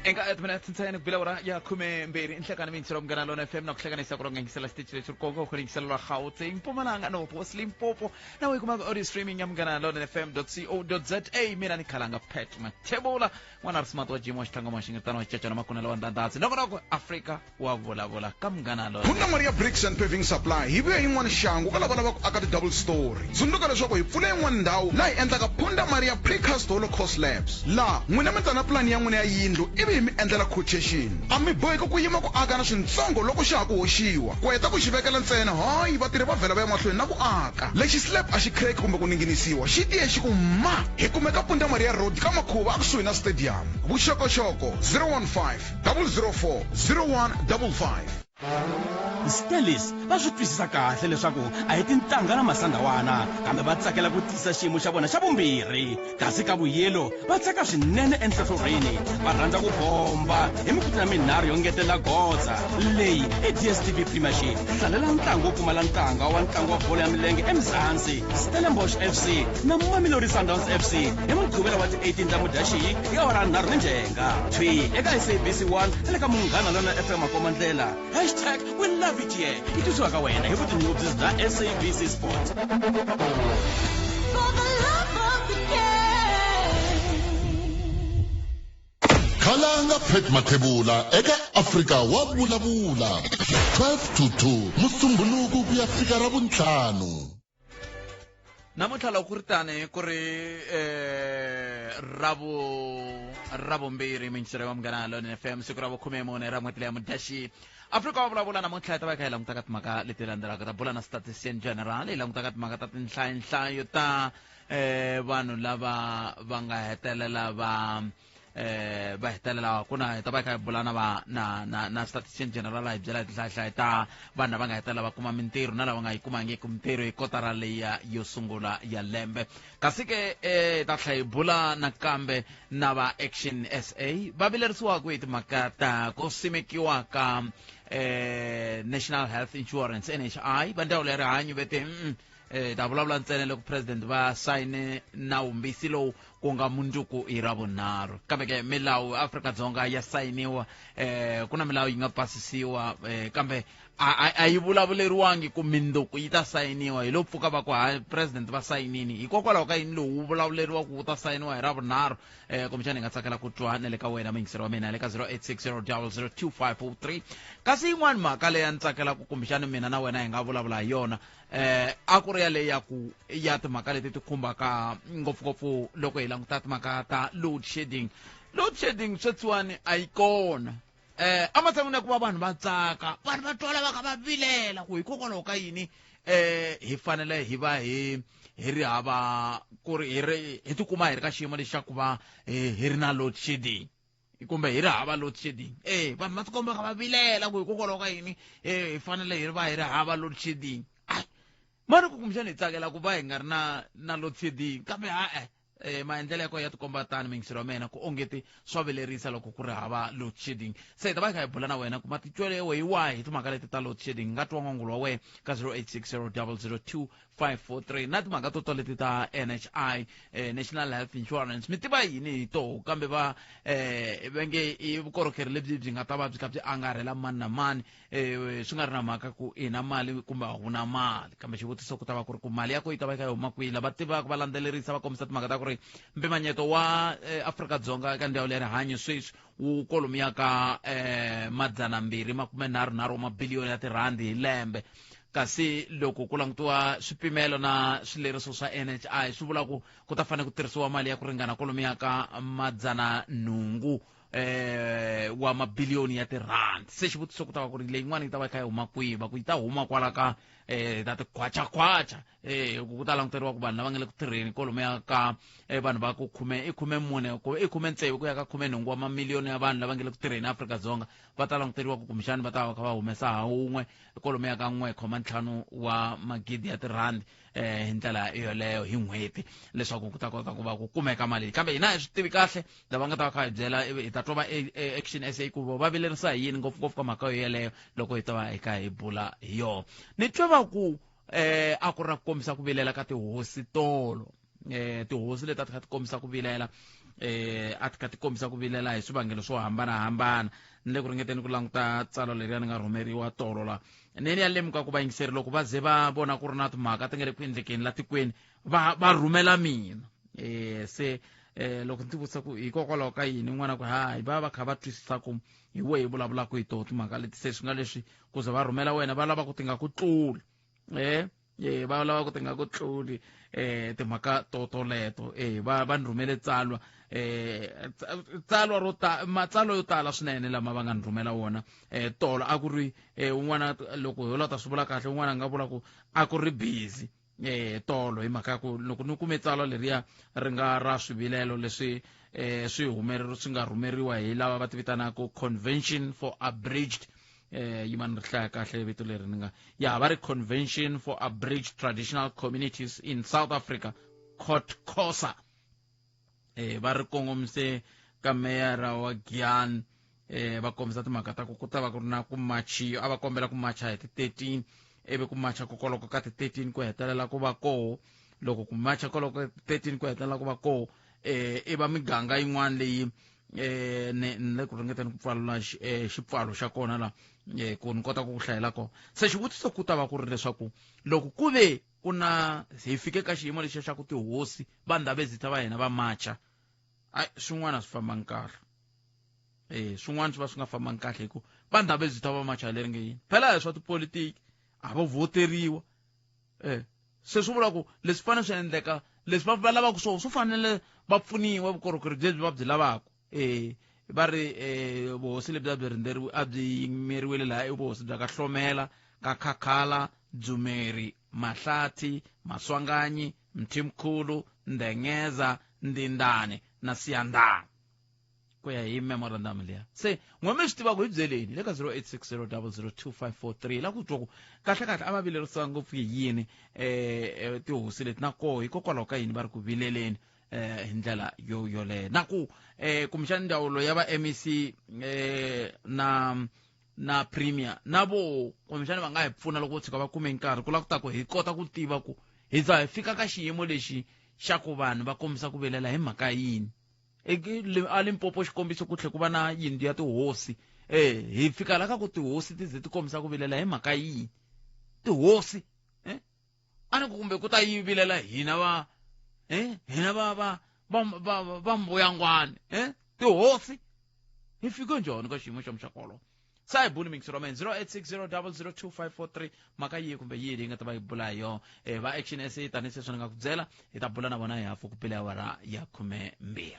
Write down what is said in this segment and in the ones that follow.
Eka timinete ntsena ku bila ora ya 12 nhlekani miyingiselo Munghana Lona FM na ku hlanganisa ku ronga xitichi lexi ri kongo ku yingisela Gauteng, Mpumalanga, North West, Limpopo na u yi kumaka audio streaming ya Munghana Lona FM co za. Mina ni khalanga Pat Mathebula, n'wana ri smart wa jim wa xitlanga wa xingetano wa xicacana makunela wa ndandhatsi nongonoko Afrika wa Vulavula ka Munghana Lona. Punda Maria Bricks and Paving Supply hi vuya yin'wana xangu ka lava lavaka ku aka ti-double story. Tsundzuka leswaku hi pfule yin'wana ndhawu laha hi endlaka Punda Maria Precast Holocaust Labs. Laha, n'wina mi ta na pulani ya n'wina ya yindlu ivi hi mi endlela quotation. A mi boheki ku yima ku aka na swintsongo loko xa ha ku hoxiwa. Ku heta ku xi vekela ntsena, hayi, vatirhi va vhela va ya mahlweni na ku aka. Lexi slab a xi crack kumbe ku ninginisiwa, xi tiye xi ku ma! Hi kumeka Punda Maria Road ka Makhuva akusuhi na stadium. Vuxokoxoko, 015 004 0155. Stellies va swi twisisa kahle leswaku a hi tintangha na masandawana, kambe va tsakela ku tiyisa xiyimo xa vona xa vumbirhi. Kasi ka vuyelo va tsaka swinene enhlohlorhini, va rhandza ku bomba hi mikutla minharhu yo ngetela goza. Leyi i DStv Premiership. Hlalela ntlangu wo pfumala ntanga wa ntlangu wa bolo ya milenge eMzansi, Stellenbosch FC na Mamelodi Sundowns FC hi Mugqivela wa ti 18 ta Mudyaxihi hi awara nharhu ni ndzhenga. Thwi eka SABC 1 na le ka Munghana Lona FM Makomandlela. Hashtag we love it here yi tisiwa ka wena hi vutinyungubyisi bya SABC Sport. For the love of the game. Khalanga Pat Mathebula eka Afrika wa Vulavula 12 to 2 Musumbhunuku ku ya fika Ravuntlhanu. Namuntlha loko ku ri tani ku ri ravu ravumbirhi minxero wa Munghana Lona FM, siku ra vukhume-mune ra n'hweti leya Mudyaxihi. Afrika wa Vulavula namuntlha hi ta va hi kha hi languta ka timhaka leti landzelaka. Ta bula na statistician general, hi languta ka timhaka ta tinhlayonhlayo ta vanhu lava va nga hetelela va va hetelela ku na hi ta va hi kha hi bula na va na na na statistician general, hi byela hi tinhlayihlayi ta vanhu lava nga hetelela va kuma mintirho na lava nga yi kumangiki mintirho hi kotara leya yo sungula ya lembe. Kasi ke ta tlhela hi bula nakambe na va Action SA, va vilerisiwaka hi timhaka ta ku simekiwa ka National Health Insurance, NHI. Va ndzawulo ya rihanyo ve te ta vulavula ntsena loko president va sayine nawumbisi lowu ku nga mundzuku hi Ravunharhu. Kambe ke milawu Afrika-Dzonga ya sayiniwa, ku na milawu yi nga pasisiwa, kambe a yi vulavuleriwangi ku mindzuku yi ta sayiniwa. Hi lo pfuka va ku ha president va sayinini. Hikokwalaho ka yini lowu wu vulavuleriwa ku wu ta sayiniwa hi Ravunharhu? Kumbexana hi nga tsakela ku twa na le ka wena muyingiseri wa mina le ka 0860002503. Kasi yin'wani mhaka leyi a ni tsakela ku kumbexana mina na wena hi nga vulavula hi yona, a ku ri yaleyo ya ku ya timhaka leti ti khumbaka ngopfungopfu loko hi languta timhaka ta load shedding. Load shedding sweswiwani a yi kona. Ematshan'wini ya ku va vanhu va tsaka, vanhu va twala va kha va vilela ku hikokwalaho ka yini hi fanele hi va hi hi ri hava ku ri hi ri hi tikuma hi ri ka xiyimo lexi xa ku va hi ri na load shedding kumbe hi ri hava load shedding. Vanhu va tikomba kha va vilela ku hikokwalaho ka yini hi fanele hi va hi ri hava load shedding. Ai, mani ku kumbexana hi tsakela ku va hi nga ri na load shedding, kambe ha-e maendlelo ya kona ya tikomba tani mingiselo wa mina ku ongeti swa vilerisa loko ku ri hava load shedding. Se hi ta va hi kha hi bula na wena ku matitwelo ya wena hi wahi hi timhaka leti ta load shedding. Nga twa n'wangulo wa wena ka 0860002543 na timhaka to tala leti ta NHI, National Health Insurance. Mi tiva yini hi toho? Kambe va va nge i vukorhokeri lebyi byi nga ta va byi kha byi angarhela mani na mani, swi nga ri na mhaka ku i na mali kumbe a wu na mali. Kambe xivutiso ku ta va ku ri ku mali ya ko yi ta va yi kha yi huma kwihi? Lava tivaka va landzelerisa va kombisa timhaka ta ku ri mpimanyeto wa Afrika-Dzonga eka ndzawulo ya rihanyo sweswi wu kolomiya ka madzana mbirhi makume nharhu nharhu wa mabiliyoni ya tirhandi hi lembe. Kasi loko ku langutiwa swipimelo na swileriso swa NHI swi vula ku ku ta fanele ku tirhisiwa mali ya ku ringana kolomiya ka madzana nhungu wa mabiliyoni ya tirhandi. Se xivutiso ku ta va ku ri leyin'wana yi ta va yi kha yi huma kwihi? Va ku yi ta huma kwala ka ta tikhwachakhwacha, ku ta languteriwa ku vanhu lava nga le ku tirheni kolomiya ka vanhu va ku khume i khume mune ku i khume tsevu ku ya ka khume nhungu wa mamiliyoni ya vanhu lava nga le ku tirheni Afrika-Dzonga va ta languteriwa ku kumbexani va ta va kha va humesa ha wun'we kolomiya ka n'we khoma ntlhanu wa magidi ya tirhandi hi ndlela yoleyo hi n'hweti leswaku ku ta kota ku va ku kumeka mali leyi. Kambe hina hi swi tivi kahle, lava nga ta va kha hi byela hi ta twa va Action SA ku va vilerisa hi yini ngopfungopfu ka mhaka yoyeleyo loko hi ta va hi kha hi bula hi yona. Ni twe va ku a ku ri na ku kombisa ku vilela ka tihosi tolo, tihosi leti a ti kha ti kombisa ku vilela. A ti kha ti kombisa ku vilela hi swivangelo swo hambanahambana. Ni le ku ringeteni ku languta tsalwa leriya ni nga rhumeriwa tolo la. Ni ya lemuka ku vayingiseri loko va ze va vona ku ri na timhaka ti nga le ku endlekeni la tikweni, va rhumela mina. Se loko ndzi vutisa ku hikokwalaho ka yini, n'wana ku hayi, va va kha va twisisa ku hi wehe hi vulavulaka hi toho timhaka leti. Se swi nga leswi ku ze va rhumela wena, va lava ku ti nga ku tluli, va lava ku ti nga ku tluli timhaka to toleto. Va ni rhumele tsalwa, tsalwa ro ta matsalwa yo tala swinene lama va nga ni rhumela wona tolo. A ku ri un'wana, loko ho la ta swi vula kahle, un'wana a nga vula ku a ku ri busy tolo, hi mhaka ya ku loko ni kume tsalwa leriya ri nga ra swivilelo leswi swi humeleri swi nga rhumeriwa hi lava va ti vitanaka Convention for Abridged, yimani ri hlaya kahle vito leri ni nga ya va ri Convention for Abridged Traditional Communities in South Africa, COTCOSA. Va ri kongomise ka meyara wa Giyani. Va kombisa timhaka ta ku ku ta va ku ri na ku machiwa, a va kombela ku macha hi ti-13, ivi ku macha kokoloko ka ti-13 ku hetelela ku va koho. Loko ku macha koloko 13 ku hetelela ku va koho, i va miganga yin'wana leyi ni le ku ringeteni ku pfalula xipfalo xa kona la, ku ni kota ku ku hlayela kona. Se xivutiso ku ta va ku ri leswaku loko ku ve ku na hi fike ka xiyimo lexi xa ku tihosi va ndhavezitha va hina va macha, ai, swin'wana swi fambangi kahle. Swin'wana swi va swi nga fambangi kahle, hi ku va ndhavezitha va macha leri nge yini? Phela hi swa tipolitiki, a vo voteriwa. Se swi vula ku leswi fanele swi endleka, leswi va lavaka swona swi fanele va pfuniwa, vukorhokeri byebyi va byi lavaka. Va ri vuhosi lebyi a byi rindzeriwi, a byi yimeriwile laha, i vuhosi bya ka Hlomela, ka Khakhala, Dzumeri, Mahlathi, Maswanganyi, Mthimkhulu, Ndengeza, Ndindane na Siyandhani, ku ya hi memorandum liya. Se n'we mi swi tivaka, hi byeleni le ka 0860002543 la ku twa ku kahle kahle a va vilerisiwa ngopfu hi yini tihosi leti, na koho hikokwalaho ka yini va ri ku vileleni hi ndlela yo yoleyo, na ku kumbexana ndzawulo ya va MEC na premier na vo kumbexana va nga hi pfuna loko vo tshuka va kume nkarhi ku lava ku ta ku hi kota ku tiva ku hi za hi fika ka xiyimo lexi xa ku vanhu va kombisa ku vilela hi mhaka yini. A Limpopo, xikombiso, ku tlhe ku va na yindlu ya tihosi. Hi fika la ka ku tihosi ti ze ti kombisa ku vilela hi mhaka yini? Tihosi, a ni ku kumbe ku ta yi vilela hina va hina va mbuyangwani. Tihosi, hi fike njhani ka xiyimo xa muxaka wolowo? Sa hi buli mixero man 0860002543, mhaka yihi kumbe yihi leyi nga ta va yi bula hi yona. Va Action SA, tanihi sweswi ni nga ku byela, hi ta bula na vona hi hafu ku pele awara ya 12.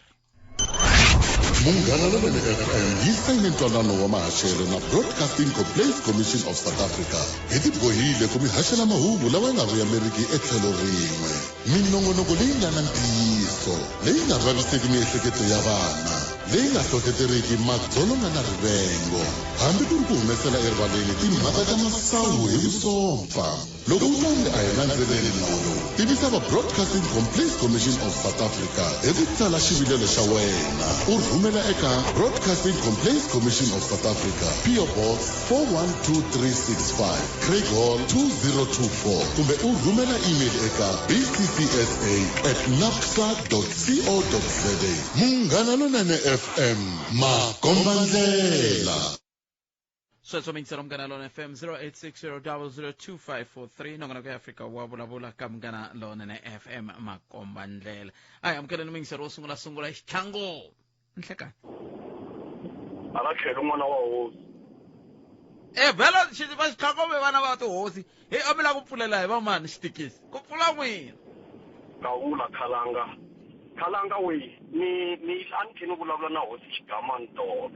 Munghana Lonene FM yi sayine ntwanano wa mahaxelo na Broadcasting Complaints Commission of South Africa. Hi tibohile ku mi haxela mahungu lawa nga vuyameriki etlhelo rin'we, minongonoko leyi nga na ntiyiso, leyi nga vaviseki miehleketo ya vana, leyi nga hlohleteriki madzolonga na rivengo, hambi ku ri ku humesela erivaleni timhaka ta masangu hi vusompfa. Loko u twa onge a hi landzeleli nawu lowu, tivisa va Broadcasting Complaints Commission of South Africa hi ku tsala xivilelo xa wena u rhumela eka Broadcasting Complaints Commission of South Africa, PO Box 412365, Craighall 2024, kumbe u rhumela email eka bccsa@nacsa.co.za. Munghana Lonene FM, makombandlela. Sweswo mingiselo Munghana Lona FM, 0860002543, nongonoko ya Afrika wa vulavula ka Munghana Lonene FM, makomba ndlela. A hi amukeleni mingiselo wo sungula sungula xitlhangu. Nhlekani. Hala tlhelo n'wana wa hosi. Vhela va xitlhangu ve vana va tihosi. Hi a mi lava ku pfulela hi vamani xitikisi? Ku pfula n'wina. Kavula khalanga. Khalanga we, ni a ni tlhela ni vulavula na hosi Xigamani tolo.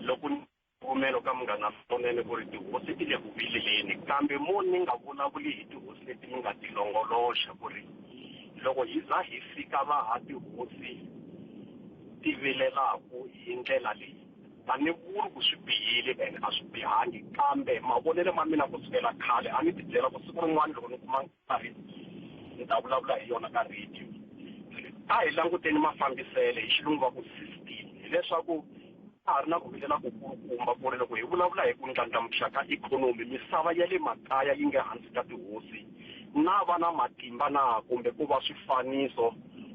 Loko ni pfumelo ka Munghana Lonene ku ri tihosi ti le ku vileleni, kambe mo ni nga vulavuli hi tihosi leti mi nga ti longoloxa, ku ri loko hi za hi fika laha tihosi ti vilelaku hi ndlela leyi, a ni vuli ku swi bihile ene a swi bihangi, kambe mavonelo ma mina kusukela khale a ni ti byela ku siku rin'wana loko ni kuma nkarhi ni ta vulavula hi yona ka radio. A hi languteni mafambisele, hi xilungu va ku system, hileswaku a ha ri na ku vilela ku kulukumba ku ri loko hi vulavula hi ku ndlandlamuxa ka ikhonomi, misava ya le makaya yi nga hansi ka tihosi na va na matimba na kumbe ku va swifaniso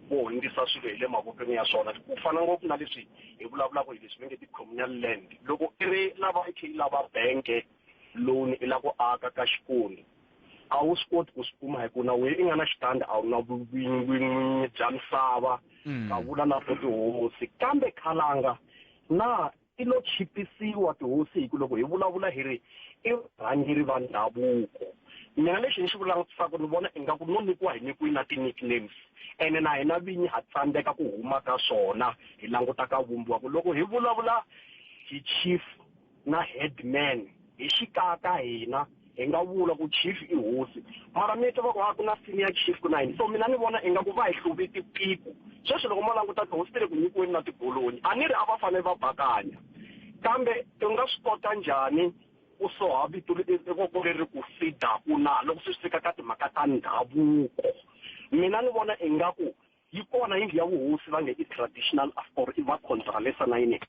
Vo hundzisa swilo hi le mavokweni ya swona, ku fana ngopfu na leswi hi vulavulaka hi leswi va nge ti-communal land. Loko i ri lava i khe i lava bank loan, i lava ku aka ka xikoni, a wu swi koti ku swi kuma hi ku na wena i nga na xitandi, a wu na vun'winyi bya misava. Ka vula na to tihosi, kambe khalanga na ti lo chipisiwa tihosi, hi ku loko hi vulavula hi ri i varhangeri va ndhavuko. Mina lexi ni xi vulavusaka, ni vona ingaku no nyikiwa hi nyikiwi na ti-nicknames, ene na hina vinyi ha tsandzeka ku huma ka swona, hi languta ka vumbiwa ku loko hi vulavula hi chief na headman hi xikaka, hina hi nga vula ku chief i hosi, mara mi twa va ku a ku na senior chief, ku na yini. So mina ni vona ingaku va hi hluve tipiku. Sweswi loko mo languta, tihosi ti le ku nyikiweni na tigolonyi. A ni ri a va fanele va bakanya, kambe u nga swi kota njhani ku soha vito voko leri ku fidaku na loko swi fika ka timhaka ta ndhavuko? Mina ni vona ingaku yi kona yindlu ya vuhosi va nge i traditional or i va contralesa na yini,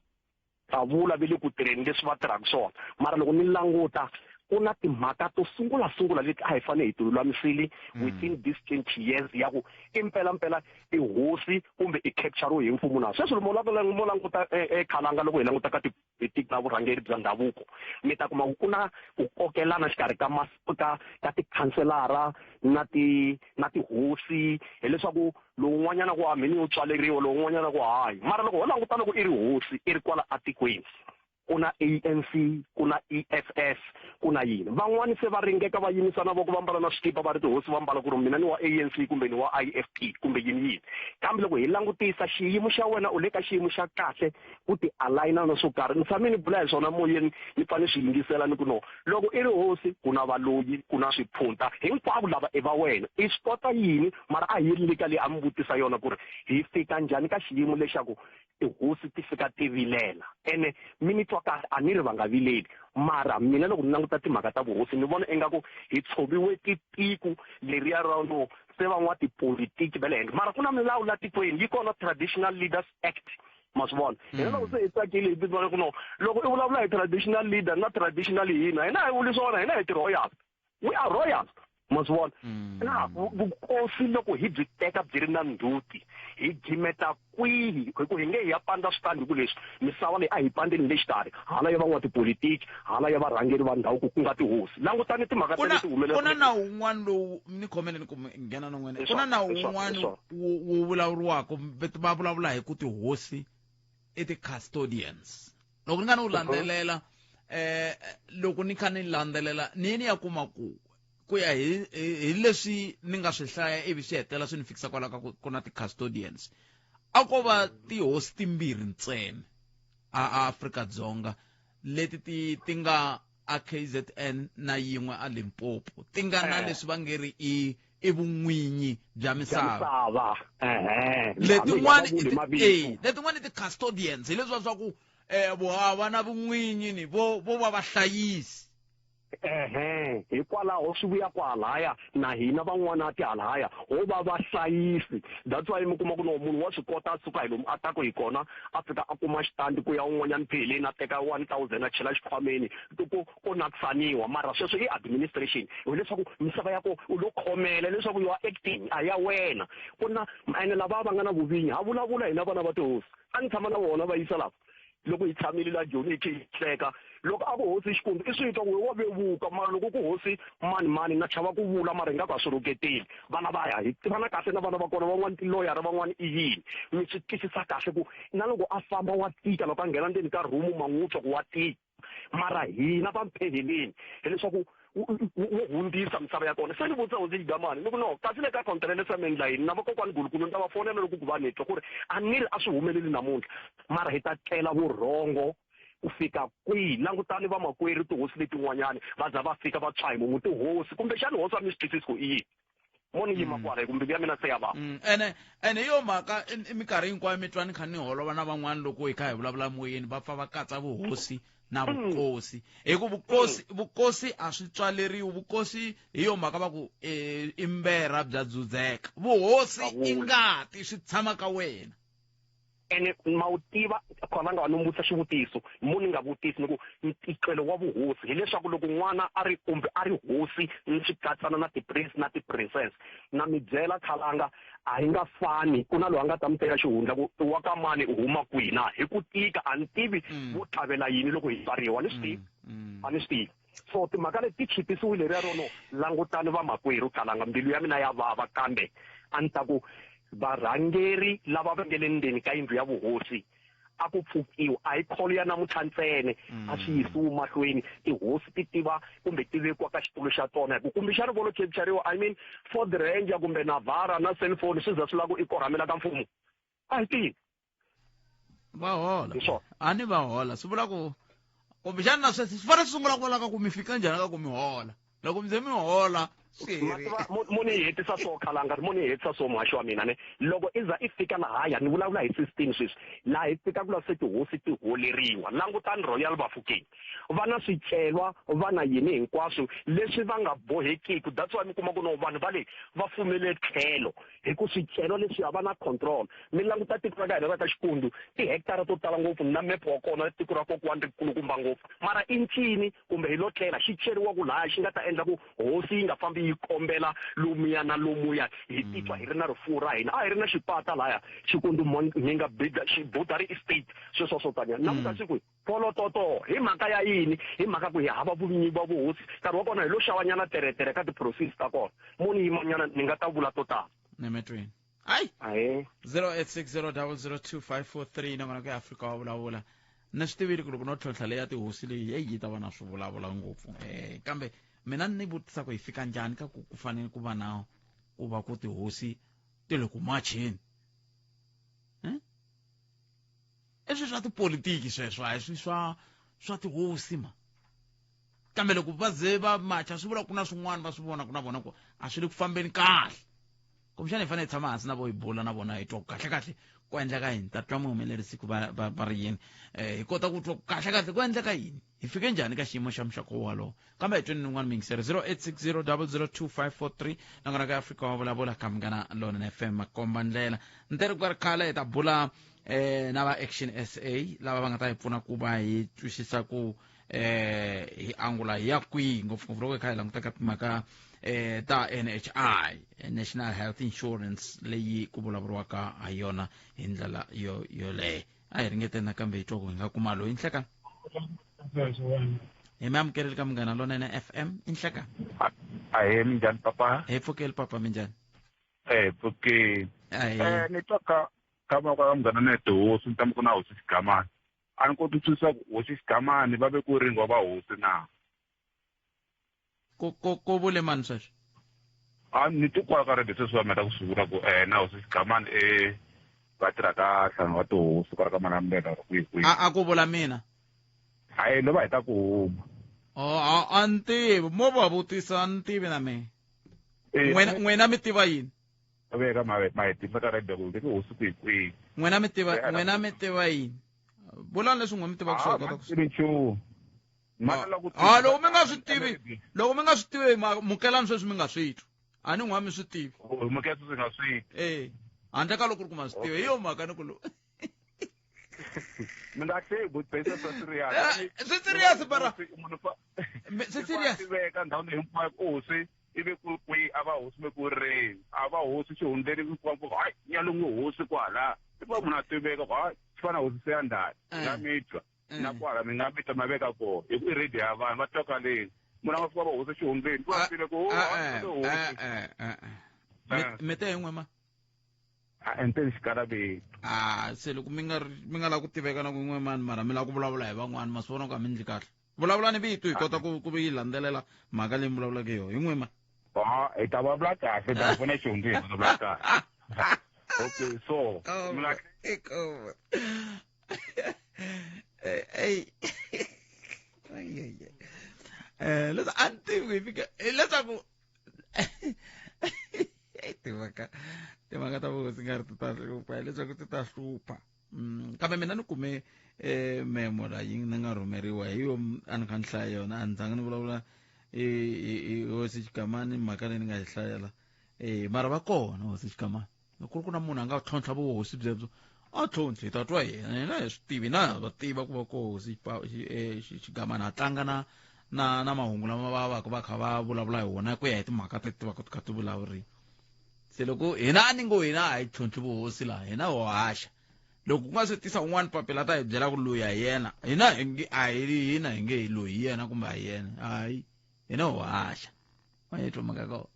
ta vula ve le ku tirheni leswi va tirhaka swona. Mara loko ni languta, ku na timhaka to sungula sungula leti a hi fanele hi ti lulamisile within this 20 years, ya ku i mpelampela i hosi kumbe i capture hi mfumo. Na sweswi mo languta ekhalanga, loko hi languta ka tipolitiki na vurhangeri bya ndhavuko, mi ta kuma ku ku na ku kokelana xikarhi ka ka tikhanselara na tihosi, hileswaku lowun'wanyana ku a mini yo tswaleriwa, lowun'wanyana ku hayi. Mara loko ho languta, loko i ri hosi i ri kwala atikweni, ku na ANC, ku na EFF, ku na yini, van'wani se va ringeka va yimisa na voko, va mbala na swikipa, va ri tihosi, va mbala ku ri mina ni wa ANC kumbe ni wa IFP kumbe yini yini. Kambe loko hi langutisa xiyimo xa wena, u le ka xiyimo xa kahle ku ti aligna na swo karhi. Ni tshame ni bula hi swona moyeni, ni pfa ni swi yingisela, ni ku no, loko i ri hosi, ku na valoyi, ku na swiphunta, hinkwavo lava i va wena, i swi kota yini? Mara a hi yeli ka leyi a mi vutisa yona, ku ri hi fika njhani ka xiyimo lexaku tihosi ti fika ti vilela. Ene mi ni twa kahle, a ni ri va nga vileli, mara mina loko ni languta timhaka ta vuhosi, ni vona ingaku hi tshoviwe titiku leriya ra no se van'watipolitiki va le henhla. Mara ku na milawu la tikweni, yi kona Traditional Leaders Act, ma swi vona. Hina loko se hi tsakile, hi tivona ku no loko i vulavula hi traditional leader na traditional, hina hi vuli swona, hina hi ti-royal, we are royal, ma swi vona. Na vukosi loko hi byi teka byi ri na ndzhuti, hi gimeta kwihi? Hi ku hi nge hi ya pandza switandi, hi ku leswi misava leyi a hi pandzeni le xikarhi, hala ya van'watipolitiki, hala ya varhangeri va ndhavuko ku nga tihosi. Langutani timhaka ku na leti humelelaka. Ku na nawu wun'wana lowu ni khomeleni ku nghena na n'wina, ku na nawu wun'wana wu vulavuriwaka, va vulavula hi ku tihosi i ti-custodians. Loko ni nga ni wu landzelela, loko ni kha ni landzelela, ni ye ni ya kuma ku ku ya hi leswi ni nga swi hlaya, ivi swi hetelela swi ni fikisa kwalaho ka ku na ti-custodians, a ko va tihosi timbirhi ntsena a Afrika-Dzonga leti ti nga a KZN na yin'we a Limpopo, ti nga na leswi va nge ri i vun'winyi bya misava. Misava, ehe. Letin'wani Hambi hi mavito. Letin'wani i ti-custodians, hi leswiya swa ku vo hava na vun'winyi, ni vo va vahlayisi. Ehe, hikwalaho swi vuya kwalaya na hina van'wana tihalahaya ho va vahlayisi. That's why mi kuma ku no munhu wa swi kota a suka hi lomu a taku hi kona, a fika a kuma xitandi, ku ya un'wanyana pheleni a teka 1000 a chela xikhwameni, ku nakisaniwa. Mara sweswo i administration, hileswaku misava ya ko u lo khomela, leswaku you are acting, a ya wena. Ku na ene lava va nga na vuvinyi, ha vulavula hina vana va tihosi, a ni tshama na vona va yisa lava. Loko hi tshamile la Joni, hi khe hi hleka, loko a ku hosi Xikwembu, i swi twa ku wa vevuka. Mara loko ku hosi mani mani, na chava ku vula, mara ingaku a swi rhuketeli vana va ya hi tivana kahle na vana va kona, van'wani tiloyara, van'wani i yini. Mi swi twisisa kahle ku na loko a famba wa tika, loko a nghena ndzeni ka rhumu ma n'wi twa ku wa tika. Mara hina va mpheheleni, hileswaku wo hundzisa misava ya kona. Se ni vutisa hosi Xigamani, ni ku no, kasi le ka contralesa mi endla yini na vakokwani gulukulu? Ni ta va fonela loko ku va ni twa ku ri a ni ri a swi humeleli namuntlha, mara hi ta tlela vurhongo ku fika kwihi? Langutani vamakwerhu, tihosi letin'wanyani va za va fika va tshwa hi mumu tihosi, kumbexani hosi a mi swi twisisi ku i yini. Mo ni yima kwala, hi ku mbilu ya mina se ya vava. Ene hi yo mhaka i minkarhi hinkwayo mi twa ni kha ni holova na van'wani loko hi kha hi vulavula moyeni, va pfa va katsa vuhosi na vukosi, hi ku vukosi a swi tswaleriwi. Vukosi hi yo mhaka va ku i mberha bya dzudzeka. Vuhosi i ngati, swi tshama ka wena. Ene ma wu tiva kholanga wa ni vutisa xivutiso mo ni nga vutisi ni ku ntikelo wa vuhosi hileswaku loko n'wana a ri kumbe a ri hosi ni swi katsana na ti-prince na ti-princess na mi byela khalanga a hi nga fani ku na loyi a nga ta mi teka xihundla ku i wa ka mani u huma kwihi na hi ku tika a ni tivi vo tlhavela yini loko hi tswariwa ni swi tivi a ni swi tivi so timhaka leti ti chipisiwile leriya ro no langutani vamakwerhu khalanga mbilu ya mina ya vava kambe a ni ta ku varhangeri lava va nge le ndzeni ka yindlu ya vuhosi a ku pfukiwa a hi kholo ya namuntlha ntsene a swi yisiwi mahlweni tihosi ti tiva kumbe ti vekiwa ka xitulu xa tona hi ku kumbexani vo lo capture-riwa i mean Ford Ranger kumbe Navara na cellphone swi za swi lava ku i korhamela ka mfumo a hi tivi va hola Hi swona. A ni va hola swi vula ku kumbexana na sweswi swi fanele swi sungula ku vula ka ku mi fika njhani ka ku mi hola loko mi ze mi hola swi herile mo ni hetisa so khalanga mo ni hetisa so muhaxi wa mina ne loko i za i fika lahaya ni vulavula hi system sweswi laha hi fikaka la se tihosi ti holeriwa langutani Royal Bafokeng va na swicelwa va na yini hinkwaswo leswi va nga bohekiki that's why mi kuma ku no vanhu va le va fumele tlhelo hi ku swicelwa leswi a va na control mi languta tiko ra ka hina ra ka Xikundu tihektara to tala ngopfu na map wa kona tiko ra kokwani ri kulukumba ngopfu mara i ncini kumbe hi lo tlela xi ceriwa ku laya xi nga ta endla ku hosi yi nga fambi yi kombela lomuya na lomuya hi titwa hi ri na rifuwo ra hina a hi ri na xipata laya Xikundu Mhinga Bida Xibudari Estate sweswo swo taniya namuntlha siku Polototo hi mhaka ya yini hi mhaka ku hi hava vunyi va vuhosi nkarhi wa kona hi lo xavanyana teretere ka ti-proceeds ta kona mo ni yimanyana ni nga ta vula to tala nemetweni hayi ahee 0860002543 nakona ku ya Afrika wa vulavula ni swi tivile ku loko no tlhontlha leya tihosi leyi heyi yi ta va na swi vulavula ngopfu um kambe mina ni vutisa ku hi fika njhani ka ku ku fanele ku va na ku va ku tihosi ti le ku macheni i swi swa tipolitiki sweswo a hi swi swa swa tihosi ma kambe loko va ze va macha swi vula ku na swin'wana va swi vonaka na vona ku a swi le ku fambeni kahle kumbexana hi fanele hi tshama hansi na vo hi bula na vona hi twa ku kahle kahle ku endleka yini ta twa muhumelerisi ku va va va ri yini um hi kota ku twa ku kahle kahle ku endleka yini hi fike njhani ka xiyimo xa muxaka wolowo kambe hi tweni nin'wana miyingiseri 0860 002543 nakona ka Afrika wa vulavula ka Munghana Lonene FM makomba ndlela ntere ku ri khale hi ta bula eh na va Action SA lava va nga ta hi pfuna ku va hi twisisa ku eh hi angula hi ya kwihi ngopfungopfu loko hi kha hi languta ka timhaka eh ta NHI National Health Insurance leyi ku vulavuriwaka ha yona hi ndlela yo yoleyo a hi ringeteni nakambe hi twa ku hi nga kuma loyi nhlekani hi mi amukeleli ka Munghana Lonene FM i nhlekani Ahee, minjhani papa? Hi pfukeli papa, minjhani? Eh, pfukeli. Ahee. Eh, ni twa ka ka va ka munghana na tihosi ni tama ku na hosi Xigamani a ni koti ku twisisa ku hosi Xigamani va ve ku ringiwa va hosi na ku ku ku vule mani sweswo a ni twi kwala ka radio sweswi va meta ku swi vula ku eh na hosi Xigamani e va tirha ka nhlangano wa tihosi kwala ka Malamulele or kwihi kwihi a a ku vula mina hayi lo va heta ku huma oh a a ni tivi mo va vutisa a ni tivi na mina Eh, n'wina n'wina mi tiva yini veka ma hetisa ka radio ku ke hosi kwihi kwihi n'wina mi tiva Eh, a- n'wina mi tiva yini vulani leswi n'we mi tivaka swona kota ku swi tivi nchumu Mara loko Ah, loko mi nga swi tivi loko mi nga swi tivi mukelani sweswi mi nga swi twi a ni n'wa mi swi tivi mukela sweswi nga swi twi eh handle ka loko ku ri ku ma swi tivi hi yo mhaka ni ku lo mi nga hleki but bese swa serious Eh, swi serious bara munhu swi serious tiveka ndhawu leyi hinkwayo ku hosi ivi ku kwihi a va hosi me ku ri a va hosi xihundleni hinkwako hayi nyalungu hosi kwala i va munhu a tiveka ku hayi swi fana hosi se ya ndhani nga mi twa na kwala mi nga mi twa ma veka kona hi ku i radio ya vanhu va twa kaleni munhu a nga fika va hosi xihundleni va file ku hosi mi te hi n'we ma a enteni xikalabetu a se loko mi nga mi nga lavi ku tiveka na ku n'we mani mara mi lava ku vulavula hi van'wani ma swi vona ku a mi ndli kahle vulavulani vito hi kota ku ku yi landzelela mhaka leyi mi vulavulaka yona hi n'we ma a hi ta vulavula kahle ta pfuna xihundleni hi vulavula kahle okay so mi nga Ey eh leswi a ni tivi ku hi fika hileswaku timhaka timhaka ta vuhosi nga ri ti ta hlupha hileswaku ti ta hlupha kambe mina ni kume eh memo la yi ni nga rhumeriwa hi yo a ni kha ni hlaya yona a ni zangi ni vulavula i hosi Xigamani mhaka leyi ni nga yi hlayela eh mara va kona hosi Xigamani loko ku ri ku na munhu a nga tlhontlha vuhosi byebyo A tlhontlhi hi ta twa hina hina hi swi tivi na va tiva ku va koho xigamana a tlanga na na na mahungu lama va va va kha va vulavula hi wona ku ya hi timhaka teti va ku kha ti vulavuriwa se loko hina a ni ngo hina a hi tlhontlhi vuhosi laha hina ho haxa loko ku nga se tisa un'wana papila ta hi byela ku loyi a yena hina hi nge a hi hina hi nge hi loyi hi yena kumbe a hi yena hayi hina ho haxa ma yi twa mhaka kona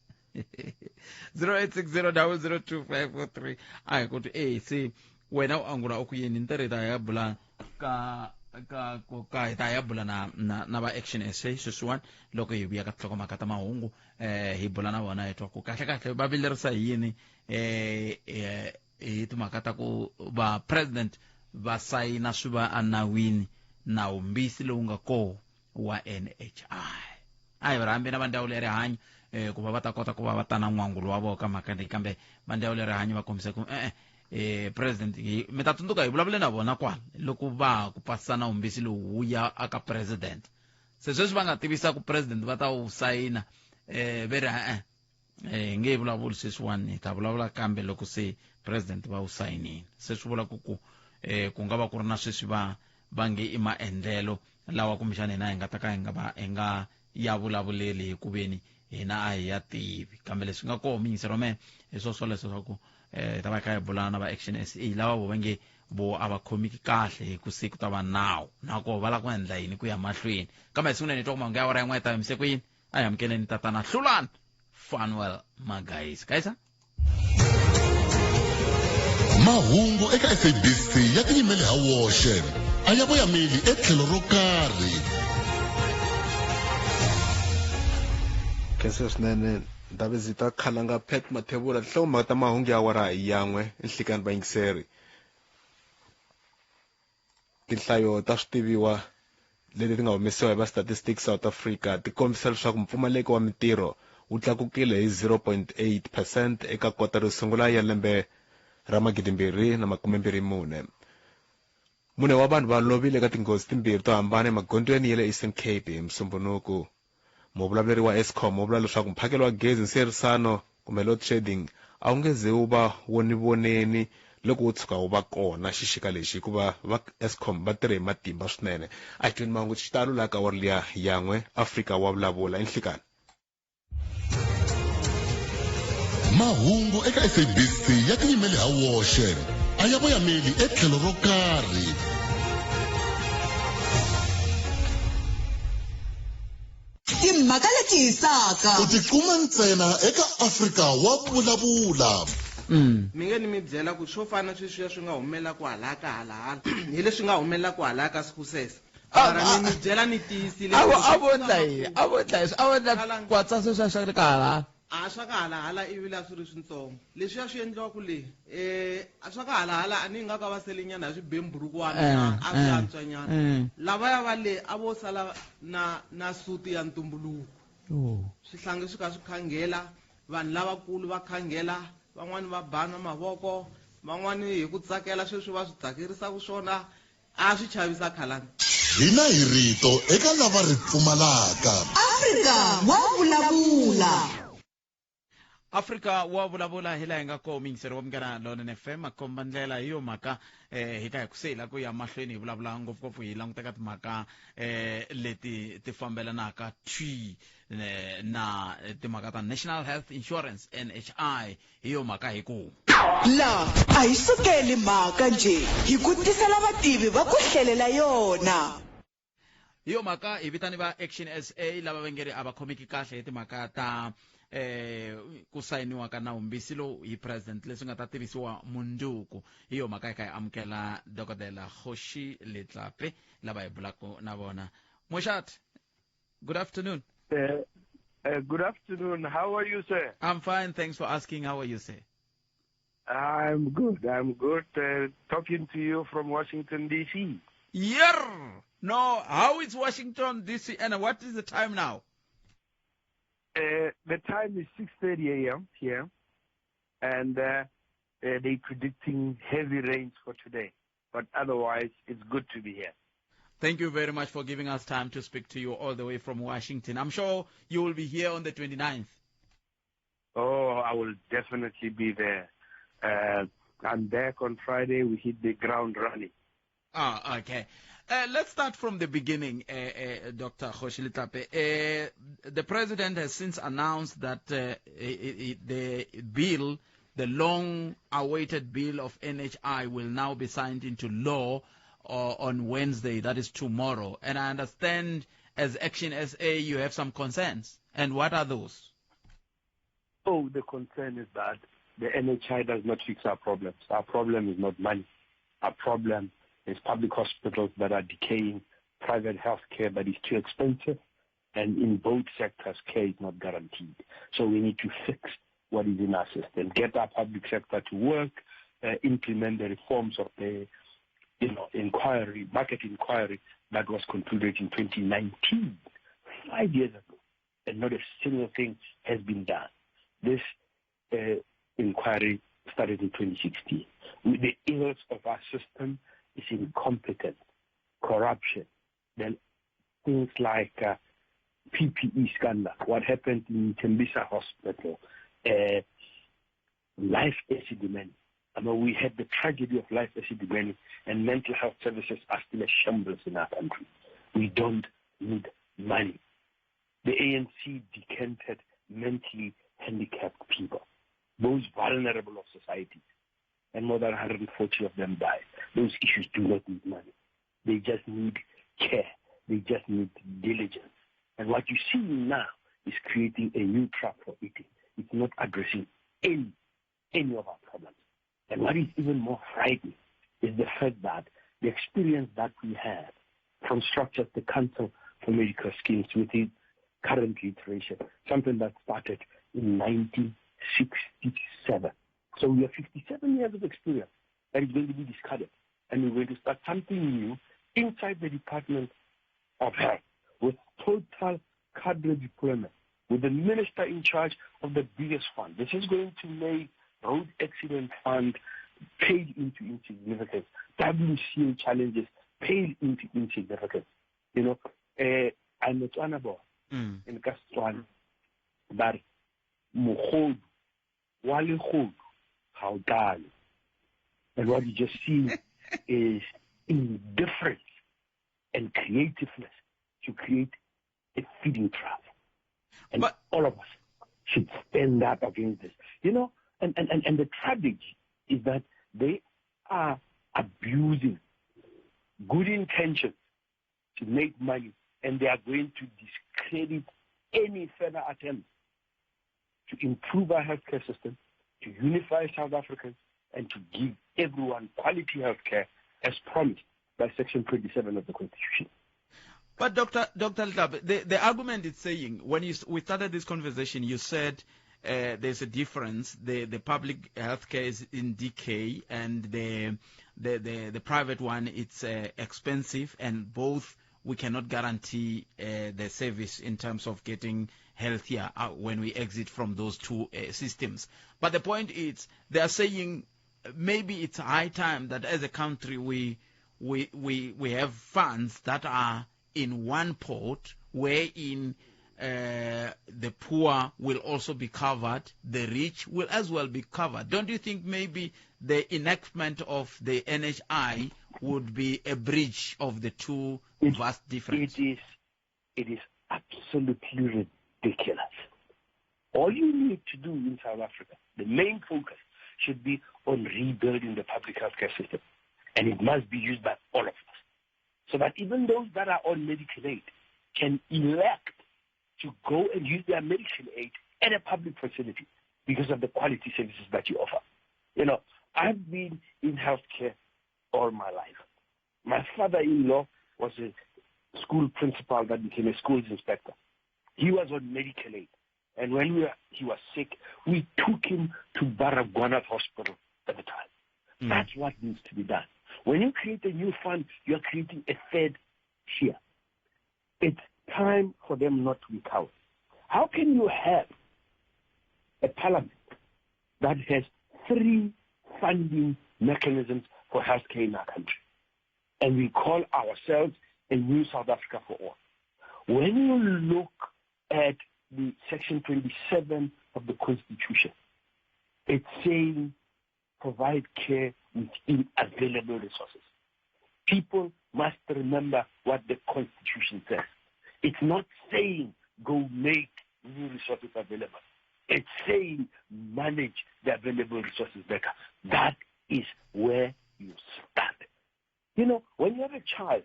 0860 002 a hi ku ti e se wena u angula u ku yini ni tirhi ta ya bula ka ka ka hi ta ya bula na na na va action sa sweswiwani loko hi vuya ka tinhlokomhaka ta mahungu eh hi bula na vona hi twa ku kahle kahle va vilerisa hi yini eh, eh hi timhaka ta ku va president va sayina swi va enawini nawumbisi lowu nga koho wa NHI a hi rhambi na va ndzawulo ya rihanyo eh, ku va va ta kota ku va va ta na n'wangulo wa vona ka mhaka leyi kambe va ndzawulo ya rihanyo va kombisa ku e-e eh president hi mi ta tsundzuka hi vulavule na vona kwala loko va ha ku pasisa nawumbisi lowu wu ya aka president se sweswi va nga tivisa ku president va ta wu sayina eh ve ri e-e eh hi nge yi vulavuli sweswiwani hi ta vulavula kambe loko se president va wu sayinile se swi vula ku ku eh ku nga va ku ri na sweswi va va nge i maendlelo lawa kumbexana hina hi nga ta ka hi nga va hi nga ya vulavuleli hi ku veni hina a hi ya tivi kambe leswi nga koho miyingiselo wa mehe hi swo swoleswo swa ku eh hi ta va hi kha hi bula na va action sa lava vo va nge vo a va khomiki kahle hi ku se ku ta va nawu nakoho va lava ku endla yini ku ya mahlweni kambe hi sunguleni hi twa ku mahungu ya awara yin'we yi ta yimise ku yini a hi amukeleni tatana hlulani fanuel magayisa gayisa mahungu eka sabc ya tiyimele ha woxe a ya voyameli etlhelo ro karhi khensa swinene ndhavezita khalanga pat mathebula tinhlokomhaka ta mahungu ya awara yan'we nhlikani vayingiseri Tinhlayo ta switiviwa leti ti nga humesiwa hi va Statistics South Africa ti kombisa leswaku mpfumaleko wa mintirho wu tlakukile hi 0.8 percent eka kotara yo sungula ya lembe ra 2024. Mune wa vanhu va lovile eka tinghozi timbirhi to hambana emagondzweni ya le Eastern Cape hi Musumbhunuku. Muvulavuleri wa Eskom u vula leswaku mphakelo wa gezi nsiyerisano kumbe load shedding a wu nge ze wu va vonivoneni loko wu tshuka wu va kona xixika lexi hikuva va Eskom va tirhe hi matimba swinene. A hi tweni mahungu xitalo laha ka awara liya yan'we Afrika wa vulavula i nhlikani. Mahungu eka SABC ya tiyimele ha woxe a ya voyameli etlhelo ro karhi. Timhaka leti hisaka. U ti kuma ntsena eka Afrika wa vulavula. Mi nge ni mi byela ku swo fana sweswiya swi nga humelela kwalaya ka halahala hi leswi nga humelela kwalaya ka Sikusese. Mara ni mi byela ni tiyisile. A vo a vo endla yini? A vo endla yini? A vo endla kwatsa sweswiya swa le ka halahala. A swa ka halahala ivi la swi ri swintsongo. Leswiya swi endliwa ku le a swa ka halahala a ni nga ka va sele nyana hi swibemburukwana a swi antswanyana. Lavaya va le a vo sala na na suti ya ntumbuluko. Swihlangi swi kha swi khangela, vanhu lavakulu va khangela, van'wani va bana mavoko, van'wani hi ku tsakela sweswi va swi tsakerisaka swona A swi chavisa khalanga. Hina hi rito eka lava ri pfumalaka. Afrika wa vulavula. Afrika wa vulavula hi laha hi nga koho muyingiseri wa Munghana Lonene FM a komba ndlela hi yo mhaka eh, hi ka hi ku se hi la ku ya mahlweni hi vulavula ngopfungopfu hi languteka timhaka eh, leti ti fambelanaka thwi eh, na timhaka ta National Health Insurance NHI hi yo mhaka hi ku La a hi sukeli mhaka njhe hi ku tisela vativi va ku hlelela yona. Hi yo mhaka hi vitani va Action SA lava va nge ri a va khomeki kahle hi timhaka ta eh ku sayiniwa ka nawumbisi lowu hi president leswi nga ta tivisiwa mundzuku hi yo mhaka hi kha hi amukela dokodela Kgoshi Letlape lava hi bulaka na vona Moshate good afternoon Good afternoon. How are you, sir? I'm fine. Thanks for asking. How are you, sir? I'm good. I'm good. Talking to you from Washington, D.C. Yeah. No, how is Washington, D.C. and what is the time now? The time is 6:30 a.m. here, and they're predicting heavy rains for today. But otherwise, it's good to be here. Thank you very much for giving us time to speak to you all the way from Washington. I'm sure you will be here on the 29th. Oh, I will definitely be there. I'm back on Friday. We hit the ground running. Okay. Let's start from the beginning, Dr. Kgoshi Letlape. The president has since announced that the bill, the long-awaited bill of NHI, will now be signed into law on Wednesday, that is tomorrow. And I understand as Action SA you have some concerns. And what are those? Oh, the concern is that the NHI does not fix our problems. Our problem is not money. Our problem is public hospitals that are decaying, private health care that is too expensive, and in both sectors, care is not guaranteed. So we need to fix what is in our system, get our public sector to work, implement the reforms of the inquiry, market inquiry that was concluded in 2019, 5 years ago, and not a single thing has been done. This inquiry started in 2016. The ills of our system is incompetence, corruption, then things like PPE scandal, what happened in Tembisa Hospital, Life Esidimeni. I mean, we had the tragedy of Life Esidimeni, and mental health services are still a shambles in our country. We don't need money. The ANC decanted mentally handicapped people, those vulnerable of society, and more than 140 of them died. Those issues do not need money. They just need care. They just need diligence. And what you see now is creating a new trap for eating. It's not addressing any of our problems. And what is even more frightening is the fact that the experience that we have from structures, the Council for Medical Schemes with its current iteration, something that started in 1967. So we have 57 years of experience that is going to be discarded. And we're going to start something new inside the Department of Health with total cadre deployment, with the minister in charge of the biggest fund. This is going to make Road Accident Fund paid into insignificance. WCA challenges paid into insignificance. You know, I'm a Tswana boy in Kastswana, but mogodu wa legodu ga o tlale. And what you just see is indifference and creativeness to create a feeding trough. And but all of us should stand up against this. You know, and the tragedy is that they are abusing good intentions to make money, and they are going to discredit any further attempt to improve our healthcare system, to unify South Africans, and to give everyone quality healthcare as promised by Section 27 of the Constitution. But Dr. Letlape, the argument is saying, when we started this conversation, you said there's a difference. The public healthcare is in decay, and the private one, it's expensive, and both we cannot guarantee the service in terms of getting healthier when we exit from those two systems. But the point is, they are saying maybe it's high time that as a country we have funds that are in one pot, wherein the poor will also be covered, the rich will as well be covered. Don't you think maybe the enactment of the NHI would be a bridge of the two vast differences? It is absolutely ridiculous. All you need to do in South Africa, the main focus should be on rebuilding the public healthcare system, and it must be used by all of us, so that even those that are on medical aid can elect to go and use their medical aid at a public facility because of the quality services that you offer. You know, I've been in healthcare all my life. My father-in-law was a school principal that became a schools inspector. He was on medical aid. And when he was sick, we took him to Baragwanath Hospital at the time. Mm. That's what needs to be done. When you create a new fund, you're creating a third tier. It's time for them not to be cowards. How can you have a parliament that has three funding mechanisms for healthcare in our country? And we call ourselves a new South Africa for all. When you look at the Section 27 of the Constitution, it's saying provide care within available resources. People must remember what the Constitution says. It's not saying go make new resources available. It's saying manage the available resources better. That is where you start. You know, when you have a child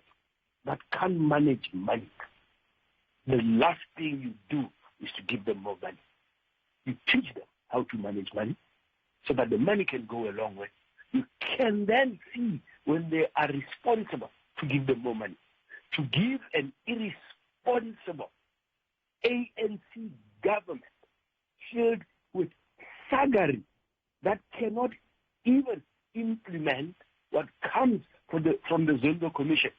that can't manage money, the last thing you do is to give them more money. You teach them how to manage money so that the money can go a long way. You can then see when they are responsible to give them more money. To give an irresponsible ANC government filled with thuggery that cannot even implement what comes from the Zondo Commission,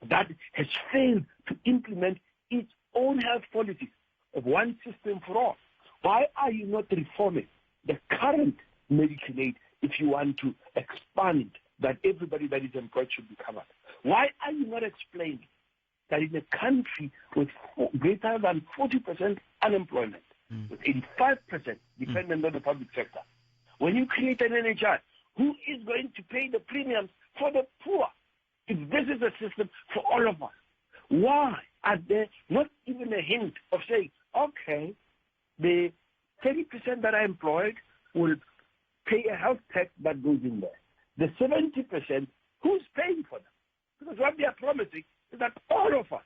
that has failed to implement its own health policies of one system for all. Why are you not reforming the current medical aid if you want to expand that everybody that is employed should be covered? Why are you not explaining that in a country with greater than 40% unemployment, with 85% dependent on the public sector, when you create an NHI, who is going to pay the premiums for the poor? If this is a system for all of us, why are there not even a hint of saying, okay, the 30% that are employed will pay a health tax that goes in there. The 70%, who's paying for them? Because what they are promising is that all of us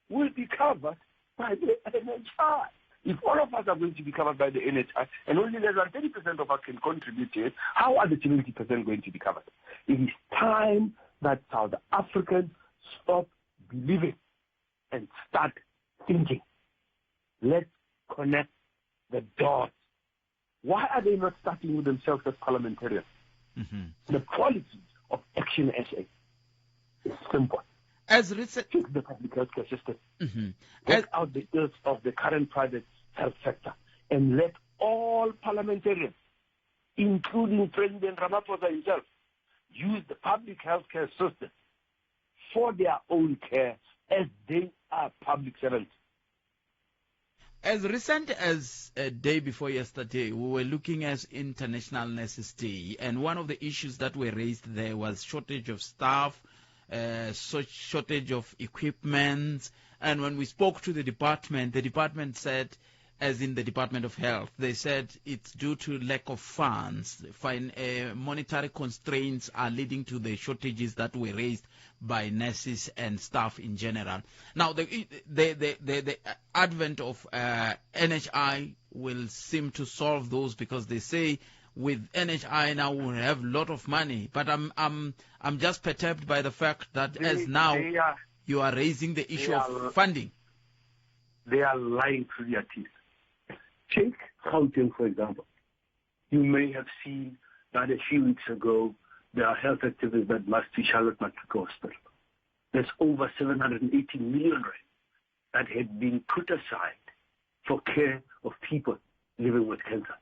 will be covered by the NHI. If all of us are going to be covered by the NHI and only less than 30% of us can contribute to it, how are the 70% going to be covered? It is time that South Africans stop believing and start thinking. Let's connect the dots. Why are they not starting with themselves as parliamentarians? Mm-hmm. The policy of Action SA is simple. As recent, fix the public healthcare system, get out the ills of the current private health sector, and let all parliamentarians, including President Ramaphosa himself, use the public healthcare system for their own care as they are public servants. As recent as a day before yesterday, we were looking at International Nurses Day, and one of the issues that were raised there was shortage of staff, shortage of equipment. And when we spoke to the department said, as in the Department of Health, they said it's due to lack of funds. Monetary constraints are leading to the shortages that were raised by nurses and staff in general. Now, the advent of NHI will seem to solve those, because they say with NHI now we'll have a lot of money. But I'm just perturbed by the fact that as now you are raising the issue of funding. They are lying through their teeth. Take Gauteng, for example. You may have seen that a few weeks ago, there are health activists that marched to Charlotte Maxeke Hospital. There's over 780 million rand that had been put aside for care of people living with cancer,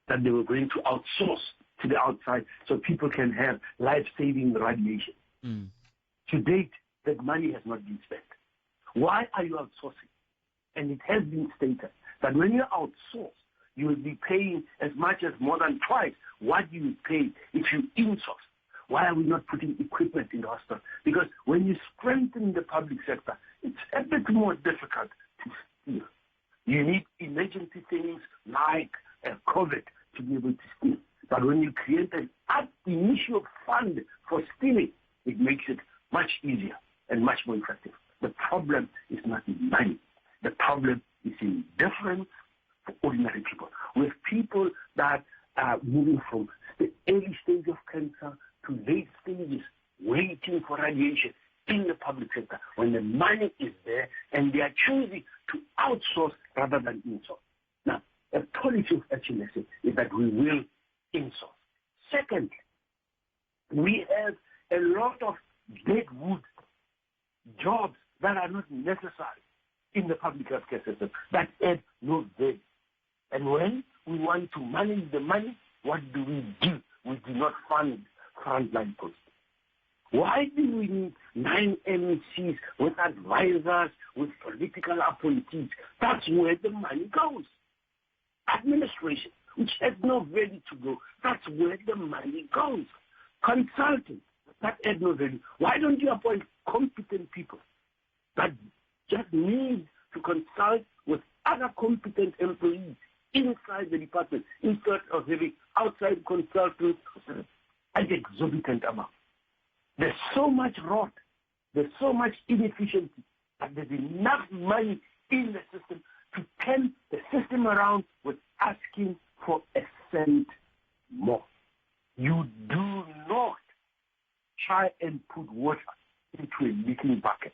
that they were going to outsource to the outside so people can have life-saving radiation. To date, that money has not been spent. Why are you outsourcing? And it has been stated that when you outsource, you will be paying as much as more than twice what you would pay if you insource. Why are we not putting equipment in the hospital? Because when you strengthen the public sector, it's a bit more difficult to steal. You need emergency things like COVID to be able to steal. But when you create an ab initio fund for stealing, it makes it much easier and much more effective. The problem is not in money. The problem is indifference for ordinary people. With people that are moving from the early stage of cancer to late stages, waiting for radiation in the public sector, when the money is there and they are choosing to outsource rather than insource. Now, a policy of Action SA is that we will insource. Secondly, we have a lot of deadwood jobs that are not necessary in the public healthcare system that add no value. And when we want to manage the money, what do? We do not fund frontline posts. Why do we need 9 MECs with advisors, with political appointees? That's where the money goes. Administration. which has no value to go. That's where the money goes. Consultants that add no value. Why don't you appoint competent people that just need to consult with other competent employees inside the department instead of having outside consultants at exorbitant amount? There's so much rot. There's so much inefficiency. But there's enough money in the system to turn the system around with asking for a cent more. You do not try and put water into a leaking bucket.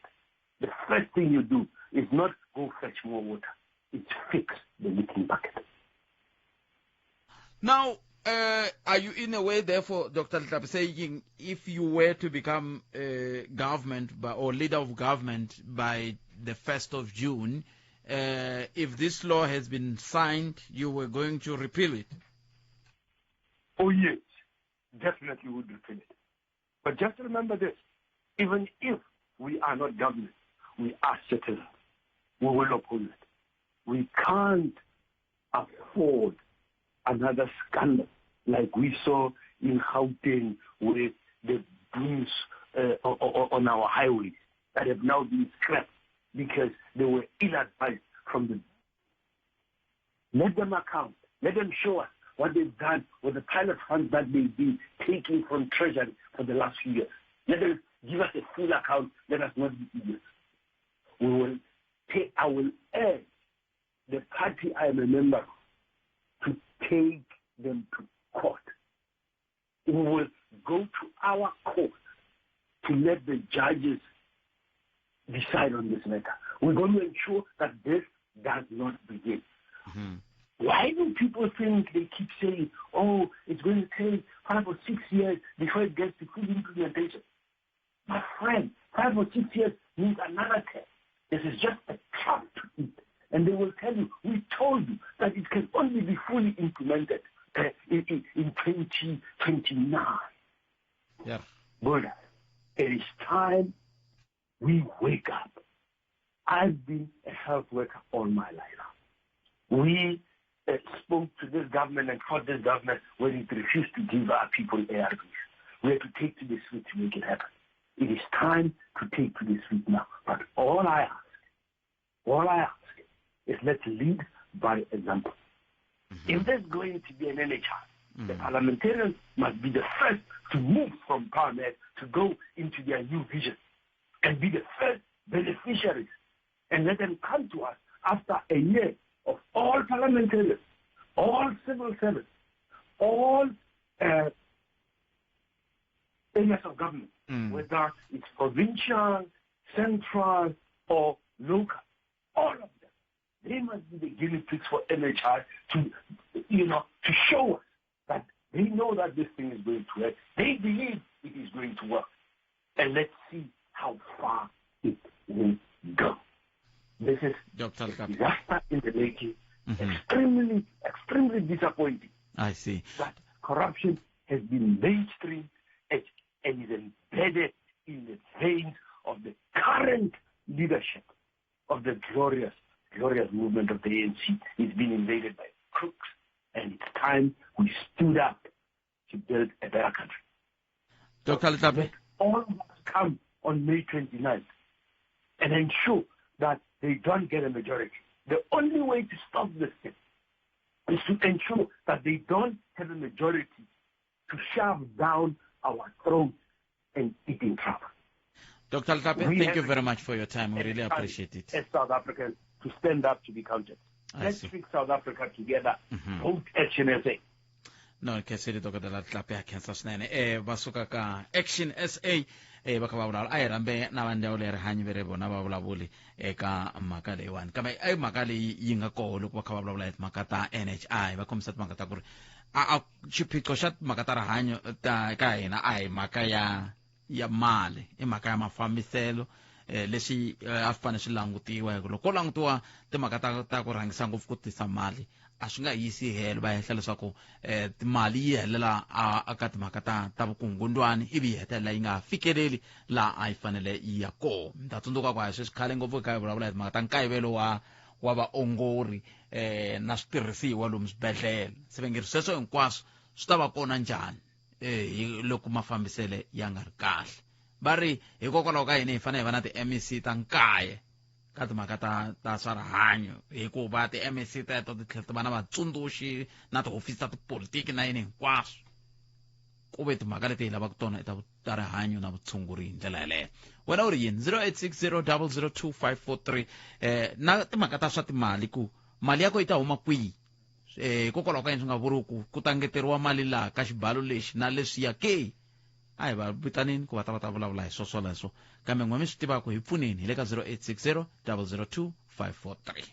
The first thing you do is not go fetch more water. It's fix the leaking bucket. Now, are you in a way, therefore, Dr. Letlape, saying if you were to become a government by, or leader of government by the 1st of June, if this law has been signed, you were going to repeal it? Oh, yes. Definitely would repeal it. But just remember this, even if we are not government, we are citizens. We will oppose it. We can't afford another scandal like we saw in Gauteng with the booms on our highways that have now been scrapped because they were ill-advised from the... Let them account. Let them show us what they've done with the pilot funds that they've been taking from Treasury for the last few years. Let them give us a full account. Let us not be idiots. We will take, I will urge the party I am a member of to take them to court. We will go to our court to let the judges decide on this matter. We're going to ensure that this does not begin. Mm-hmm. Why do people think they keep saying, oh, it's going to take 5 or 6 years before it gets to full implementation? My friend, 5 or 6 years means another 10. This is just a trap to eat. And they will tell you, we told you that it can only be fully implemented in 2029. Yeah. But it is time we wake up. I've been a health worker all my life. We spoke to this government and fought this government when it refused to give our people ARVs. We had to take to the street to make it happen. It is time to take to the street now. But all I ask is let's lead by example. Mm-hmm. If there's going to be an NHI, mm-hmm. the parliamentarians must be the first to move from parliament to go into their new vision and be the first beneficiaries, and let them come to us after a year of all parliamentarians, all civil servants, all areas of government, whether it's provincial, central, or local, all of them. They must be the guinea pigs for NHI to, you know, to show us that they know that this thing is going to work. They believe it is going to work. And let's see how far it will go. This is Dr. a disaster in the making. Mm-hmm. Extremely, extremely disappointing. I see. That corruption has been mainstream and is embedded in the veins of the current leadership of the glorious, glorious movement of the ANC. It's been invaded by crooks, and it's time we stood up to build a better country. Dr. Letlape. Let all of us come on May 29th and ensure that they don't get a majority. The only way to stop this thing is to ensure that they don't have a majority to shove down our throats and eat in trouble. Dr. Letlape, thank you very much for your time. We really appreciate it. As South Africans, to stand up to be counted. Let's fix South Africa together. Mm-hmm. Vote Action SA. No, khensile Dr. Letlape a khensa swinene. Va suka ka Action SA va kha va vulavula. A hi rhambe na va ndzawulo ya rihanyo ve ri vona va vulavuli eka mhaka leyiwani, kambe i mhaka leyi yi nga koho loko va kha va vulavula hi timhaka ta NHI, va kombisa timhaka ta ku ri a xiphiqo xa timhaka ta rihanyo ta ka hina a hi mhaka ya mali, i mhaka ya mafambiselo. Leswi a swi fanele swi langutiwa, hi ku loko ko langutiwa timhaka ta ku rhangisa ngopfu ku tisa mali a swi nga yisi helo, va hehla leswaku mali yi helela aka timhaka ta vukungundwani ivi yi hetelela yi nga fikeleli laha a yi fanele yi ya kona. Mi ta tsundzuka ku a hi sweswi khale ngopfu hi kha hi vulavula hi timhaka ta nkayivelo wa vaongori na switirhisiwa lomu swibedhlele. Se va nge ri sweswo hinkwaswo swi ta va kona njhani hi loko mafambisele ya nga ri kahle. Va ri hikokwalaho ka yini hi fanele hi va na ti-MEC ta 9 ka timhaka ta swa rihanyo, hikuva ti-MEC teto ti tlhela ti va na vatsundzuxi na tihofisi ta tipolitiki na yini hinkwaswo. Ku ve timhaka leti hi lavaka tona i ta rihanyo na vutshunguri hi ndlela yeleyo. Wena u ri yini? 0860002543. Na timhaka ta swa timali, ku mali ya ko yi ta huma kwihi? Hikokwalaho ka yini swi nga vuriwi ku ku ta ngeteriwa mali laha ka xibalo lexi na leswiya ke? A hi va vitanini ku va ta va ta vulavula hi swo swoleswo, kambe n'we mi swi tivaka hi pfuneni hi le ka 0860002543.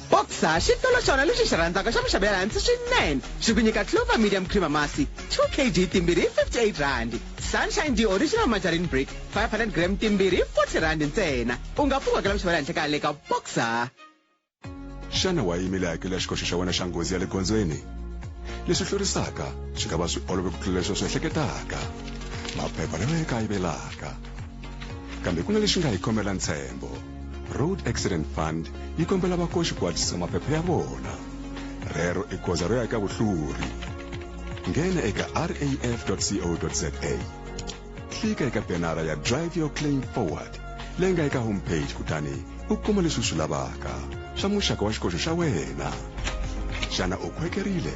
Boxer xitolo xona lexi xi rhandzaka xa minxavo ya le hansi swinene, xi ku nyika Clover medium cream masi 2 kg timbirhi hi 58 rand, Sunshine D original margarine brick 500 gram timbirhi hi 40 rand ntsena. U nga pfuka hakela minxavo ya le henhla ka le ka Boxer. Xana wa yimile hakelo ya xikoxo xa wena xa nghozi ya le gondzweni? Leswi hlurisaka swi nga va swi olove ku tlula leswi u swi ehleketaka. Maphepha lawa ya kayivelaka. Kambe ku na lexi nga hi khomela ntshembo. Road Accident Fund yi kombela vakoxi ku hatlisisa maphepha ya vona. Rero i goza ro ya eka vuhluri. Nghena eka raf.co.za. Klika eka benara ya Drive Your Claim Forward leyi nga eka homepage kutani u kuma leswi u swi lavaka swa muxaka wa xikoxo xa wena. Xana u khwekerile?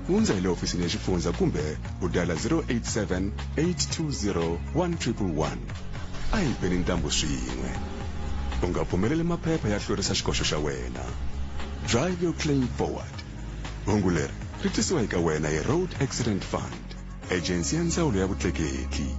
Hundza hi le hofisini ya xifundza kumbe u diala 087 820 1111. A hi beni ntambu swin'we. U nga pfumeleli maphepha ya hlwerisa xikoxo xa wena. Drive Your Claim Forward. Hungu leri ri tisiwa eka wena hi Road Accident Fund, ejensi ya ndzawulo ya vutleketli.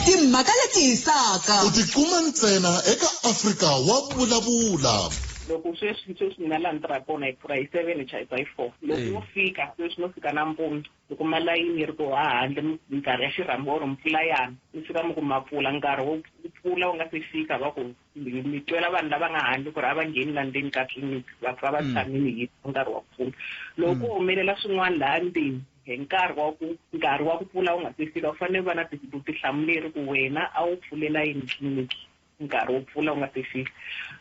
Timhaka leti hisaka u tikuma ntsena eka Afrika wa Vulavula. Loko sweswi mina laha ni tirhaka kona hi pfula hi 7 hi chayisa hi 4. Loko no fika sweswi no fika nampundzu, loko malayini yi ri ku ha handle minkarhi ya xirhambo or mpfula yana, mi fika mi ku ma pfula nkarhi wo pfula wu nga se fika, va ku mi twela vanhu lava nga handle ku ri a va ngheni la ndzeni ka tliliniki, va pfa va tshamile hi nkarhi wa ku pfula. Loko ku humelela swin'wana laha ndzeni hi nkarhi wa ku nkarhi wa ku pfula wu nga se fika, u fanele u va na vutihlamuleri ku wena a wu pfulela yini tliliniki nkarhi wo pfula wu nga se fika.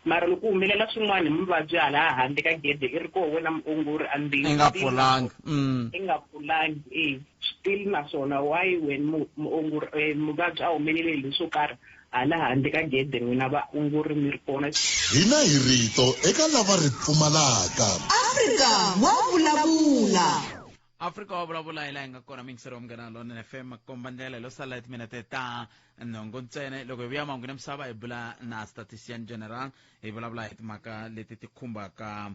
Mara loko ku humelela swin'wana hi muvabyi hala handle ka gede i ri koho wena muongori endzeni, i nga pfulangi, i nga pfulangi, still naswona why wena muongori muvabyi a humelele hi leswo karhi hala handle ka gede n'wina vaongori mi ri kona. Hina hi rito eka lava ri pfumalaka. Afrika wa vulavula. Afrika wa vulavula hi laha hi nga kona mingisero wa Munghana Lonene FM makomba ndlela lo sala hi timinete ta nhungu ntsena. Loko hi vuya mahungu na misava hi bula na Statistician General, hi vulavula hi timhaka leti ti khumbaka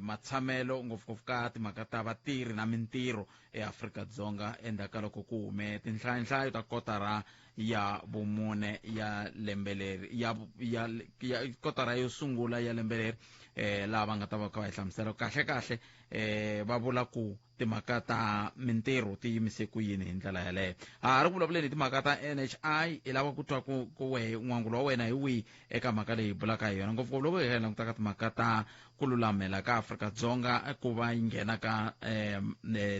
matshamelo ngopfungopfu ka timhaka ta vatirhi na mintirho eAfrika-Dzonga endzhaku ka loko ku hume tinhlayonhlayo ta kotara ya vumune ya lembe leri ya ya ya kotara yo sungula ya lembe leri, laha va nga ta va kha va hi hlamusela kahle kahle, va vula ku timhaka ta mintirho ti yimise ku yini hi ndlela yaleyo. Ha ri ku vulavuleni hi timhaka ta NHI, hi lava ku twa ku wehe n'wangulo wa wena hi wihi eka mhaka leyi hi bulaka hi yona, ngopfungopfu loko hi languta ka timhaka ta ku lulamela ka Afrika-Dzonga ku va yi nghena ka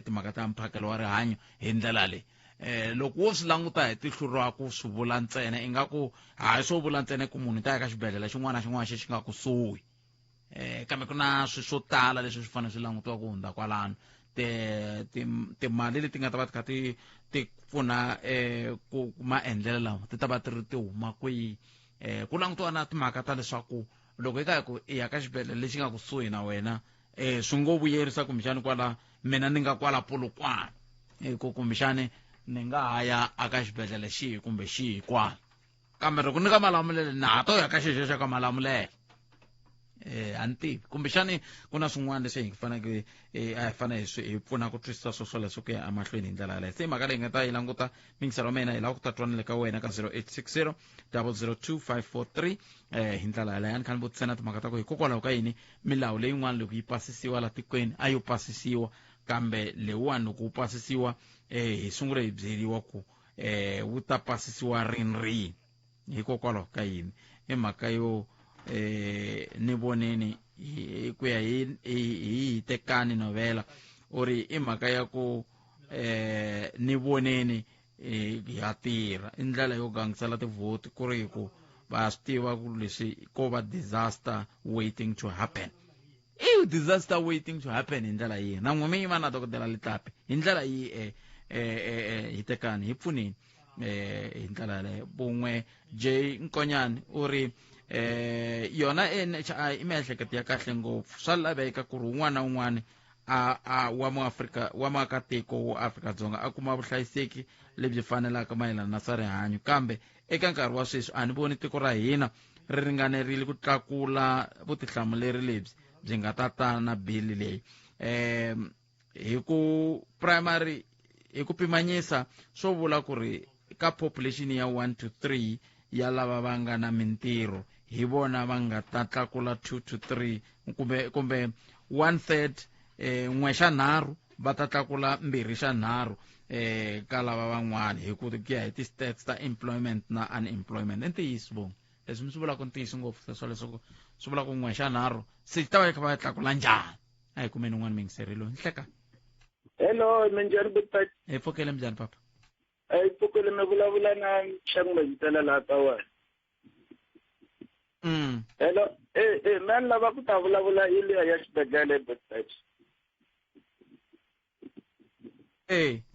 timhaka ta mphakelo wa rihanyo hi ndlela leyi. Loko wo swi languta hi tihlo ra ku swi vula ntsena, ingaku hayi swo vula ntsena ku munhu ta ya ka xibedhlele xin'wana na xin'wana xi nga kusuhi, kambe ku na swilo swo tala leswi swi fanele swi langutiwa ku hundza kwalano. Timali leti nga ta va ti kha ti pfuna ku maendlelo lawa ti ta va ti ri ti huma kwihi, ku langutiwa na timhaka ta leswaku loko eka ku i ya ka xibedhlele lexi nga kusuhi na wena, swi ngo vuyerisa kumbexani kwala mina ni nga kwala Polokwane, ku kumbexani ni nga ha ya aka xibedhlele xihi kumbe xihi kwala, kambe loko ni ka Malamulele na ha to ya ka xexo xa ka Malamulele. A ni tivi kumbexani ku na swin'wana leswi hi faneleke a hi fanele hi pfuna ku twisisa swo swoleswo ku ya emahlweni hi ndlela yaleyo. Se mhaka leyi nga ta yi languta mingiselo wa mina, hi lava ku ta twanela ka wena ka 0860 002 543, hi ndlela yaleyo. A ni kha ni vutisa na timhaka ta ku hikokwalaho ka yini milawu leyin'wana loko yi pasisiwa la tikweni a yo pasisiwa, kambe leyiwani loko wu pasisiwa, hi sungule hi byeriwa ku wu ta pasisiwa rini rini, hikokwalaho ka yini? I mhaka yo ni voneni ku ya hi Hitekani Novela, u ri i mhaka ya ku ni voneni ya tirha i ndlela yo gangisela tivhoti ku ri ku Va swi tiva ku leswi ko va disaster waiting to happen. I disaster waiting to happen hi ndlela yihi? Na n'we mi yima na dokodela Letlape hi ndlela yihi? Hi tekani hi pfuneni hi ndlela yaleyo. Vun'we J Nkonyani u ri yona NHI i miehleketo ya kahle ngopfu, swa laveka ku ri un'wana na un'wana a wa muAfrika wa maakatiko wa Afrika-Dzonga a kuma vuhlayiseki lebyi fanelaka mayelana na swa rihanyo, kambe eka nkarhi wa sweswi a ni voni tiko ra hina ri ringanerile ku tlakula vutihlamuleri lebyi byi nga ta ta na bili leyi. Hi ku primary hi ku pimanyisa swo vula ku ri ka population ya 1 to 3 ya lava va nga na mintirho hi vona va nga ta tlakula 2 to 3 kumbe 1/3, 1 xa 3 va ta tlakula 2 xa 3 ka lava van'wana hi ku ya hi ti-stats ta employment na unemployment. I ntiyiso vo leswi mi swi vulaka ntiyiso ngopfu sweswo, leswaku swi vula ku 1 xa 3 se ta va kha va tlakula njhani? A hi kumeni un'wana muyingiseri loyi. Nhleka. Hello, minjhani buti? Hi pfukele, minjhani papa? Hi pfukele, mi vulavula na Xangu Majitela laha ka wena. Hello, mina ni lava ku ta vulavula hi liya ya xibedhlele buti.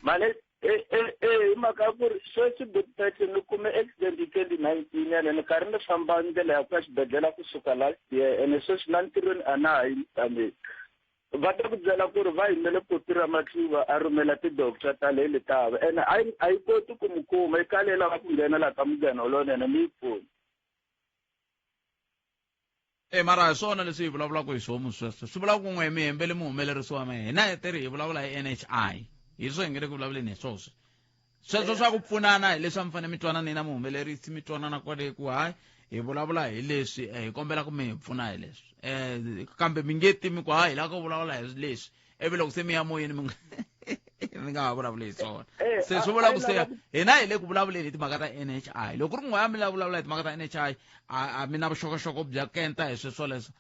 Mali hi mhaka ku ri sweswi buti ni kume accident hi 2019 yale ni karhi ni famba ndlela ya ku ya xibedhlele kusuka last year, ene sweswi la ntirhweni a na ha yi tanihi va ta ku byela ku ri va yimele koti ra Matluva a rhumela ti-doctor ta le Letaba, ene a yi koti ku mi kuma i kale lava ku nghena laha ka Munghana Lonene mi yi pfuna. Mara hi swona leswi hi vulavulaka hi swomu sweswo swi vula ku n'we mi hembele muhumelerisi wa mehe. Hina hi tirhi hi vulavula hi NHI, hi swo hi nge le ku vulavuleni hi swoswi sweswo swa ku pfunana hi leswi a mi fanele mi twanana na muhumelerisi, mi twanana kwale ku hayi hi vulavula hi leswi, hi kombela ku mi hi pfuna hi leswi, kambe mi nge timi ku hayi hi lava ku vulavula hi leswi ivi loko se mi ya moyeni mi nga ha vulavuli hi swona. Se swi vula ku se hina hi le ku vulavuleni hi timhaka ta NHI. Loko ku ri n'we mi lava vulavula hi timhaka ta NHI a mi na vuxokoxoko bya kenta hi sweswo leswo,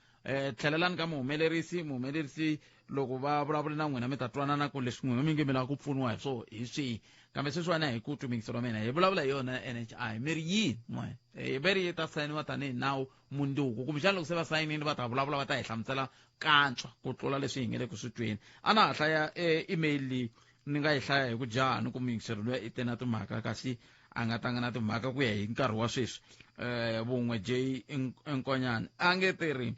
tlhelelani ka muhumelerisi. Muhumelerisi loko va vulavula na n'wina mi ta twanana ku leswi n'wina mi nge mi lava ku pfuniwa hi swo hi swihi, kambe sweswiwani a hi ku twi muyingiseri wa mina. Hi vulavula hi yona NHI mi ri yini n'we ve ri yi ta sayiniwa tanihi nawu mundzuku, kumbexana loko se va sayinile va ta vulavula va ta hi hlamusela kantswa ku tlula leswi hi nge le ku swi tweni. A na ha hlaya email leyi ni nga yi hlaya hi ku jaha ni ku muyingiseri luya i te na timhaka kasi a nga tanga na timhaka ku ya hi nkarhi wa sweswi. Vun'we J Nkonyane a nge tiri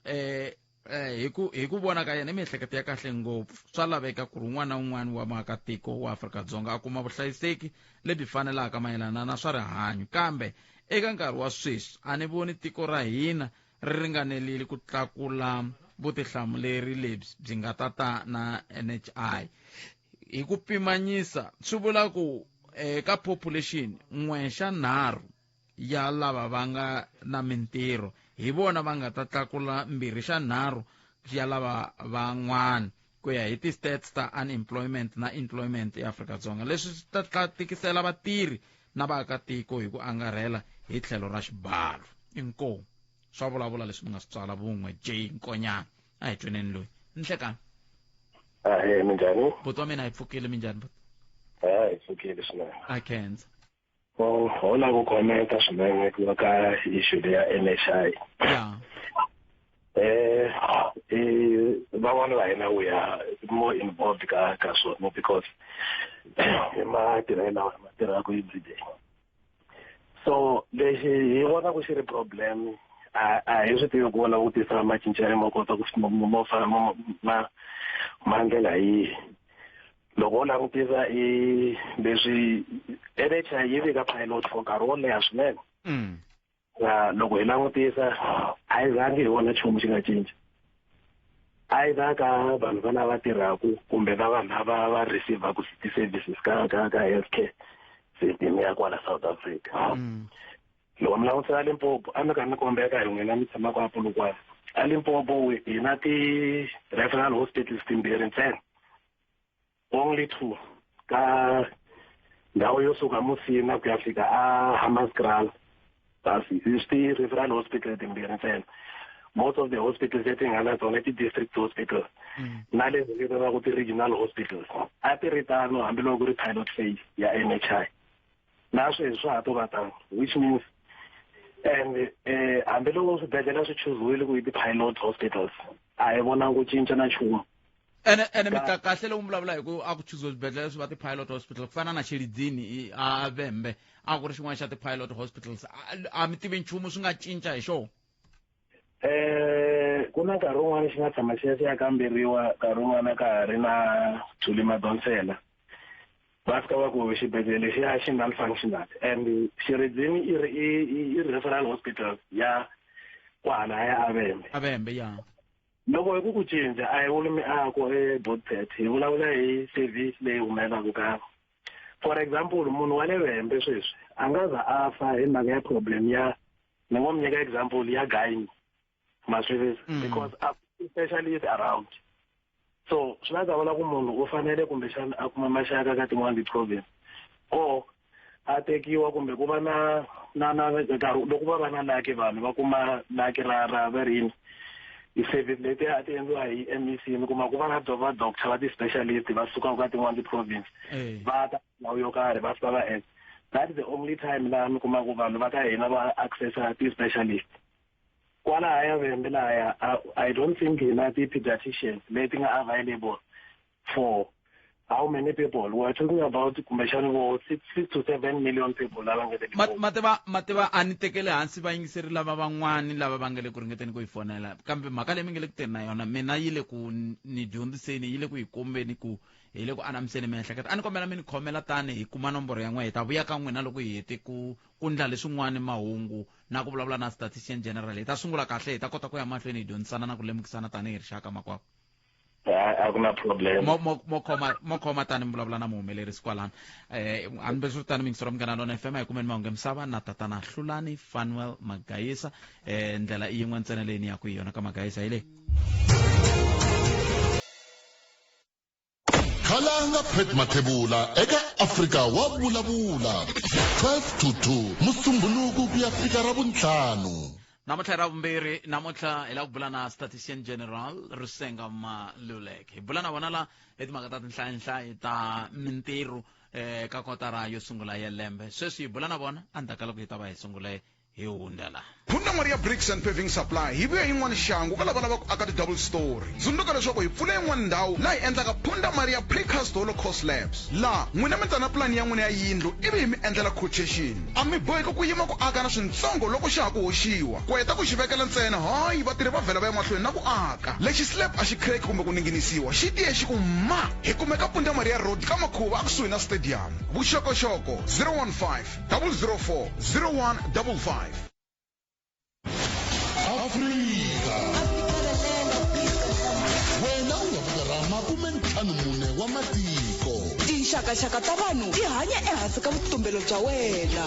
hi ku vona ka yena i miehleketo ya kahle ngopfu, swa laveka ku ri un'wana na un'wana wa maakatiko wa Afrika-Dzonga a kuma vuhlayiseki lebyi fanelaka mayelana na swa rihanyo, kambe eka nkarhi wa sweswi a ni voni tiko ra hina ri ringanerile ku tlakula vutihlamuleri lebyi byi nga ta ta na NHI. Hi ku pimanyisa swi vula ku ka population 1 xa 3 ya lava va nga na mintirho hi vona va nga ta tlakula 2 xa 3 ya lava van'wana ku ya hi ti-stats ta unemployment na employment eAfrika-Dzonga. Leswi swi ta tikisela vatirhi na vaakatiko hi ku angarhela hi tlhelo ra xibalo. Inkomu swa vulavula leswi mi nga swi tsala. Vun'we J Nkonyana a hi tweneni loyi. Nhlekani. Ahee, minjhani? Buti wa mina hi pfukile, minjhani buti? Hi pfukile swinene. A khensa. Ho lava ku commenta swinene ku ka issue leya NHI. Van'wana va hina we are more involved ka swona because hi matirhelo lawa hi ma tirhaka every day. So lexi hi vona ku xi ri problem a hi swi tivi ku va lava ku tisa macincelo mo kota ku mo fana ma ndlela yihi. Loko u langutisa i leswi NHI yi vika pilot for nkarhi wo leha swinene. Loko hi langutisa a yi zangi hi vona nchumu xi nga cinci, either ka vanhu va lava tirhaka kumbe va vanhu lava va receive-aku ti-services ka ka ka healthcare system ya kwala South Africa. Loko mi langutisa Limpopo, a mi karhi mi kombeka hi n'wina mi tshamaka a Polokwane. A Limpopo hi na ti-referral hospitals timbirhi ntsena, only 2, ka ndhawu yo suka Musina ku ya fika a Hammanskraal. Basi i ti-referral hospital timbirhi ntsena. Most of the hospitals leti nga na tona i ti-district hospitals na leswi vitaniwaka ti-regional hospitals. A ti ri tano hambiloko ku ri pilot phase ya NHI. Na sweswi swa ha to va tano, which means And hambiloko swibedhlele swi chuziwile ku i ti-pilot hospitals, a hi vonanga ku cinca na nchumu. Ene mi ta kahle loko mi vulavula hi ku a ku chuziwe swibedhlele swi va ti-pilot hospital, ku fana na Xilidzini a Vhembe a ku ri xin'wana xa ti-pilot hospitals, a mi tivi nchumu swi nga cinca hi xona? Ku na nkarhi wun'wana xi nga tshama xi ya xi ya kamberiwa, nkarhi wun'wana ka ha ri na Thuli Madonsela, va fika va ku xibedhlele lexiya xi non-functional, and Xiridzini i ri i referral hospital ya kwahalaya Avembe. Avembe ya. Loko hi ku ku cinca a hi vuli miako eBodpet, hi vulavula hi service leyi humelelaka ka. For example, munhu wa le Vhembe sweswi a nga za a fa hi mhaka ya problem ya, ni ngo mi nyika example ya gyne, ma swi tivisa, because a specialist around. So swi la ta vula ku munhu u fanele kumbexana a kuma maxaka ka tin'wana ti-province, or a tekiwa kumbe ku va na na na nkarhi loko va va na laki, vanhu va kuma laki ra ra va ri yini, ti-service leti a ti endliwa hi MEC, mi kuma ku va na va doctor va ti-specialist va sukaka ka tin'wana ti-province, va ta ndhawu yo karhi va fika va endla. That is the only time laha mi kumaka vanhu va ka hina va accessa ti-specialist kwalahaya Vhembe. Lahaya I don't think hi na ti-pediatricians leti nga available for how many people we are talking about, kumbexani vo 6 to 7 million people lava nga le Mativa a ni tekele hansi vayingiseri lava van'wani lava va nga le ku ringeteni ku yi fonela, kambe mhaka leyi mi nga le ku teni na yona, mina yi le ku ni dyondziseni, yi le ku hi kombeni ku hi le ku anamiseni miehleketo. A ni kombela mi ni khomela tani hi kuma nomboro ya n'we, hi ta vuya ka n'wina loko hi hete ku ndla leswin'wani mahungu na ku vulavula na statistician general. Hi ta sungula kahle, hi ta kota ku ya mahlweni hi dyondzisana na ku lemukisana tanihi rixaka makwavo. A ku na problem. Mo khoma tani mi vulavula na muhumelerisi kwalano. Hambi swi ri tano, miyingisero Munghana Lona FM, hi kumeni mahungu ya misava na tatana Hlulani Fanuel Magayisa. Ndlela i yin'we ntsena leyi ni yaku hi yona ka Magayisa hi leyi. Khalanga Pet Mathebula eka Afrika wa Vulavula, 12 to 2 Musumbhunuku ku ya fika ra vuntlhanu. Namuntlha hi ra vumbirhi, namuntlha hi lava ku bula na statistician general Risenga Maluleke. Hi bula na vona la hi timhaka ta tinhlayinhlayi ta mintirho ka kotara yo sungula ya lembe. Sweswi hi bula na vona endzhaku ka loko hi ta va hi sungule hi hundza la. Phunda Maria Bricks and Paving Supply hi vuya yin'wana xangu ka lava lavaka ku aka ti-double story. Tsundzuka leswaku hi pfule yin'wana ndhawu laha hi endlaka Phunda Maria Precast Holocaust Labs. Laha n'wina mi ta na pulani ya n'wina ya yindlu ivi hi mi endlela quotation. A mi boheki ku yima ku aka na swintsongo loko xa ha ku hoxiwa. Ku heta ku xi vekela ntsena, hayi vatirhi va vhela va ya mahlweni na ku aka. Lexi slab a xi crack kumbe ku ninginisiwa, xi tiye xi ku ma! Hi kumeka Punda Maria Road ka Makhuva a kusuhi na stadium. Vuxokoxoko 015 004 0155. Afrika wena u nga veka ra 54 wa matiko. Tinxakaxaka ta vanhu ti hanya ehansi ka vutumbelo bya wena.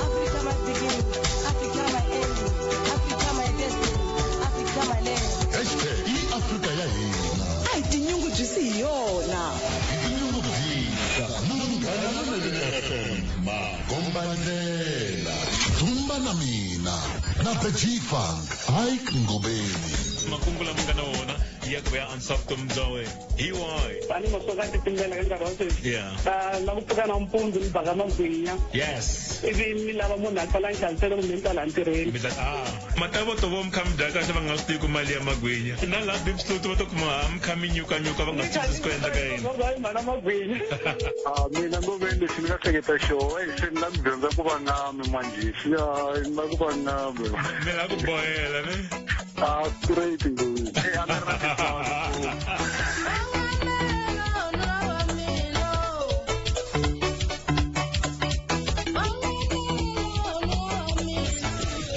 Africa my beginning, Africa my ending, Africa my destiny, Africa my land. Hashtag i Afrika ya hina. A hi tinyungubyisi hi yona. Hi tinyungubyisa. Munghana Lonene FM, makombandlela, dzumba na mina na the G Funk Ike Ngobeni. Makungu lama nga na wona ya ku va ya antswisa vutomi bya wena hi wahi? Tanihi masoko a titimbela ka nkarhi wa sweswi, na ku pfuka nampundzu ni baka magwinya, ivi ni lava munhu a tsala nhlamuselo kumbe ni tsala ntirhweni. Mi ta a matavoto vo mi kha mi dya kahle, va nga swi tivi ku mali ya magwinya na laha Diepsloot va ta kuma ha mi kha mi nyukanyuka, va nga swi twisisi ku endleka yini. Mhana magwinya. Ah, mina Ngobeni, lexi ni nga hleketa xoho, eyi se ni la ku dyondza ku va ngami manjhesi ya ni la ku va ngami. Mi la ku bohela ne? Ah, straight Ngobeni. Eh, a ni ri na tintswalo.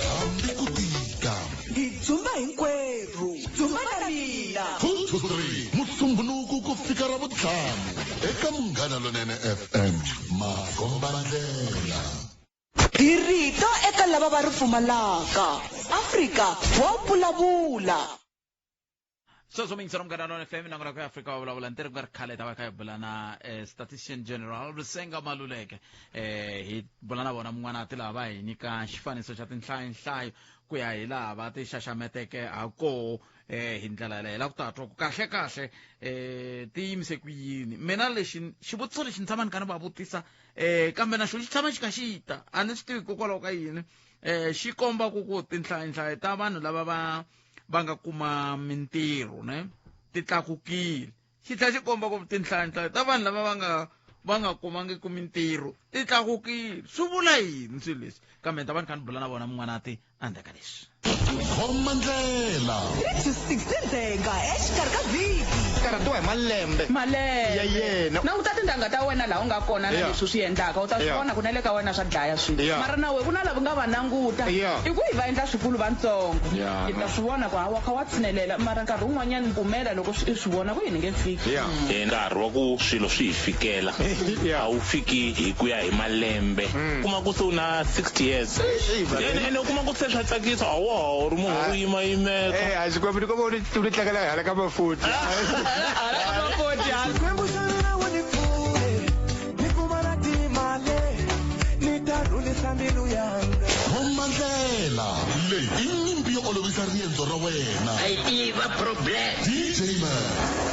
Hambi ku tika, Hi dzumba hinkwerhu, dzumba na mina. 2 to 3 Musumbhunuku ku fika ra vuntlhanu eka Munghana Lonene FM, makombandlela. Hi rito eka lava va ri pfumalaka. Afrika wa vulavula. Sweswo miyingisero Munghana Lona FM, nakona ku Afrika wa Vulavula ntirho. Ku nga ri khale hi ta va kha hi bula na statistician general Risenga Maluleke. Hi bula na vona mun'wana ti laha va hi nyika xifaniso xa tinhlayinhlayo ku ya hi laha va ti xaxameteke ha koho. Hi ndlela yaleyo hi lava ku ta twa ku kahle kahle ti yimise ku yini. Mina lexi xivutiso lexi ni tshama ni kha ni va vutisa Kambe na xona xi tshama xi kha xi ta, a ni swi tivi hikokwalaho ka yini. Xi komba ku ku tinhlayonhlayo ta vanhu lava va nga kuma mintirho ne ti tlakukile. Xi tlhela xi komba ku tinhlayonhlayo ta vanhu lava va nga kumangiki mintirho ti tlakukile. Swi vula yini swilo leswi? Kambe ni ta va ni kha ni bula na vona Mun'wanati endzhaku ka leswi. Khoma ndlela. 3 to 6 tindzhenga exikarhi ka vhiki. Karhatiwa hi malembe. Malembe. Ya yena. Languta tintangha ta wena laha u nga kona na leswi u swi endlaka, u ta swi vona ku na le ka wena swa dlaya swilo. Mara na wehe ku na lava u nga va languta, i ku hi va endla swikulu vantsongo. I ta swi vona ku hawa kha wa tshinelela, mara nkarhi wun'wanyana pfumela loko i swi vona ku yini nge fiki. Nkarhi wa ku swilo swi hi fikela a wu fiki hi ku ya hi malembe. Kuma ku se u na 60 years. Ene u kuma ku se swa tsakisa, a wa ha ri munhu wo yimayimeka. A Xikwembu ni komba u ni tlangela hala ka mafuti. Hala ka mafuti, hala. Xikwembu xa mina u ni pfune, ni kuma na timali, ni ta rhulisa mbilu yanga. Khoma ndlela leyi i nyimpi yo olovisa riendzo ra wena. A yi tiva problem. DJ Man.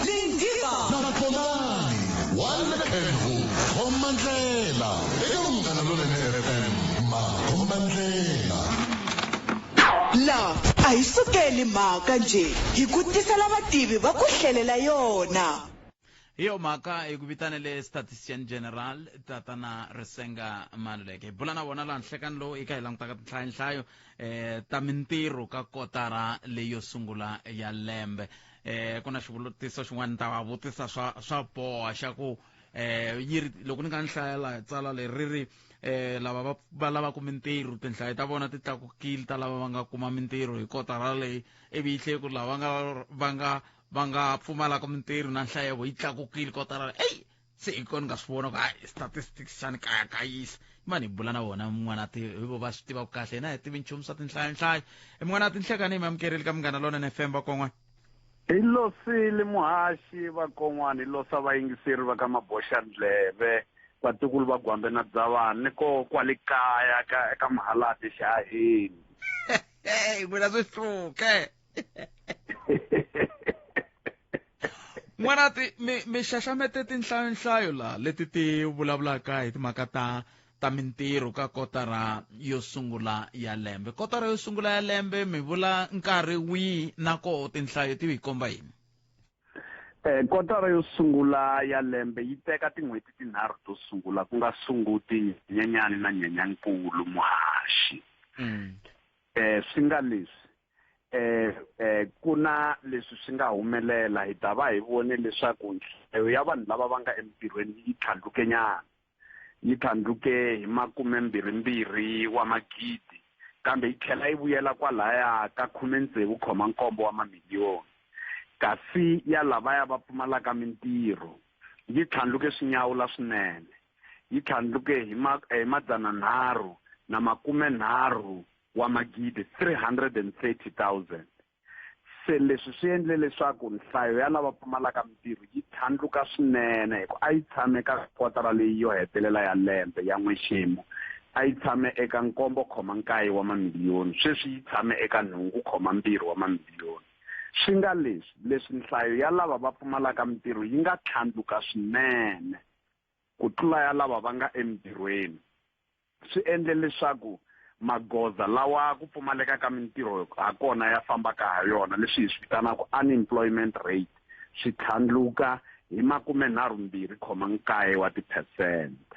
Lindiva. Na Khomani. One Kenho. Khoma ndlela eka Munghana Lonene FM. Makhomba ndlela. La a hi sukeli mhaka nje hi ku tisela vativi va ku hlelela yona. Hi yo mhaka hi ku vitanele Statistician General Tatana Risenga Maluleke. Hi bula na vona laha nhlekani lowu hi kha hi langutaka tinhlayonhlayo ta mintirho ka kotara leyi yo sungula ya lembe. Ku na xivutiso xin'wana ni ta va vutisa swa boha xa ku yi ri loko ni nga ni hlaya laha tsala leri ri ri lava va lavaka mintirho tinhlayo ta vona ti tlakukile ta lava va nga kuma mintirho hi kotara leyi, ivi yi tlhela ku lava va nga pfumalaka mintirho na nhlayo yi tlakukile kotara leyi. Ey, se hi kona ni nga swi vona ku hayi statistics xa ni kayakayisa. Mani hi bula na vona mun'wana ti hi vo va swi tivaka kahle, hina hi tivi nchumu swa tinhlayonhlayo. Mun'wana tinhlekani hi mi amukerile ka Munghana Lonene FM va kon'wana. Hi losile muhaxi va kon'wana, hi losa vayingiseri va ka maboxandleve, vatukulu va Gwambe na Dzavani, ni ko kwale kaya ka eka Mahalati xihaheni. Hey, n'wina swi hluke. N'wana ti mi xaxamete tinhlayonhlayo la leti ti vulavulaka hi timhaka ta mintirho ka kotara yo sungula ya lembe. Kotara yo sungula ya lembe mi vula nkarhi wihi na koho tinhlayo ti hi komba yini? Kotara yo sungula ya lembe yi teka tin'hweti tinharhu to sungula, ku nga Sunguti, Nyenyani na Nyenyankulu muhaxi. Swi nga leswi, ku na leswi swi nga humelela, hi ta va hi vone leswaku nhlayo ya vanhu lava va nga emintirhweni yi tlhandlukenyana. Yi tlhandluke hi makumembirhimbirhi wa magidi, kambe yi tlhela yi vuyela kwalaya ka khume ntsevu khoma nkombo wa mamiliyoni. Kasi ya lavaya va pfumalaka mintirho yi tlhandluke swinyawula swinene, yi tlhandluke hi madzana nharhu na makume nharhu wa magidi, 330,000. Se leswi swi endle leswaku nhlayo ya lava pfumalaka mintirho yi tlhandluka swinene, hikuva a yi tshame ka kotara leyi yo hetelela ya lembe ya n'wexemu, a yi tshame eka nkombo khoma nkaye wa mamiliyoni, sweswi yi tshame eka nhungu khoma mbirhi wa mamiliyoni. Swi nga leswi nhlayo ya lava va pfumalaka mintirho yi nga tlhandluka swinene ku tlula ya lava va nga emintirhweni, swi endle leswaku magoza lawa ku pfumaleka ka mintirho ha kona ya fambaka ha yona, leswi hi swi vitanaka unemployment rate, swi tlhandluka hi makume nharhu mbirhi khoma nkaye wa tiphesente.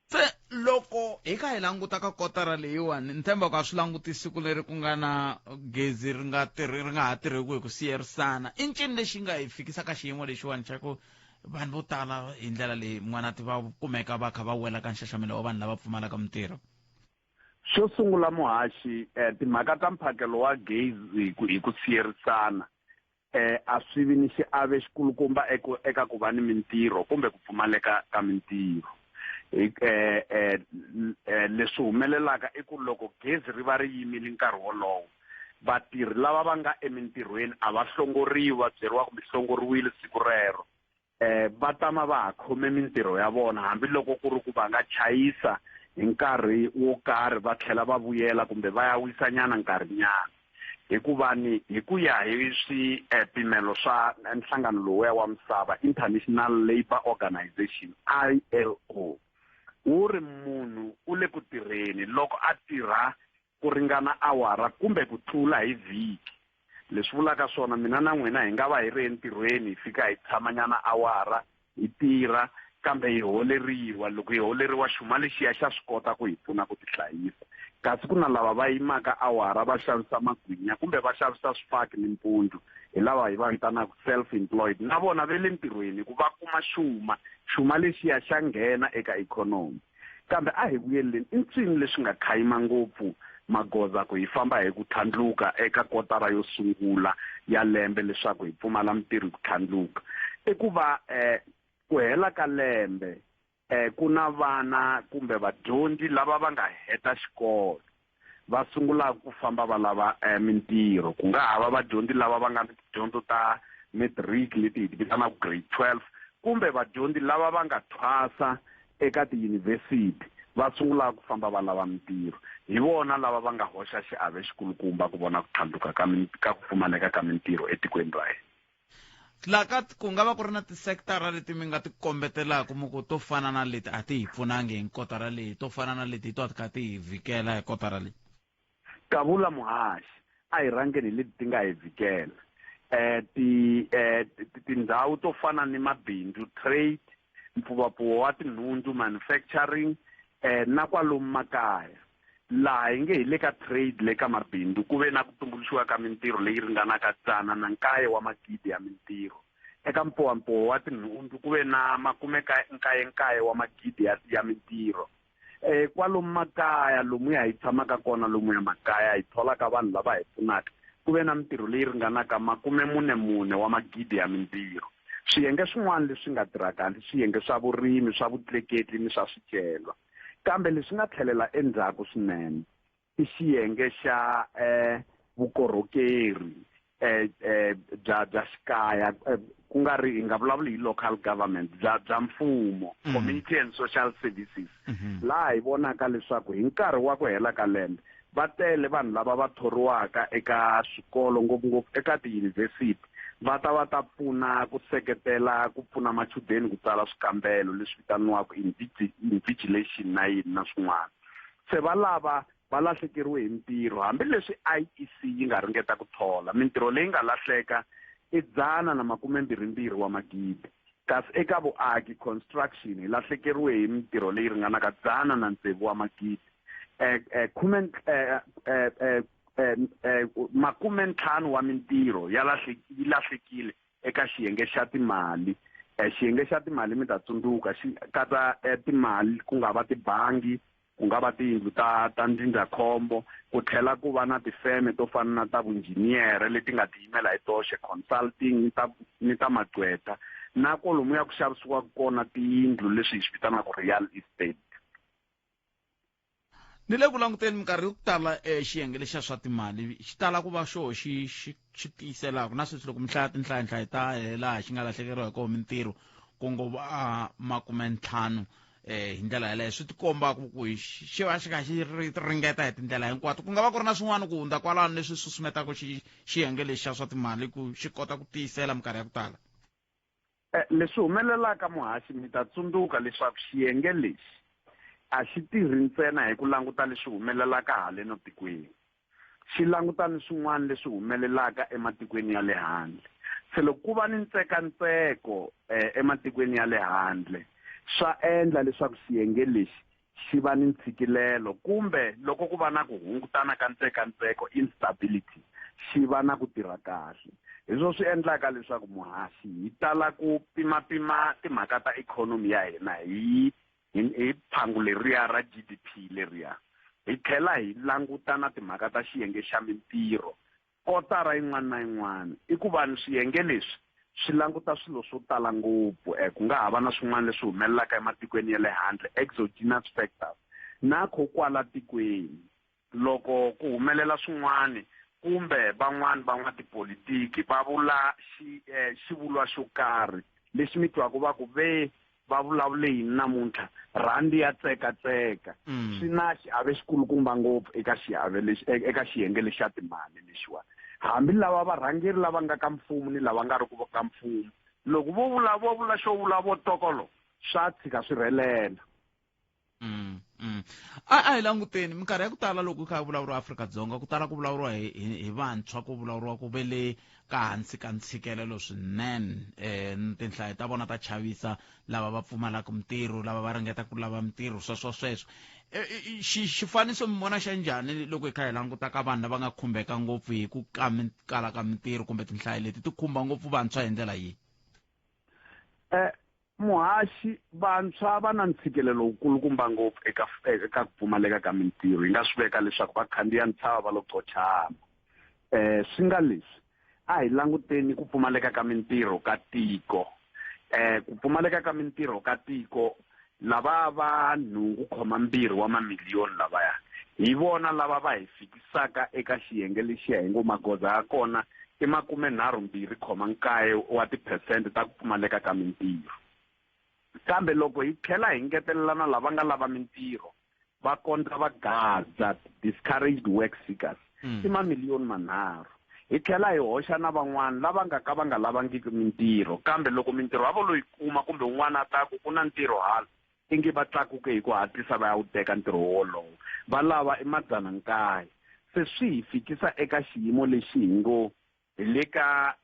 Se loko hi kha hi languta ka kotara leyiwani, ni tshemba ku a swi languti siku leri ku nga na gezi ri nga tirhi, ri nga ha tirhiku hi ku siyerisana. I ncini lexi nga hi fikisa ka xiyimo lexiwani xa ku vanhu vo tala hi ndlela leyi n'wana ti va kumeka va kha va wela ka nxaxamelo wa vanhu lava pfumalaka mintirho? Xo sungula muhaxi, timhaka ta mphakelo wa gezi hi ku siyerisana, a swi vi ni xiave xikulukumba eka ku va ni mintirho kumbe ku pfumaleka ka mintirho. Leswi humelelaka i ku loko gezi ri va ri yimile nkarhi wolowo, vatirhi lava va nga emintirhweni a va hlongoriwi, va byeriwa ku mi hlongoriwile siku rero. Va tama va ha khome mintirho ya vona hambiloko ku ri ku va nga chayisa hi nkarhi wo karhi va tlhela va vuyela kumbe va ya wisanyana nkarhinyana. Hikuva ni hi ku ya hi swipimelo swa nhlangano lowuya wa misava, International Labour Organization, ILO, wu ri munhu u le ku tirheni loko a tirha ku ringana awara kumbe ku tlula hi vhiki. Leswi vulaka swona, mina na n'wina hi nga va hi ri entirhweni, hi fika hi tshamanyana awara hi tirha, kambe hi holeriwa. Loko hi holeriwa, xuma lexiya xa swi kota ku hi pfuna ku tihlayisa. Kasi ku na lava va yimaka awara va xavisa magwinya kumbe va xavisa swifaki nimpundzu, hi lava hi va vitanaka self-employed. Na vona va le ntirhweni hikuva va kuma xuma. Xuma lexiya xa nghena eka ikhonomi. Kambe a hi vuyeleleni, i ncini leswi nga khayima ngopfu magoza ku hi famba hi ku tlhandluka eka kotara yo sungula ya lembe leswaku hi pfumala mintirho hi ku tlhandluka? I ku va ku hela ka lembe ku na vana kumbe vadyondzi lava va nga heta xikolo va sungulaka ku famba va lava mintirho. Ku nga ha va vadyondzi lava va nga ni tidyondzo ta matric leti hi ti vitanaka grade 12, kumbe vadyondzi lava va nga thwasa eka tiyunivhesiti va sungulaka ku famba va lava mintirho. Hi vona lava va nga hoxa xiave xikulukumba ku vona ku tlhandluka ka ka ku pfumaleka ka mintirho etikweni ra hina. La ka ku nga va ku ri na tisekitara leti mi nga ti kombetelaka mi ku to fana na leti a ti hi pfunangi hi kotara leyi, to fana na leti hi to a ti kha ti hi vhikela hi kotara leyi? Kavula muhaxi, a hi rhangeni hi leti ti nga hi vhikela. Ti tindhawu to fana ni mabindzu, trade, mpfuvapfuwo wa tinhundzu, manufacturing, na kwalomu makaya. Laha hi nge hi le ka trade, le ka mabindzu, ku ve na ku tumbuluxiwa ka mintirho leyi ringanaka 109 wa magidi ya mintirho. Eka mpfuwampuwo wa tinhundzu ku ve na makume nkaye wa magidi ya, ya mintirho. Kwalomu makaya, lomuya hi tshamaka kona lomuya makaya, hi tholaka vanhu lava hi pfunaka, ku ve na mintirho leyi ringanaka 44 wa magidi ya mintirho. Swiyenge swin'wana leswi nga tirha kahle i swiyenge swa vurimi, swa vutleketli ni swa swicelwa. Kambe leswi nga tlhelela endzhaku swinene i xiyenge xa vukorhokeri bya bya xikaya, ku nga ri hi nga vulavuli hi local government, bya bya mfumo, community and social services, laha hi vonaka leswaku hi nkarhi wa ku hela ka lembe va tele vanhu lava va thoriwaka eka swikolo, ngopfungopfu eka tiyunivhesiti, va ta va ta pfuna ku seketela ku pfuna machudeni ku tsala swikambelo leswi vitaniwaka invigilation na yini na swin'wana. Se va lava va lahlekeriwe hi mintirho, hambileswi IEC yi nga ringeta ku thola. Mintirho leyi nga lahleka i 122 wa magidi, kasi eka vuaki, construction, hi lahlekeriwe hi mintirho leyi ringanaka 106 wa magidi. Khume, 50 wa mintirho ya yi lahlekile eka xiyenge xa timali. Xiyenge xa timali, mi ta tsundzuka, xi katsa timali, ku nga va tibangi, ku nga va tiyindlu ta ta ndzindzakhombo, ku tlhela ku va na tifeme to fana na ta vunjhiniyere leti nga tiyimela hi toxe, consulting, ni ta ni ta magqwetha, na kwalomuya ku xavisiwaka kona tiyindlu leswi hi swi vitanaka real estate. Ni le ku languteni minkarhi yo tala xiyenge lexa swa timali xi tala ku va xoho xi xi xi tiyiselaka na sweswi loko mi hlaya tinhlayanhlayo ta laha xi nga lahlekeriwa hi koho mintirho ku ngo va 50 hi ndlela yaleyo, swi tikomba ku ku xi va xi kha xi ringeta hi tindlela hinkwato. Ku nga va ku ri na swin'wana ku hundza kwalano leswi susumetaka xi xiyenge lexi xa swa timali ku xi kota ku tiyisela minkarhi ya ku tala? Leswi humelelaka muhaxi, mi ta tsundzuka leswaku xiyenge lexi a xi tirhi ntsena hi ku languta leswi humelelaka haleno tikweni, xi languta ni swin'wana leswi humelelaka ematikweni ya le handle. Se loko ku va ni ntsekantseko ematikweni ya le handle, swa endla leswaku xiyenge lexi xi va ni ntshikilelo, kumbe loko ku va na ku hungutana ka ntsekantseko, instability, xi va na ku tirha kahle. Hi swo swi endlaka leswaku muhaxi hi tala ku pimapima timhaka ta ikhonomi ya hina hi hi phangu leriya ra GDP leriya, hi tlhela hi languta na timhaka ta xiyenge xa mintirho kotara yin'wana na yin'wana. I ku va ni swiyenge leswi swi languta swilo swo tala ngopfu. Ku nga ha va na swin'wana leswi humelelaka ematikweni ya le handle, exogenous factors, na kho kwala tikweni loko ku humelela swin'wana kumbe van'wana van'watipolitiki va vula xi xivulwa xo karhi lexi mi twaka va ku ve va vulavule yini namuntlha, rhandi ya tsekatseka. Swi na xiave xikulukumba ngopfu eka xiave lexi, eka xiyenge lexi xa timali lexiwani. Hambi lava varhangeri lava nga ka mfumo ni lava nga ri ku ka mfumo, loko vo vula vo vula xo vula vo tokolo, swa tshika swi rhelela. A hi languteni minkarhi ya ku tala loko kha vulavuriwa Afrika-Dzonga, ku tala ku vulavuriwa hi vantshwa, ku vulavuriwa ku ve le ka hansi ka ntshikelelo swinene. Tinhlayo ta vona ta chavisa, lava va pfumalaka mintirho, lava va ringetaka ku lava mintirho, sweswo sweswo. Xifaniso mi vona xa njhani loko hi kha hi languta ka vanhu lava nga khumbeka ngopfu hi ku kala ka mintirho, kumbe tinhlayo leti ti khumba ngopfu vantshwa hi ndlela yihi? Muhaxi, vantshwa va na ntshikelelo wukulukumba ngopfu eka ku pfumaleka ka mintirho. Hi nga swi veka leswaku va khandziya ntshava va lo qochana. Swi nga leswi, a hi languteni ku pfumaleka ka mintirho ka tiko. Ku pfumaleka ka mintirho ka tiko, lava va 8.2 wa mamiliyoni lavaya, hi vona lava va hi fikisaka eka xiyenge lexiya hi ngo magoza ya kona i 32.9 wa tiphesente ta ku pfumaleka ka mintirho. Kambe loko hi tlhela hi ngetelelana lava nga lava mintirho, va kondza va gaza, discouraged work seekers, i mamiliyoni manharhu. Hi tlhela hi hoxa na van'wana lava nga ka va nga lavangiki mintirho, kambe loko mintirho va vo lo yi kuma kumbe un'wana a ta ku ku na ntirho hala, ingi va tlakuke hi ku hatlisa va ya wu teka ntirho wolowo, va lava i 900. Se swi hi fikisa eka xiyimo lexi hi ngo hi le ka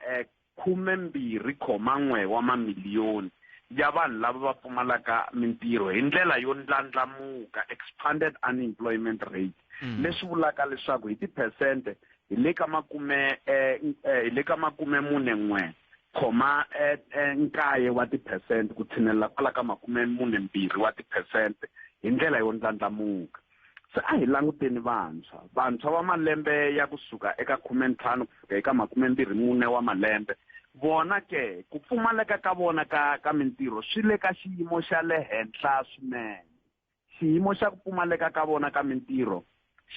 12.1 wa mamiliyoni ya vanhu lava va pfumalaka mintirho hi ndlela yo ndlandlamuka, expanded unemployment rate. Leswi vulaka leswaku hi tiphesente hi le ka makume, hi le ka 41.9 wa tiphesente, ku tshinelela kwala ka 42 wa tiphesente hi ndlela yo ndlandlamuka. Se a hi languteni vantshwa, vantshwa va malembe ya kusuka eka 15 ku fika eka 24 wa malembe. Vona ke ku pfumaleka ka vona ka mintirho swi le ka xiyimo xa le henhla swinene. Xiyimo xa ku pfumaleka ka vona ka mintirho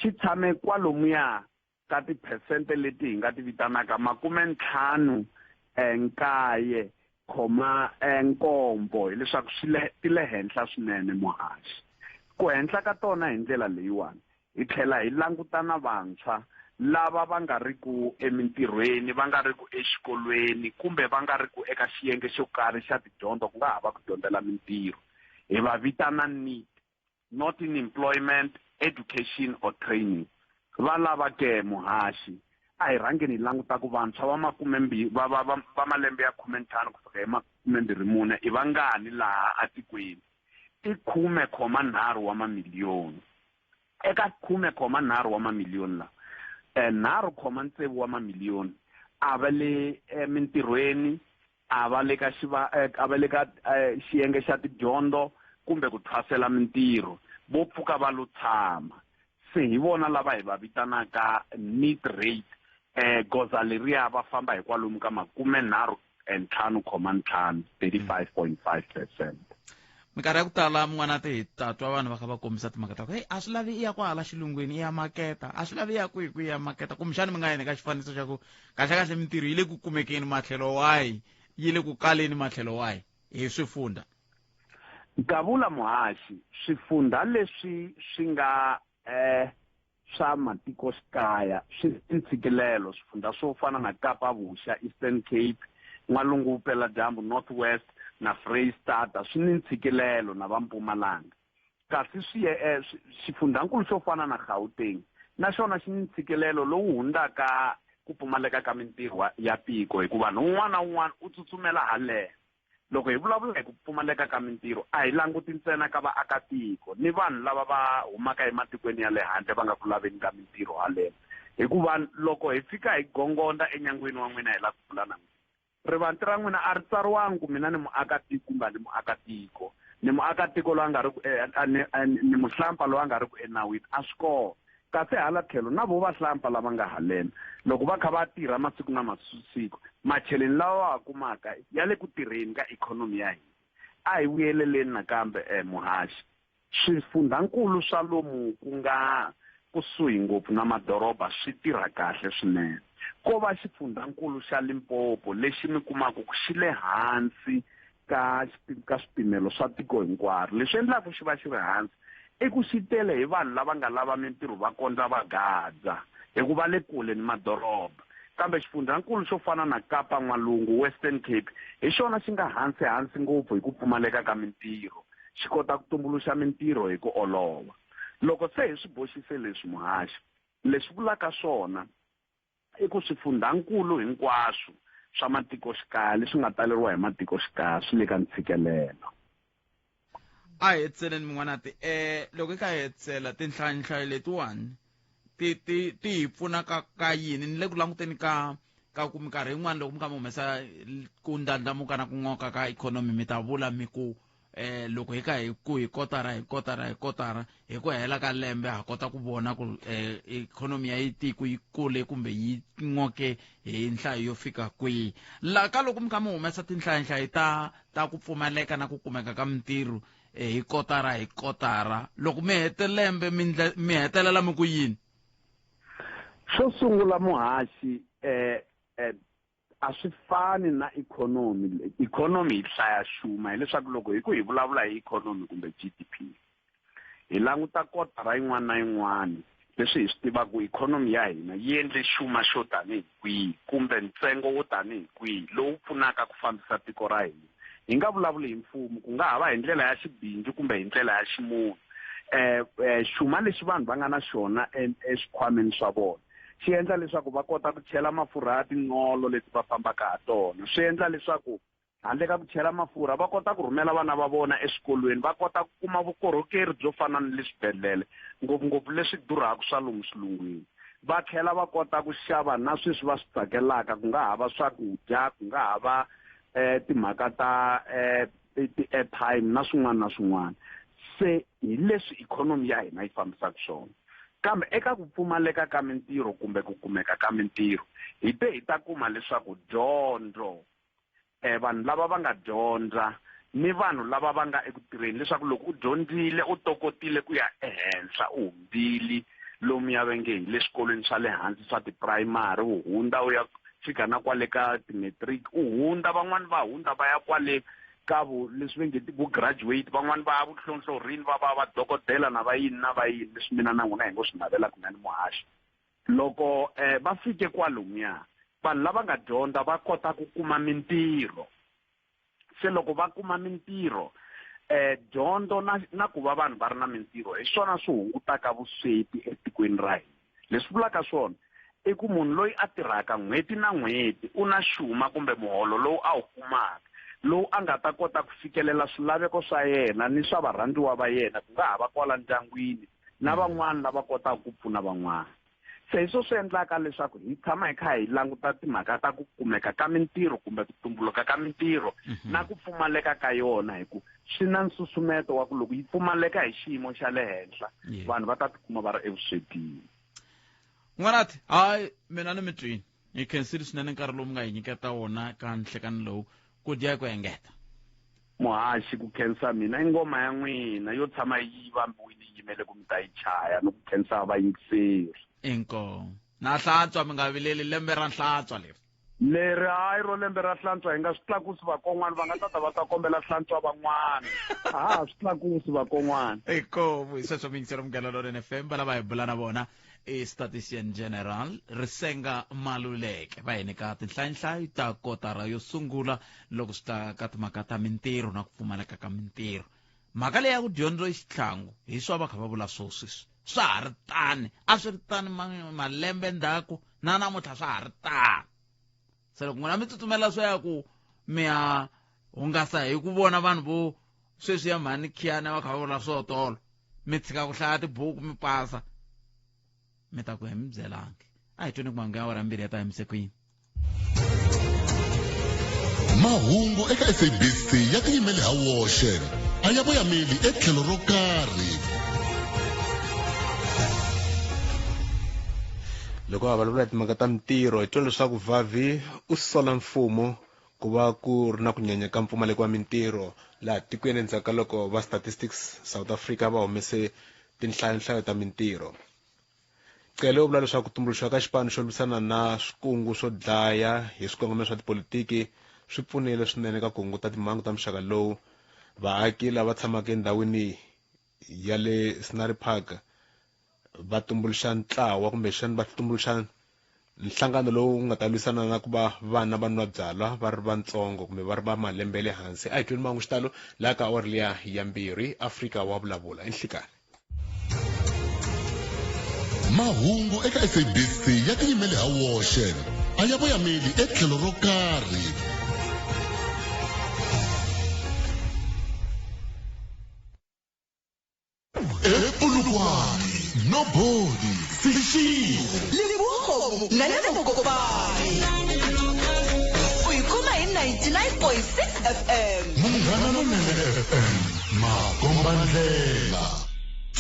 xi tshame kwalomuya ka tiphesente leti hi nga ti vitanaka 59.7, hileswaku swi le ti le henhla swinene muhaxi. Ku henhla ka tona hi ndlela leyiwani, hi tlhela hi langutana vantshwa lava va nga ri ku emintirhweni, va nga ri ku exikolweni, kumbe va nga ri ku eka xiyenge xo karhi xa tidyondzo, ku nga ha va ku dyondzela mintirho. Hi va vitana NEET, not in employment, education or training. Va lava ke muhaxi, a hi rhangeni hi languta ku vantshwa va makumembirhi, va, va, va, va malembe ya 15 ku fika hi 24 i vangani laha atikweni. I 10.3 wa mamiliyoni. Eka 10.3 wa mamiliyoni la, 3.6 wa mamiliyoni a va le emintirhweni, a va le ka xiva, a va le ka xiyenge xa tidyondzo kumbe ku thwasela mintirho, vo pfuka va lo tshama. Se hi vona lava hi va vitanaka NEET rate. Goza leriya va famba hi kwalomu ka 35.5, 35.5%. Minkarhi ya ku tala mun'wana ti hi tatwa vanhu va kha va kombisa timhaka ta ku, hey, a swi lavi i ya kwahala xilungwini i ya maketa, a swi lavi i ya kwihi kwihi ya maketa. Kumbexani mi nga yeni ka xifaniso xa ku kahle kahle mintirho yi le ku kumekeni matlhelo wahi, yi le ku kaleni matlhelo wahi hi swifundha? Nkavula muhaxi, swifundha leswi swi nga swa matikoxikaya swi ntshikelelo, swifundha swo fana na Kapa Vuxa, Eastern Cape, N'walungu Vupeladyambu, North West na Freystata swi ni ntshikelelo na va Mpumalanga. Kasi xifundhankulu xo fana na Gauteng na xona xi ni ntshikelelo lowu hundzaka ku pfumaleka ka mintirho ya tiko, hikuva vanhu un'wana na un'wana u tsutsumela haleno. Loko hi vulavula hi ku pfumaleka ka mintirho, a hi languti ntsena ka vaakatiko ni vanhu lava va humaka ematikweni ya le handle va nga ku laveni ka mintirho haleno. Hikuva loko hi fika hi gongonda enyangweni wa n'wina hi lava ku bula na n'wina, rivanti ra n'wina a ri tsariwangi ku mina ni muakatiko kumbe a ni muakatiko, ni muakatiko loyi a nga ri ku, a ni, a ni, ni muhlampa loyi a nga ri ku enawini, a swi kona. Kasi hala tlhelo na vo vahlampa lava nga haleno, loko va kha va tirha masiku na masiku, macheleni lawa va wa kumaka ya le ku tirheni ka ikhonomi ya hina. A hi vuyeleleni nakambe muhaxi. Swifundhankulu swa lomu ku nga kusuhi ngopfu na madoroba swi tirha kahle swinene. Ko va xifundhankulu xa Limpopo lexi mi kumaka ku xi le hansi ka swipimelo swa tiko hinkwaro. Leswi endlaka xi va xi ri hansi i ku xi tele hi vanhu lava nga lava mintirho va kondza va gadza, hikuva le kule ni madoroba. Kambe xifundzankulu xo fana na Kapa N'walungu, Western Cape, hi xona xi nga hansi-hansi ngopfu hi ku pfumaleka ka mintirho, xi kota ku tumbuluxa mintirho hi ku olova. Loko se hi swi boxise leswi, muhaxi, leswi vulaka swona i ku swifundhankulu hinkwaswo swa matikoxikaya leswi nga taleriwa hi matikoxikaya swi le ka ntshikelelo. A hi hetiseleni min'wanati. Loko hi kha hi hetisela, tinhlayonhlayo letiwani ti ti ti hi pfuna ka ka yini ni le ku languteni ka ka ku minkarhi yin'wana loko mi kha mi humesa ku ndlandlamuka na ku n'oka ka ikhonomi mi ta vula mi ku eh loko hi ka hi ku hi kotara hi kotara hi kotara hi ku hela ka lembe ha kota ku vona ku eh ikhonomi ya tiko yi kule kumbe yi n'oke hi nhlayo yo fika kwihi la ka loko mi kha mi humesa tinhlayonhlayo ta ta ku pfumaleka na ku kumeka ka mintirho eh, hi kotara hi kotara loko mi hete lembe mi mi hetelela mi ku yini xo sungula muhaxi eh, eh a swi fani na ikhonomi ikhonomi yi hlaya xuma hileswaku loko hi ku hi vulavula hi ikhonomi kumbe G_D_P hi languta kotara yin'wana na yin'wana leswi hi swi tivaka ikhonomi ya hina yi endle xuma xo tanihi kwihi kumbe ntsengo wo tanihi kwihi lowu pfunaka ku fambisa tiko ra hina hi nga vulavuli hi mfumo ku nga ha va hi ndlela ya xibindzu kumbe hi ndlela ya ximunhu um xuma lexi vanhu va nga na xona eswikhwameni swa vona xi endla leswaku va kota ku chela mafurha ya tinqolo leti va fambaka ha tona swi endla leswaku handle ka ku chela mafurha va kota ku rhumela vana va vona eswikolweni va kota ku kuma vukorhokeri byo fana ni le swibedhlele ngopfungopfu leswi durhaka swa lomu xilungwini va tlhela va kota ku xava na sweswi va swi tsakelaka ku nga ha va swakudya ku nga ha va um timhaka ta um ti-airtime na swin'wana na swin'wana se hi leswi ikhonomi ya hina yi fambisaka swona kambe eka ku pfumaleka ka mintirho kumbe ku kumeka ka mintirho hi te hi ta kuma leswaku dyondzo um vanhu lava va nga dyondza ni vanhu lava va nga eku tirheni leswaku loko u dyondzile u tokotile ku ya ehenhla u hundzile lomuya va nge hi le swikolweni swa le hansi swa ti-primary u hundza u ya fika na kwale ka ti-matric u hundza van'wani va hundza va ya kwale ka vu leswi va nge vu graduate van'wani va ya vuhlonhlorhini va va vadokodela na va yini na va yini leswi mina na n'wina hi ngo swi navelaka na ni muhaxi loko um va fike kwalomuya vanhu lava nga dyondza va kota ku kuma mintirho se loko va kuma mintirho eh dyondzo na na ku va vanhu va ri na mintirho hi swona swi hungutaka vusweti etikweni ra hina leswi vulaka swona i ku munhu loyi a tirhaka n'hweti na n'hweti u na xuma kumbe muholo lowu a wu kumaka lowu a nga ta kota ku fikelela swilaveko swa yena ni swa varhandziwa va yena ku nga ha va kwala ndyangwini na van'wana lava kotaka ku pfuna van'wana se hi swo swi endlaka leswaku hi tshama hi kha hi languta timhaka ta ku kumeka ka mintirho kumbe ku tumbuluka ka mintirho mhm. na ku pfumaleka ka yona hi ku swi na nsusumeto wa ku loko yi pfumaleka hi xiyimo xa le henhla vanhu va ta tikuma va ri evuswetini n'wanati hayi mina ni mi twini hi khensile swinene nkarhi lowu mi nga hi nyiketa wona ka nhlekani lowu ku dya ku engeta muhaxi ku khensa mina i ngoma ya n'wina yo tshama yi vambiwile yi yimele ku mi ta yi chaya ni ku khensa vayingiseri inkomu na hlantswa mi nga vileli lembe ra hlantswa leri leri hayi ro lembe ra hlantswa hi nga swi tlakusi vakon'wana va nga tata va ta kombela hlantswa van'wana a ha swi tlakusi vakon'wana inkomu hi sweswo miyingiseri munghana lonene fm va lava hi bula na vona i statistician general risenga maluleke va hi nyika tinhlayinhlayi ta kotara yo sungula loko swi ta ka timhaka ta mintirho na ku pfumaleka ka mintirho mhaka leyi ya ku dyondzo i xitlhangu hi swa va kha va vula swo sweswi swa ha ri tani a swi ri tani malembe ndzhaku na namuntlha swa ha ri tani se loko n'wina mi tsutsumela swo ya ku mi ya hungasa hi ku vona vanhu vo sweswi ya mhani khiyana va kha va vula swo tolo mi tshika ku hlaya tibuku mi pasa mi ta ku hi mi byelangi a hi tweni ku mahungu ya awara mbirhi ya ta yimise kwini mahungu eka sabc ya tiyimele ha woxe a ya voyameli etlhelo ro karhi loko ha vulavula hi timhaka ta mintirho hi twa leswaku vavi u sola mfumo ku va ku ri na ku nyanya ka mpfumaleko wa mintirho laha tikweni endzhaku ka loko va statistics south africa va humese tinhlayonhlayo ta mintirho cele u vula leswaku ku tumbuluxiwa ka xipano xo lwisana na swikungu swo dlaya hi swikongomelo swa tipolitiki swi pfunile swinene ka ku hunguta timhangu ta muxaka lowu vaaki lava tshamaka endhawini ya le Scenery Park va tumbuluxa ntlawa kumbexana va tumbuluxa Nhlangano lowu nga ta lwisana na ku va vana va nwa byalwa va ri vantsongo kumbe va ri va malembe ya le hansi. A hi tweni mahungu xitalo laha ka awara liya ya 2, Afrika wa vulavula enhlikani. Mahungu eka SABC ya tiyimele ha woxe, a ya voyameli etlhelo ro karhi. ePolokwane, Nobody, Seshego. Lebogo na le Mokopane. U yi kuma hi 99.6 FM. Munghana Lonene FM, makombandlela.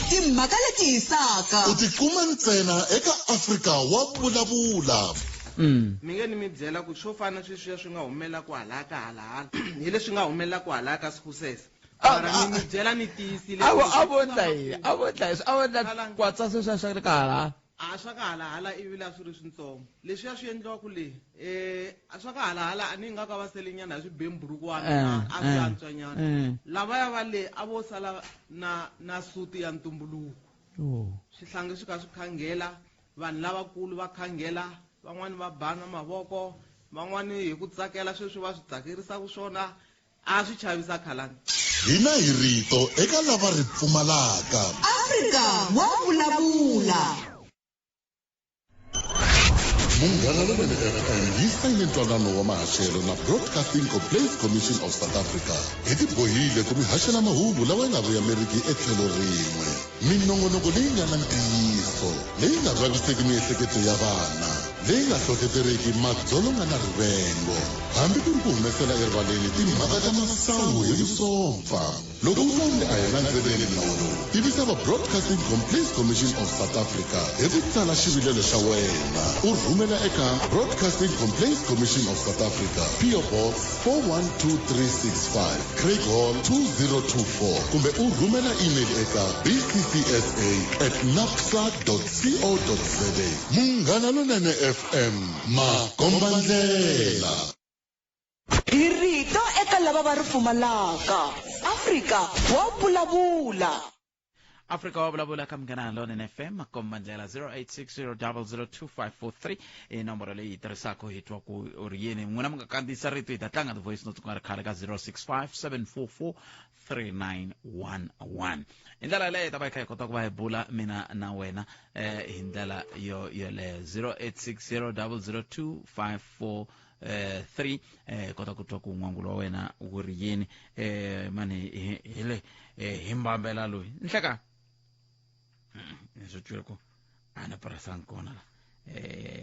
Timhaka leti hisaka. U ti kuma ntsena eka Afrika wa vulavula. Mi nge ni mi byela ku swo fana sweswiya swi nga humelela kwalaya ka halahala hi leswi nga humelela kwalaya ka Skhusese. Mara ni mi byela ni tiyisile A vo ku a vo endla yini? A vo endla yini? A vo endla kwatsa sweswiya swa le ka halahala. A swa ka halahala ivi la swi ri swintsongo. Leswiya swi endliwaku le, a swa ka halahala a ni nga ka va selenyana hi swibemburukwana, a swi antswanyana. Lavaya va le a vo sala na suti ya ntumbuluko. Swihlangi swi kha swi khangela, vanhu lavakulu va khangela, van'wani va bana mavoko, van'wani hi ku tsakela sweswi va swi tsakerisaka swona. A swi chavisa khalani. Hina hi rito eka lava ri pfumalaka. Afrika wa vulavula. Munghana Lonene FM yi sayine ntwanano wa mahaxelo na Broadcasting Complaints Commission of South Africa. Hi tibohile ku mi haxela mahungu lawa ya nga voyameriki etlhelo rin'we. Minongonoko leyi nga na ntiyiso, leyi nga vaviseki miehleketo ya vana, leyi nga hlohleteriki madzolonga na rivengo, hambi ku ri ku humesela erivaleni timhaka ta masangu hi vusompfa. Loko u vona a hi landzeleli nawu lowu, tivisa va Broadcasting Complaints Commission of South Africa hi ku tsala xivilelo xa wena u rhumela eka Broadcasting Complaints Commission of South Africa, PO Box 412365, Craighall 2024, kumbe u rhumela email eka bccsa at napsa co za. Munghana Lonene FM, makombandlela. Hi rito eka lava va ri pfumalaka. Afrika wa vulavula. Afrika wa vulavula ka Munghana Lonene FM, makombandlela 0860002543 i nomboro leyi yi tirhisaka hi twa ku u ri yini. N'wina mi nga kandziyisa rito, hi ta tlanga ti-voice notes ku nga ri khale ka 065 744 3911. Hi ndlela yaleyo hi ta va hi kha hi kota ku va hi bula mina na wena hi ndlela yo yoleyo. 0860002543 kota ku twa ku n'wangulo wa wena wu ri yini. Mani hi le hi mbambela loyi nhleka ni swi twile ku a ni purasangi kona la,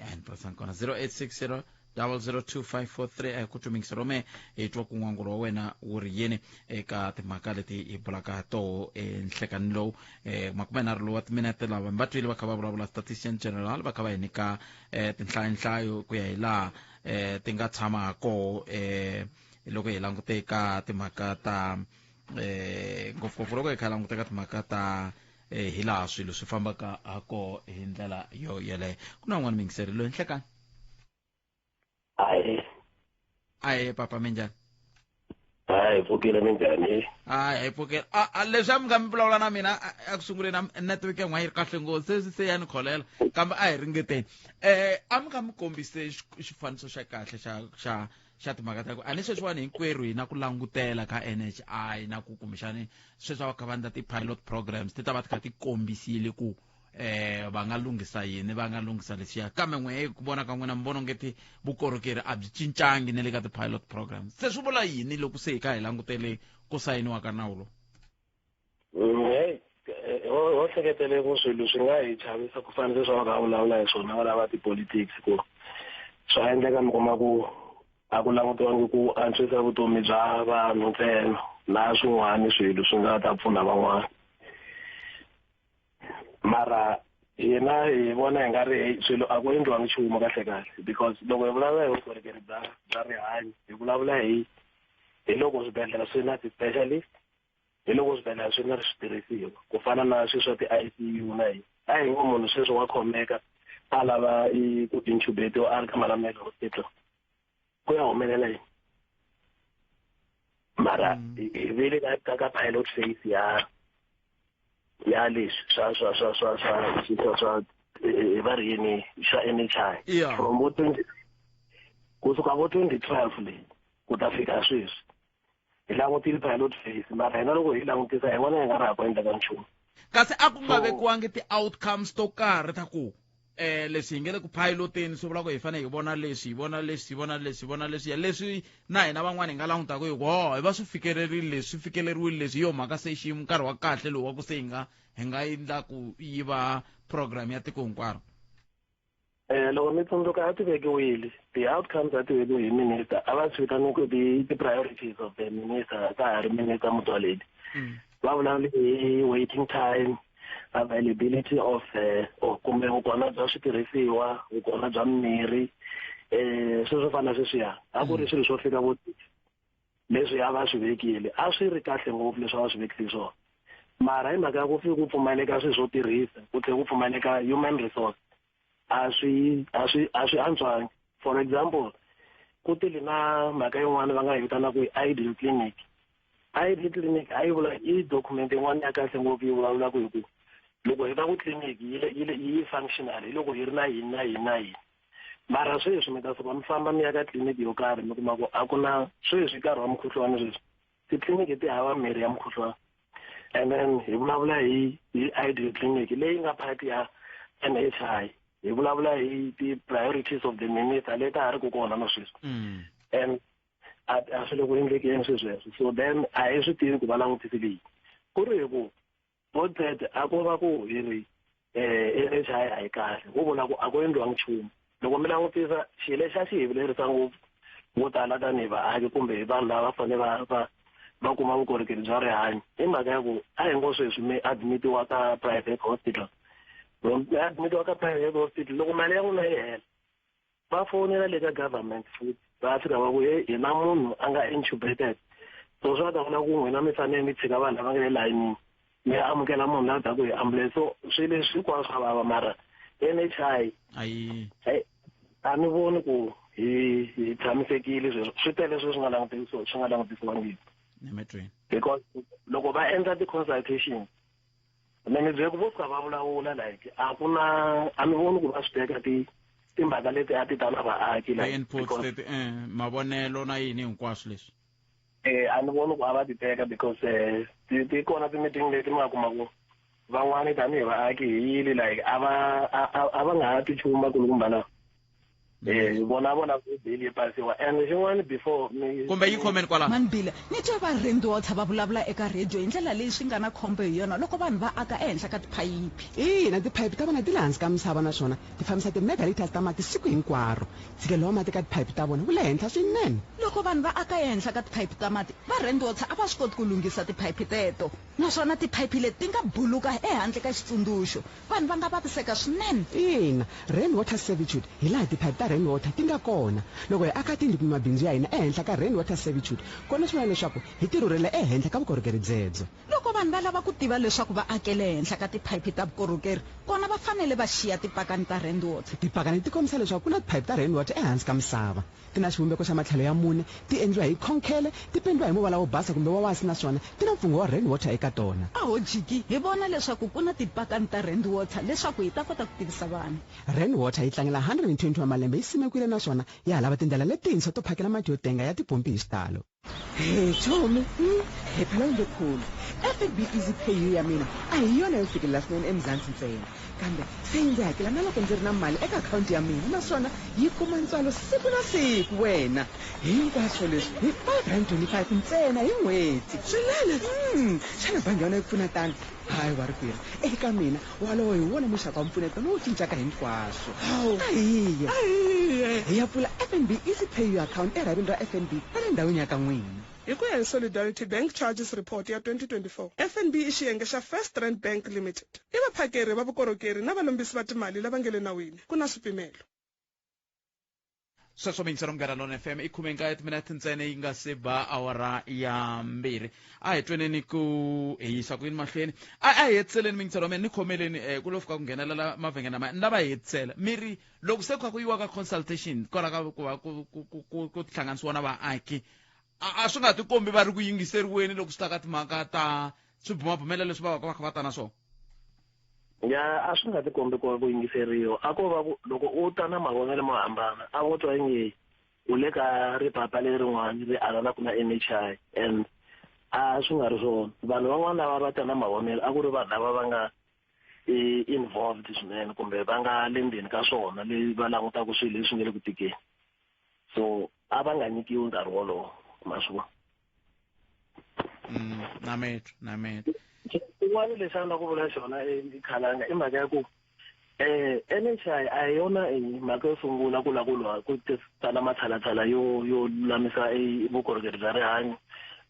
a ni purasangi kona. 0860002543 a hi ku twimingisa rome hi twa ku n'wangulo wa wena wu ri yini eka timhaka leti hi bulaka toho enhlekani lowu. 30 lowu wa timinete lava va twile va kha va vulavula statistician general, va kha va hi nyika tinhlayonhlayo ku ya hi laha ti nga tshama ha koho loko hi langute ka timhaka ta ngopfungopfu loko hi kha hi langute ka timhaka ta hi laha swilo swi fambaka ha koho hi ndlela yo yeleyo. Ku na un'wana mingiseri loyi nhlekani. Ahe. Ahe papa, minjhani? Hayi, pfukile, minjhani? Hayi, hi pfukile. A leswi a mi nga mi vulavula na mina a ku sunguleni, network ya n'wa yi ri kahle ngopfu, se ya ni kholela, kambe a hi ringeteni. A mi nga mi kombise xifaniso xa kahle xa timhaka ta ku a ni sweswiwani hinkwerhu hi na ku langutela ka NHI na ku kumbexani sweswi a va kha va endla ti-pilot programs, ti ta va ti kha ti kombisile ku va nga lunghisa yini, va nga lunghisa leswiya, kambe n'we ku vona ka n'wina mi vona onge ti vukorhokeri a byi cincangi na le ka ti-pilot programs. Se swi vula yini loko se hi kha hi langutele ku sayiniwa ka nawu lowu? Hey, ho hleketele ku swilo swi nga hi chavisa ku fana leswi va nga vulavula hi swona va lava ti-politics, ku swa endleka mi kuma ku a ku langutiwangi ku antswisa vutomi bya vanhu ntsena, na swin'wana swilo swi nga ta pfuna van'wana. Mara hina hi vona hi nga ri swilo a ku endliwangi nchumu kahle kahle, because loko hi vulavula hi vukorhokeri bya rihanyo, hi vulavula hi loko swibedhlele swi na ti-specialist, hi loko swibedhlele swi na switirhisiwa ku fana na swilo swa ti-ICU na yini. A hi ngo munhu sweswi wa khomeka a lava i ku intubatiwa a ri ka Malamulele Hospital, ku ya humelela yini? Mara hi vile ka pilot phase ya leswi swa swa swa swa swa swa swa va ri yini xa NHI from vo 20 kusuka vo 2012 leyi ku ta fika sweswi hi langutile pilot phase mara hina loko hi langutisa hi vona hi nga ri ha ku endleka nchumu. Kasi a ku nga vekiwangi ti-outcomes to karhi ta ku leswi hi nge le ku piloteni swi vula ku hi fanele hi vona leswi hi vona leswi hi vona leswi hi vona leswi leswi na hina van'wana hi nga langutaka hi ku ho hi va swi fikelerile leswi swi fikeleriwile leswi hi yo mhaka se xiyimo nkarhi wa kahle lowu wa ku se hi nga hi nga endla ku yi va program ya tiko hinkwaro. Loko mi tsundzuka a ti vekiwile ti-outcomes a ti vekiwe hi minister a va swi vitani ku ti-priorities of the minister ka ha ri minister Motsoaledi. Va vulavule hi waiting time, availability of kumbe vukona bya switirhisiwa, vukona bya mimirhi, swilo swo fana na sweswiya. A ku ri swilo swo fika vo leswi a va swi vekile a swi ri kahle ngopfu leswi a va swi vekise swona. Mara hi mhaka ya ku fika ku pfumaleka swilo swo tirhisa, ku tlhela ku pfumaleka human resource, a swi antswangi. For example, ku tile na mhaka yin'wana va nga yi vitanaka ku i ideal clinic. Ideal clinic a yi vula i document yin'wana ya kahle ngopfu yi vulavulaka hi ku loko hi ta ku clinic yi functional hi loko hi ri na yini na yini na yini. Mara sweswi mi ta suka mi famba mi ya ka tliliniki yo karhi mi kuma ku a ku na sweswi nkarhi wa mukhuhlwani sweswi titliliniki ti hava mirhi ya mukhuhlwani. And then hi vulavula hi ideal clinic leyi nga part ya NHI, hi vulavula hi ti-priorities of the minister leti ha ri ku kona na sweswi. And a swi le ku endlekeni sweswo sweswo. So then a hi swi tivi ku va langutisile yini. Ku ri hi ku Botet a ko va ku hi ri NHI a yi kahle, ku vula ku a ku endliwangi nchumu. Loko mi langutisa xilo lexi a xi hi vilerisa ngopfu vo tala tanihi vaaki kumbe hi vanhu lava fanele va va kuma vukorhokeri bya rihanyo i mhaka ya ku a hi ngo sweswi mi admitiwa ka private hospital. Loko mi admitiwa ka private hospital loko mali ya n'wina yi hela va fonela le ka government futhi va fika va ku hey hi na munhu a nga intubated, so swi va ta vula ku n'wina mi fanele mi tshika vanhu lava nga le layinini mi ya amukela munhu la taku hi ambulance. So swilo leswi hinkwaswo swa vava mara NHI a ni voni ku hi tshamisekile sweswo. Swi tele sweswi swi nga swi nga langutisiwangiki because loko va endla ti-consultation mi ni byele ku vo fika va vulavula like a ku na a mi voni ku va swi teka timhaka leti a ti ta na vaaki like inputs leti mavonelo na yini hinkwaswo leswi. A ni voni ku a va ti teka because ti kona ti-meeting leti mi nga kuma ku van'wani tanihi vaaki hi yile like a va nga ha ti nchumu vakulukumba na. Vona vona ku bill yi pasiwa and xin'wana before kumbe yi comment kwala Manbila ni twa va Rand Water va vulavula eka radio hi ndlela leyi swi nga na khombo hi yona loko vanhu va aka ehenhla ka tiphayiphi. Ina, tiphayiphi ta vona ti le hansi ka misava naswona ti fambisa ti-megaliters ta mati siku hinkwaro. Ntshikelelo wa mati ka tiphayiphi ta vona wu le henhla swinene. Loko vanhu va aka ehenhla ka tiphayiphi ta mati, va Rand Water a va swi koti ku lunghisa tiphayiphi teto naswona tiphayiphi leti ti nga buluka ehandle ka xitsundzuxo. Vanhu va nga vaviseka swinene. Ina, rain water servitude hi laha tiphayiphi ta rain water ti nga kona. Loko hi aka tindlu kumbe mabindzu ya hina ehenhla ka rain water servitude, kona swi vula leswaku hi tirhurhela ehenhla ka vukorhokeri byebyo. Loko vanhu va lava ku tiva leswaku va akele ehenhla ka tiphayiphi ta vukorhokeri, kona va fanele va xiya tipakani ta rain water. Tipakani ti kombisa leswaku ku na tiphayiphi ta rain water ehansi ka misava. Ti na xivumbeko xa matlhelo ya mune, ti endliwa hi khonkhele, ti pendiwa hi muvala wo basa kumbe wa wasi naswona ti na mfungho wa rain water eka tona. A ho jiki hi vona leswaku ku na tipakani ta rain water leswaku hi ta kota ku tivisa vanhu. Rain water yi tlangela 120 wa malembe yi simekiwile naswona ya ha lava tindlela letintshwa to phakela mati yo tenga ya tipompi hi xitalo. He chomi, he phela yindlu FNB Easy Pay U ya mina a hi yona yo fikelela swinene eMzansi ntsena, kambe se yi ndzi hakela na loko ndzi ri na mali eka akhawunti ya mina naswona yi kuma ntswalo siku na siku wena. Hinkwaswo leswi hi R5.25 ntsena hi n'hweti. Swinene? Xana bangi ya wena yi pfuna tano? Hayi wa rikwerhu, eka mina walowo hi wona muxaka wa mpfuneto lowu cincaka hinkwaswo. A hi ye hi ya pfula FNB Easy Pay U account erhavini ra FNB ra le ndhawini ya ka n'wina. Hi ku ya hi Solidarity Bank Charges Report ya 2024, FNB i xiyenge xa First Rand Bank Limited. I vaphakeri va vukorhokeri na valombisi va timali lava nga le nawini. Ku na swipimelo. Sweswo mingiselo Munghana Lonene FM i 19 timinete ntsena yi nga se ba awara ya 2. A hi tweneni ku hi yisa ku yini mahlweni. A hi hetiseleni mingiselo wa mina ni khomeleni ku lo fika ku nghenelela mavhengele lama ni lava hi hetisela. Mi ri loko se ku kha ku yiwa ka consultation kwala ka ku va ku tihlanganisiwa na vaaki a swi nga tikombi va ri ku yingiseriweni loko swi ta ka timhaka ta swibumabumelo leswi va va ka va kha va ta na swona. Ya a swi nga tikombi ku ku yingiseriwa a ko va ku loko u ta na mavonelo mo hambana a vo twa inge u le ka ripapa lerin'wana ri alanaka na NHI and a swi nga ri swona vanhu van'wana lava va ta na mavonelo a ku ri vanhu lava va nga involved swinene kumbe va nga le ndzeni ka swona leyi va langutaka swilo leswi nga le ku tikeni so a va nga nyikiwi nkarhi wolowo ma swi vona na mitwa na mitwa xin'wana lexi a ni la ku vula xona khalanga i mhaka ya ku NHI a hi yona mhaka yo sungula ku lava ku lwa ku tala matshalatshala yo yo lulamisa vukorhokeri bya rihanyo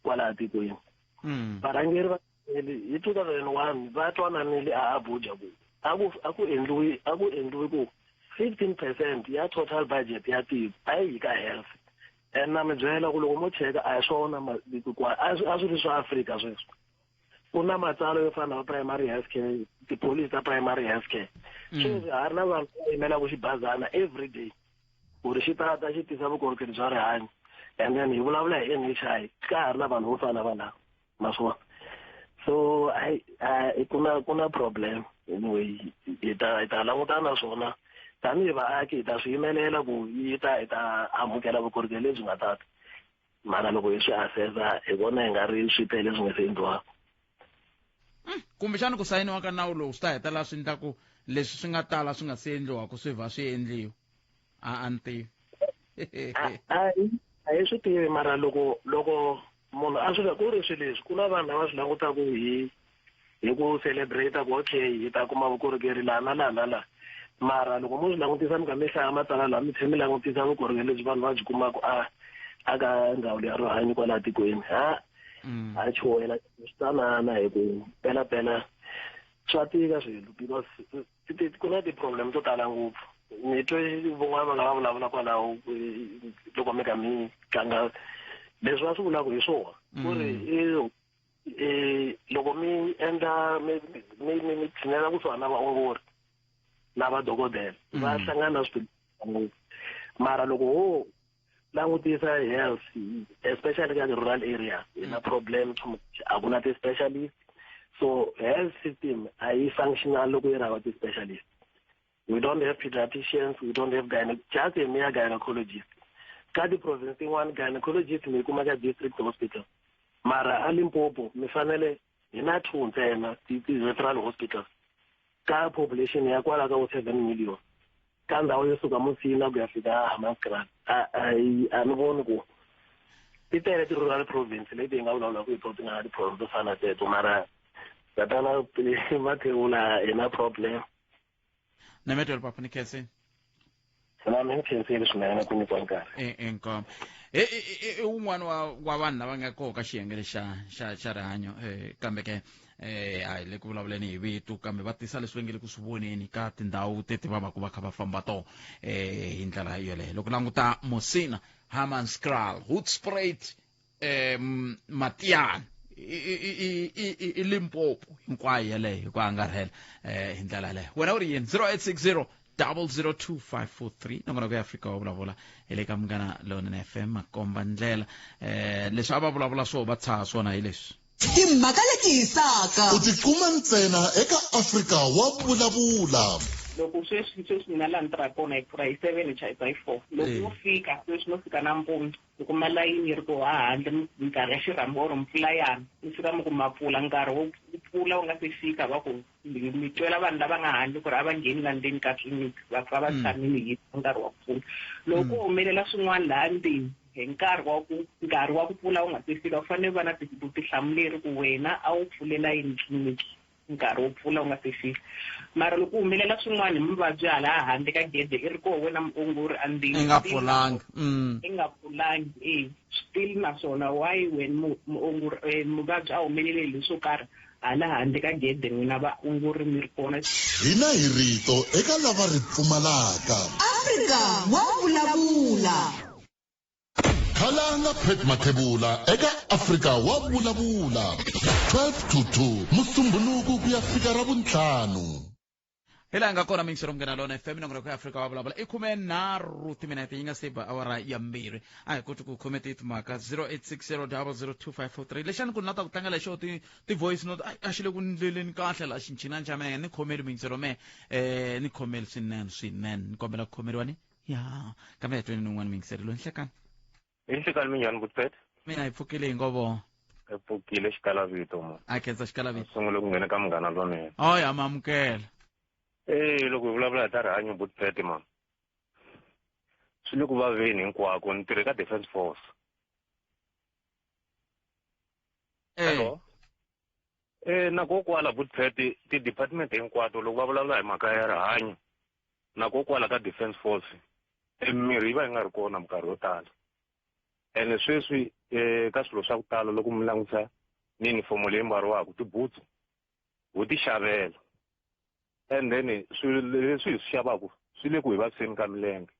kwalaha tikweni varhangeri va hi 2001 va twananile a Abuja ku a ku a ku endliwi a ku endliwi ku 15% ya total budget ya tiko a yi ka health and na mi byela ku loko mo cheka a hi swona a swi ri swa Afrika sweswi ku na matsalwa yo fana na primary health care tipholisi ta primary health care sweswi ha ri na vanhu va yimelaka xibazana every day ku ri xi ta ta xi tisa vukorhokeri bya rihanyo and then hi vulavula hi NHI ka ha ri na vanhu vo fana valava ma swi vona so ai ku na ku na problem anyway hi ta hi ta langutana na swona tanihi vaaki hi ta swi yimelela ku yi ta hi ta amukela vukorhokeri lebyi nga tata mara loko hi swi assessa hi vona hi nga ri swi tele swi nga se endliwaka kumbexana ku sayiniwa ka nawu lowu swi ta hetelela swi endla ku leswi swi nga tala swi nga se endliwaka swi vha swi endliwa a a ni tivi a hi swi tivi mara loko loko munhu a swi ku ri swilo leswi ku na vanhu lava swi langutaka hi hi ku celebrate ku okay hi ta kuma vukorhokeri laha na laha na laha mara loko mo swi langutisa mi kha mi hlaya matsalwa laha mi tlhela mi langutisa vukorhokeri lebyi vanhu va byi kumaka a a ka ndzawulo ya rihanyo kwalaha tikweni ha a chuhela swi tsanana hi ku pelapela swa tika swilo because ku na ti-problem to tala ngopfu ni twe van'wana va nga va vulavula kwalaho loko mi kha mi tlanga leswi va swi vulaka hi swona ku ri loko mi endla mi mi mi mi tshinela kusuhani na vaongori na vadokodela va hlangana na swiphiqo ngopfu mara loko ho langutisa health especially ka ti-rural area hi na problem too much a ku na ti-specialist so health system a yi functional loko yi ri hava ti-specialist we don't have pediatricians we don't have gyne just a mere gynecologist ka ti-province tin'wana gynecologist mi yi kuma ka district hospital mara a Limpopo mi fanele hi na two ntsena ti-referral hospitals ka population ya kwala ka vo 7 million ka ndhawu yo suka Musina ku ya fika Hammanskraal a a ni voni ku ti tele ti-rural province leti hi nga vulavulaka hi to ti nga na ti-problem to fana na teto mara tatana Mathebula hi na problem nametwela papa ni khensini na mi ni khensile swinene ku nyikiwa nkarhi inkomo i wun'wana wa wa vanhu lava nga koho ka xiyenge lexa xa xa rihanyo um kambe ke eh a hi le ku vulavuleni hi vito kambe va tisa leswi va nge le ku swi voneni ka tindhawu teti va va ku va kha va famba toho eh hi ndlela yoleyo loko languta Musina Hammanskraal Hoedspruit um Matiana i Limpopo hinkwayo yeleyo hi ku angarhela eh hi ndlela yaleyo wena u ri yini 0860 002543 nongonoko ya Afrika wa vulavula hi le ka Munghana Lonene FM makomba ndlela eh leswi a va vulavula swo va tshaha swona hi leswi Timhaka leti hisaka. U ti kuma ntsena eka Afrika wa Vulavula. Loko sweswi sweswi mina laha ni tirhaka kona hi pfula hi 7 hi chayisa hi 4 loko yo fika sweswi no fika nampundzu mi kuma layini yi ri koho a handle minkarhi ya xirhami or mpfula ya na mi fika mi ku ma pfula nkarhi wo pfula wu nga se fika va ku mi twela vanhu lava nga handle ku ri a va ngheni la ndzeni ka tliliniki va pfa va tshamile hi nkarhi wa ku pfula loko ku humelela swin'wana laha ndzeni hi nkarhi wa ku nkarhi wa ku pfula wu nga se fika u fanele u va na vutihlamuleri ku wena a wu pfulela yini tliliniki nkarhi wo pfula wu nga se fika mara loko ku humelela swin'wana hi muvabyi hala handle ka gede i ri koho wena muongori endzeni i nga pfulanga i nga pfulangi e still naswona why wena muongori muvabyi a humelele hi leswo karhi hala handle ka gede n'wina vaongori mi ri kona Hina hi rito eka lava ri pfumalaka. Afrika wa vulavula. Khalanga Pat Mathebula eka Afrika wa vulavula 12 to 2 Musumbhunuku ku ya fika Ravuntlhanu. Hi laha nga kona miyingiselo Munghana Lona FM, nongonoko ya Afrika wa vulavula. I 13 timinete yi nga se ba awara ya 2. A hi koti ku khome ti timhaka 0860002543. Lexani ku ni la ta ku tlangela xo ti ti voice note a xi le ku ndleleni kahle la xinchinani xa mehe ni khomeli miyingiselo mehe ni khomeli swinene swinene ni kombela ku khomeriwa ni ya kambe ya tweni ni un'wana miyingiselo loyi nhlekani. Hi nhlekani minjhani Butpet? Mina hi pfukile hi ngovo. Hi pfukile xikalavito mo. A khensa xikalavito. Sungule ku nghena ka Munghana Lonene. Oh ya mamukela. Eh loko hi vulavula hi ta rihanyo Butpet ma. Swi le ku vaveni hinkwako ni tirhe ka Defence Force. Hello. Na ko kwala Butpet ti department hinkwato loko va vulavula hi mhaka ya rihanyo na ko kwala ka Defence Force mirhi yi va yi nga ri kona minkarhi yo tala. Ene sweswi ka swilo swa ku tala loko mi langutisa ni uniform leyi mbariwaka tibutsu ho ti xavela. And then swilo leswi hi swi xavaka swi le ku hi vaviseni ka milenge.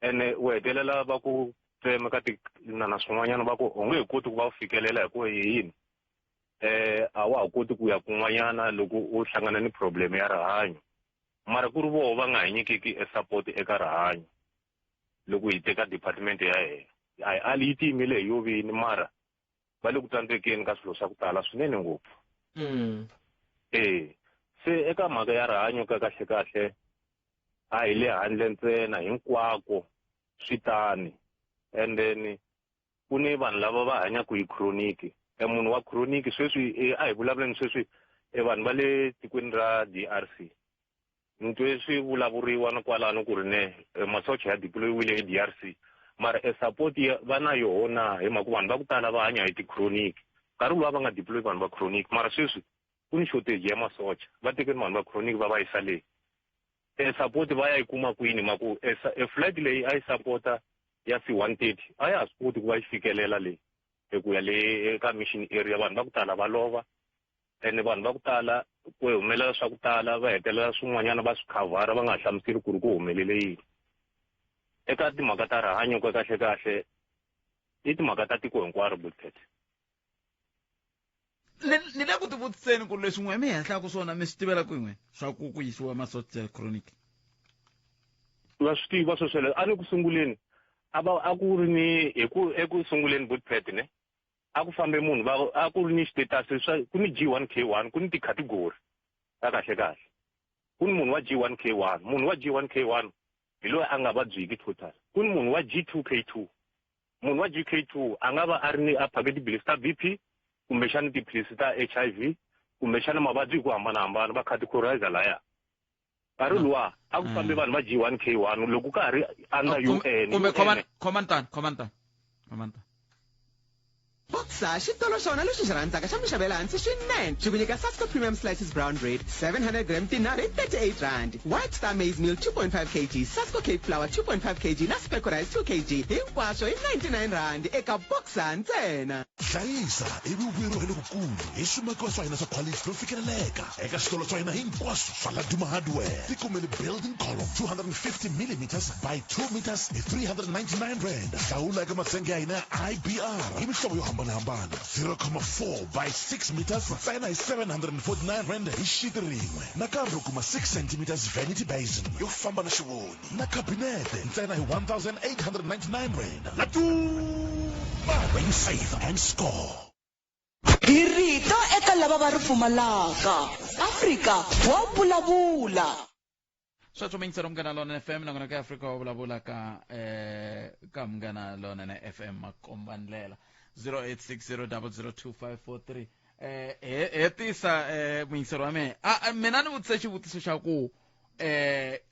Ene u hetelela va ku tsema ka tinana swin'wanyana va ku u nge he koti ku va u fikelela hikuva hi yini. A wa ha koti ku ya kun'wanyana loko u hlangana ni problem ya rihanyo. Mara ku ri voho va nga hi nyikiki e support eka rihanyo loko hi teka department ya hina. A hi ali yi tiyimele hi yo vini mara va le ku tsandzekeni ka swilo swa ku tala swinene ngopfu. Se eka mhaka ya rihanyo ka kahle kahle a hi le handle ntsena hinkwako swi tani. And then ku ni vanhu lava va hanyaka hi chronic. Munhu wa chronic sweswi a hi vulavuleni sweswi vanhu va le tikweni ra DRC. Ni twe swi vulavuriwa na kwalano ku ri ne masocha ya deployiwile e DRC. Mara e support ya va na yoho na hi mhaka vanhu va ku tala va hanya hi ti-chronic. Nkarhi luwa va nga deployi vanhu va chronic mara sweswi ku ni shortage ya masocha. Va tekeni vanhu va chronic va va yisa le. E support va ya yi kuma kwini mhaku e flight leyi a yi support-a ya C-130 a ya ha swi koti ku va yi fikelela le ku ya le eka mission area. Vanhu va ku tala va lova ene vanhu va ku tala ku humelela swa ku tala va hetelela swin'wanyana va swi khavhara va nga hlamuseli ku ri ku humelele yini. Eka timhaka ta rihanyo ka kahle kahle i timhaka ta tiko hinkwaro Butpet. Ni le ku tivutiseni ku leswi n'we mi henhlaka swona mi swi tivela kwihi n'we swa ku ku yisiwa masocha ya chronic? Va swi tiva swo sweleswo. A ni ku sunguleni a va a ku ri ni hi ku eku sunguleni Butpet ne a ku fambe munhu va a ku ri ni status swa ku ni G1K1 ku ni ti-category ta kahle kahle. Ku ni munhu wa G1K1, munhu wa G1K1 hi loyi a nga vabyiki total. Ku ni munhu wa G2K2, munhu wa GK2 a nga va a ri ni a phake tiphilisi ta BP kumbexana tiphilisi ta HIV kumbexana mavabyi hi ku hambanahambana va categorize laya. Nkarhi luwa a ku fambe vanhu va G1K1 loko ka ha ri under UN. Kumbe khomantani. Boxer xitolo xona lexi xi rhandzaka xa minxavo ya le hansi swinene xi ku nyika Sasko Premium Slices Brown Bread 700 gram tinharhu hi 38 rand, White Star Maize Meal 2.5 kg, Sasko Cake Flour 2.5 kg na Spec Rice 2 kg hinkwaswo hi 99 rand eka Boxer ntsena. Hlayisa ivi u vuyeriwa hi lokukulu hi swimakiwa swa hina swa khwalithi no fikeleleka eka switolo swa hina hinkwaswo swa Laduma Hardware. Tikumele building column 250 millimeters by 2 meters hi 399 rand. Hlawula eka masenge ya hina ya IBR hi mihlovo yo hambanahambana 0.4 by 6 meters ntsena hi 749 rand hi xiti rin'we. Nakambe u kuma 6 centimeters vanity basin yo famba na xivoni na khabinete ntsena hi 1899 rand. Laduma, where you save and score. Hi rito eka lava va ri pfumalaka. Afrika wa vulavula. Sweswo mingiselo Munghana Lonene FM nakona ka Afrika wa vulavula ka ka Munghana Lonene FM makomba ndlela 0860002543. Hetisa muyingiseri wa mina. Mina ni vutise xivutiso xa ku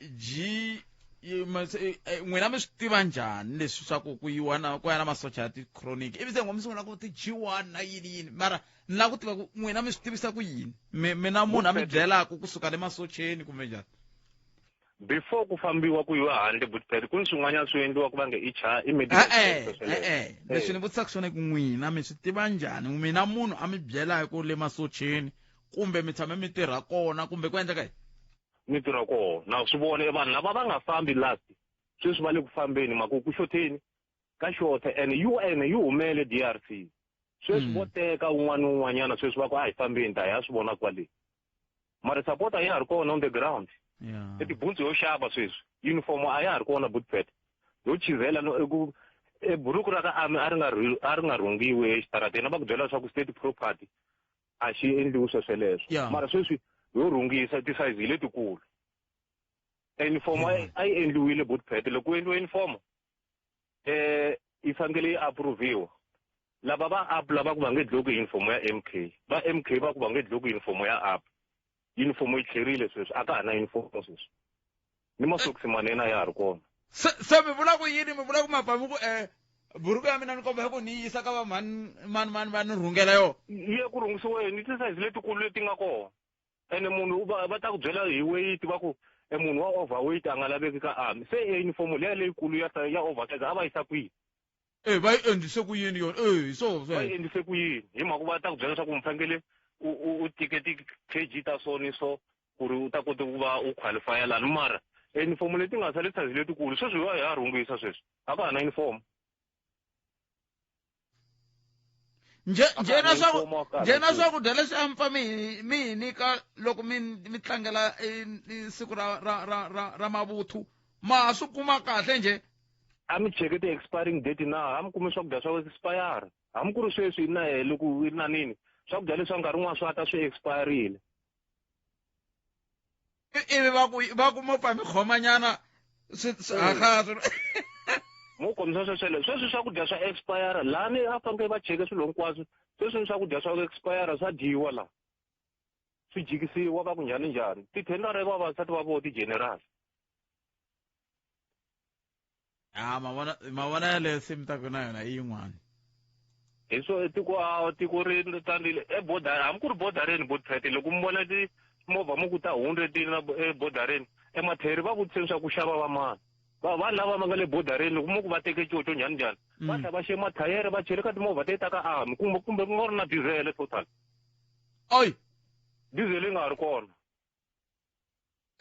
G n'wina mi swi tiva njhani leswi swa ku ku yiwa na ku ya na masocha ya ti-chronic ivi se n'we mi sungula ku ti G1 na yini yini mara ni lava ku tiva ku n'wina mi swi tivisa ku yini mina munhu a mi byelaka kusuka le masocheni kumbe njhani? Before ku fambiwa ku yiwa handle Butpet ku ni swin'wanyana swi endliwa ku va nge i cha i medical sweswo. Leswi ni vutisaka swona ku n'wina mi swi tiva njhani mina munhu a mi byelaka ku le masocheni kumbe mi tshame mi tirha kona kumbe ku endleka yini? Mi tirha kona na swi vona vanhu lava va nga fambi last sweswi va le ku fambeni mhaka ku xotheni ka xotha and UN yi humele DRC sweswi vo teka un'wana un'wanyana sweswi va ku a hi fambeni ta hi ya swi vona kwale mara support a ya ha ri kona on the ground. Yeah. Tibutsu yo xava sweswi uniform a ya ha ri kona bootpet yo chizela no ku buruku ra ka army a ri nga a ri nga rhungiwi exitarateni a va ku byela leswaku state property a xi endliwi swesweleswo Yeah. mara sweswi yo rhungisa ti-size hi letikulu uniform a yi endliwile bootpet loko ku endliwe uniform yi fanekele yi approviwa lava va up lava ku va nge dloki uniform ya MK va MK va ku va nge dloki uniform ya up uniform yi tlherile sweswi a ka ha na uniform sweswi ni masokisi manene a ya ha ri kona se se mi vula ku yini mi vula ku mapfa mi ku buruku ya mina ni komba hi ku ni yisa ka va mhani mani mani va ni rhungela yo yi ye ku rhungisiweni ti-size letikulu leti nga kona ene munhu va va ta ku byela hi weight va ku e munhu wa overweight a nga laveki ka army se e uniform liya leyikulu ya ya oversize a va yisa kwihi e va yi endlise ku yini yona e hi swona va yi endlise ku yini hi mhaka va ta ku byela leswaku mi fanekele u u u tike ti-kg ta so ni so ku ri u ta kota ku va u qualify lani mara uniform leti nga sale size letikulu sweswi va ha rhungisa sweswi a ka ha na uniform nje nje na swa nje na swakudya leswi a mi pfa mi mi hi nyika loko mi mi tlangela siku ra ra ra ra ra mavuthu ma ha swi kuma kahle nje a mi cheke ti-expiring date na a mi kumi swakudya swa expire hambi ku ri sweswi na loko yi ri na nini swakudya leswi nkarhi wun'wana swa ta swi expirile ivi va ku va ku mo pfa mi khomanyana swi ha swi mo kombisa sweswele sweswi swakudya swa expire lani a fanekele va cheke swilo hinkwaswo sweswi swakudya swa expire swa dyiwa la swi jikisiwa va ku njhani njhani tithendara vavasati va vo ti-general a mavona mavona yaleyo se mi taku na yona i yin'wana hi swo tiko a tiko ri tandile ebodareni hambi ku ri bodareni botpete loko mi vona timovha mi ku ta hundze ti na ebodareni ematheri va vutiseni swa ku xava va mani va vanhu lava va nga le bodareni loko mi ku va teke coco njhani njhani va tlha va xe mathayere va chele ka timovha te ta ka army kumbe kumbe ku nga ri na dizele total oyi dizele yi nga ha ri kona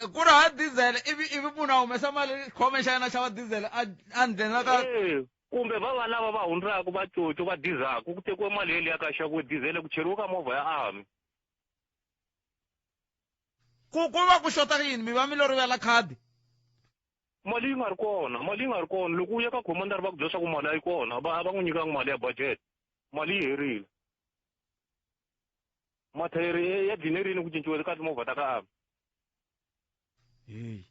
ku ri ha diesel ivi ivi munhu a humesa mali khome xa yena xava diesel a a ndlena ka Eh, kumbe va va lava va hundzaka va coco va dizaku ku tekiwe mali yeliya ka xaviwe diesel ku cheriwe ka movha ya army ku ku va ku xota yini mi va mi lo rivela khadi mali yi nga ri kona mali yi nga ri kona loko u ya ka commander va ku byela leswaku mali a yi kona va a va n'wi nyikanga mali ya budget mali yi herile mathayere ya dline rini ku cinciwa ka timovha ta ka army heyi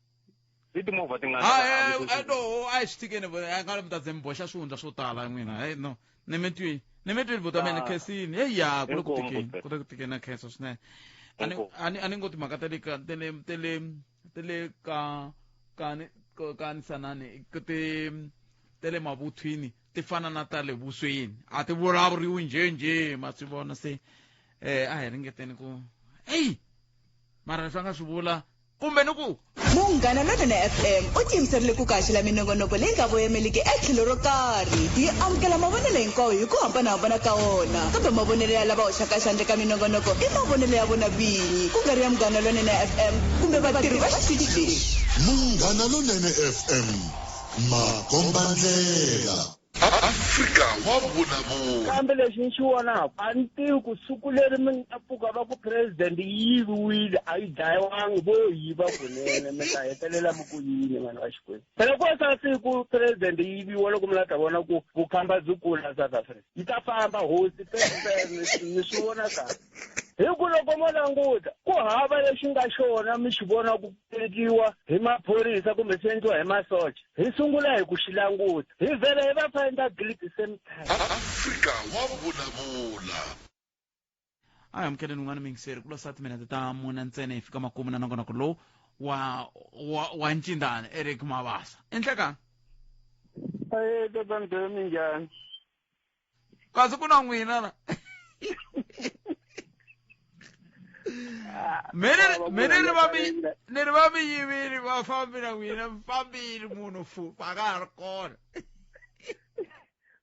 i timovha tingani hayi no a hi swi tshikeni a nga mi ta ze mi boxa swihundla swo tala n'wina hey no ni mi twini ni mi twini buta mina khensini heyi ya ku le ku tikeni ku le ku tikeni na khensa swinene a ni a ni a ni ngo timhaka ta le ka ta le ta le ta le ka ka ni ka nisanani ku ti ta le mavuthwini ti fana na ta le vusweni a ti vulavuriwi njhenjhe ma swi vona se a hi ringeteni ku eyi mara leswi a nga swi vula kumbe ni ku Munghana Lonene FM u tiyimiserile ku kaxela minongonoko leyi nga voyemeliki etlhelo ro karhi. Yi amukela mavonelo hinkwawo hi ku hambanahambana ka wona, kambe mavonelo ya lava hoxaka xandla eka minongonoko i mavonelo ya vona vinyi, ku nga ri ya Munghana Lonene FM kumbe vatirhi va xitichi lexi. Munghana Lonene FM, makombandlela. Afrika wa vulavula. Kambe lexi ni xi vonaka a ni tivi ku siku leri mi nga pfuka va ku president yi yiviwile a yi dlayiwangi vo yiva kunene mi ta hetelela mi ku yini vanhu va Xikwembu. Phela ku sa siku president yi yiviwa loko mi la ta vona ku vukhamba byi kula South Africa yi ta famba hosi ni swi vona kahle hi ku loko mo languta ku hava lexi nga xona mi xi vona ku endliwa hi maphorisa kumbe swi endliwa hi masocha hi sungula hi ku xi languta hi vhela hi va find guilty same time. Afrika wa vulavula. A hi amukeleni un'wana muyingiseri ku losa timinete ta mune ntsena hi fika makumu na nongonoko lowu wa wa wa ncindani Eric Mabasa enhlekani Aye tatana Dube minjhani kasi ku na n'wina la me ni me ni ri va mi ni ri va mi yivile va fambi na n'wina mi fambile munhu fu a ka ha ri kona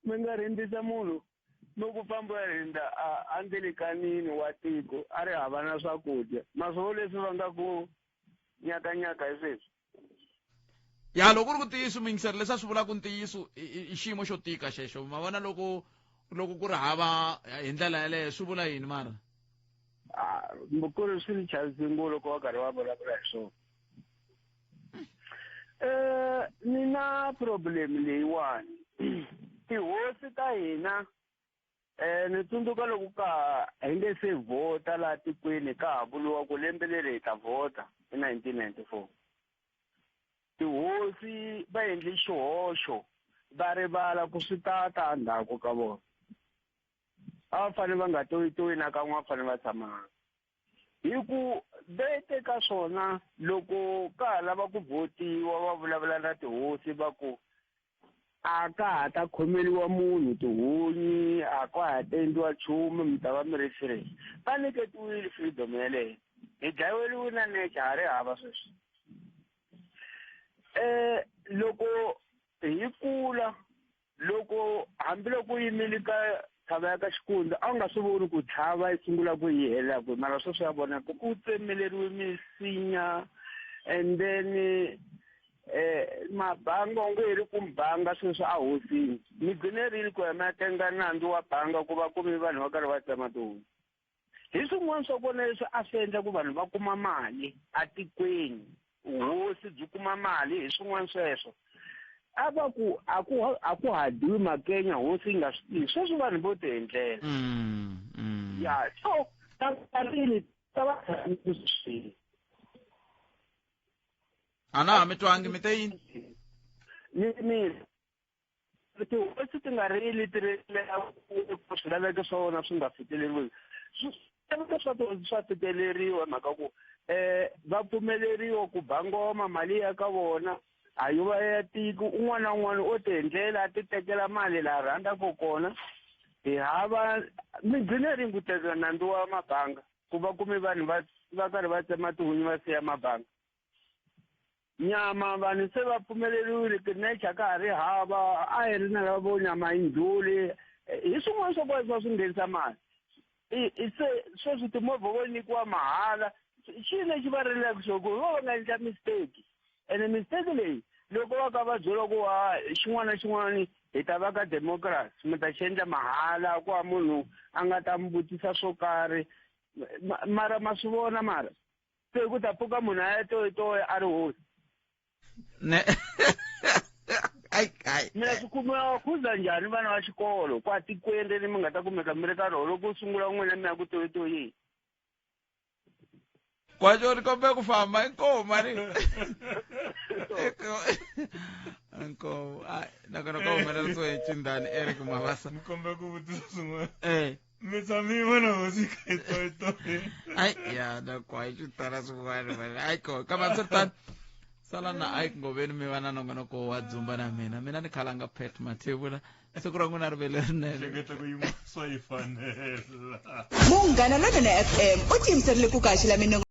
mi nga rindzisa munhu loko famba rindza a ndzilikanini wa tiko a ri hava na swakudya maswo leswi va nga ku nyakanyaka hi sweswi ya loko ku ri ku ntiyiso muyingiseri leswi a swi vulaka ntiyiso i xiyimo xo tika xexo ma vona loko loko ku ri hava hi ndlela yaleyo swi vula yini mara ku ri swi ni chavise ngopfu loko va karhi va vulavula hi swona Ni na problem leyiwani. Tihosi ta hina ni tsundzuka loko ka hi nge se vhota laha tikweni ka ha vuriwa ku lembe leri hi ta vhota hi 1994. Tihosi va endle xihoxo va rivala ku swi ta ta endzhaku ka vona. A va fanele va nga toyitoyi na kan'we, va fanele va tshama hansi. Hi ku vete ka swona loko ka ha lava ku vhotiwa va vulavula na tihosi va ku a ka ha ta khomeriwa munhu tihunyi, a ka ha ta endliwa nchumu, mi ta va mi ri free. Va nyiketiwile freedom yeleyo. Hi dlayiweriwe na nature, ha ri hava sweswi. Loko hi kula, loko hambiloko u yimile ka ntshava ya ka Xikundza, a wu nga swi voni ku ntshava yi sungula ku yi helela kwihi, mara sweswi ya vonaka ku tsemeleriwe misinya, and then mabanga u nge heli ku mbanga sweswi a hosini. Mi gcine rini ku ya mi ya tenga nandzu wa banga ku va kumi vanhu va karhi va tsema tihunyi? Hi swin'wana swa kona leswi a swi endla ku vanhu va kuma mali atikweni, vuhosi byi kuma mali hi swin'wana sweswo. A va ku a ku ha dyiwi makenya, hosi yi nga swi tivi. Sweswi vanhu vo ti endlela. Ya, so ta rini ta va swi. A na ha mi twangi, mi te yini? Ni mina. Tihosi ti nga rili ti rilela ku swilaveko swa vona swi nga fikeleriwi. Swilaveko swa tihosi swa fikeleriwa hi mhaka ku va pfumeleriwa ku ba ngoma, mali ya ka vona a yo va ya tiko. Un'wana na un'wana o ti endlela a ti tekela mali laha rhandzaka kona. Hi hava mi gcine rini ku teka nandzu wa mabanga ku va kume vanhu va karhi va tsema tihunyi va siya mabanga. Nyama vanhu se va pfumeleriwile, tinature ka ha ri hava, a hi ri na lava vo nyama yi ndlhuli. Hi swin'wana swa kona swa swi nghenisa mali. Se sweswi timovha vo nyikiwa mahala. Xi lexi va rilaka xo ku vo va nga endla mistake. Ene mistake leyi loko va ka va byeriwa ku wa xin'wana na xin'wana hi ta va ka democracy, mi ta xi endla mahala, ku va munhu a nga ta mi vutisa swo karhi. Mara ma swi vona mara se ku ta pfuka munhu a ya toyitoya a ri hosi. Ne. Ai, ai. Mina swi kumiwa khuza njhani vana va xikolo kwa tikweni leri mi nga ta kumeka mi ri ka rona loko sungula n'wina mi ya ku toyitoyeni? Kwacho ri kombe ku famba inkomu mari. Inkomu. Ai, nakona ka humelerisiwe hi Chindani Eric Mabasa. Ni kombe ku vutisa swin'wana. Mi tshame mi vona hosi yi kha yi toyitoya? Ai, ya na kwa swi tala swin'wana mani. Ai ko, kambe hambiswiritano sala na Ike Ngoveni mi va na nongonoko wa Dzumba na mina. Mina ni khalanga Pat Mathebula. Siku ra n'wina ri ve lerinene. Hleketa ku yima swa yi fanela. Munghana Lonene FM u tiyimiserile ku ku haxela minongonoko.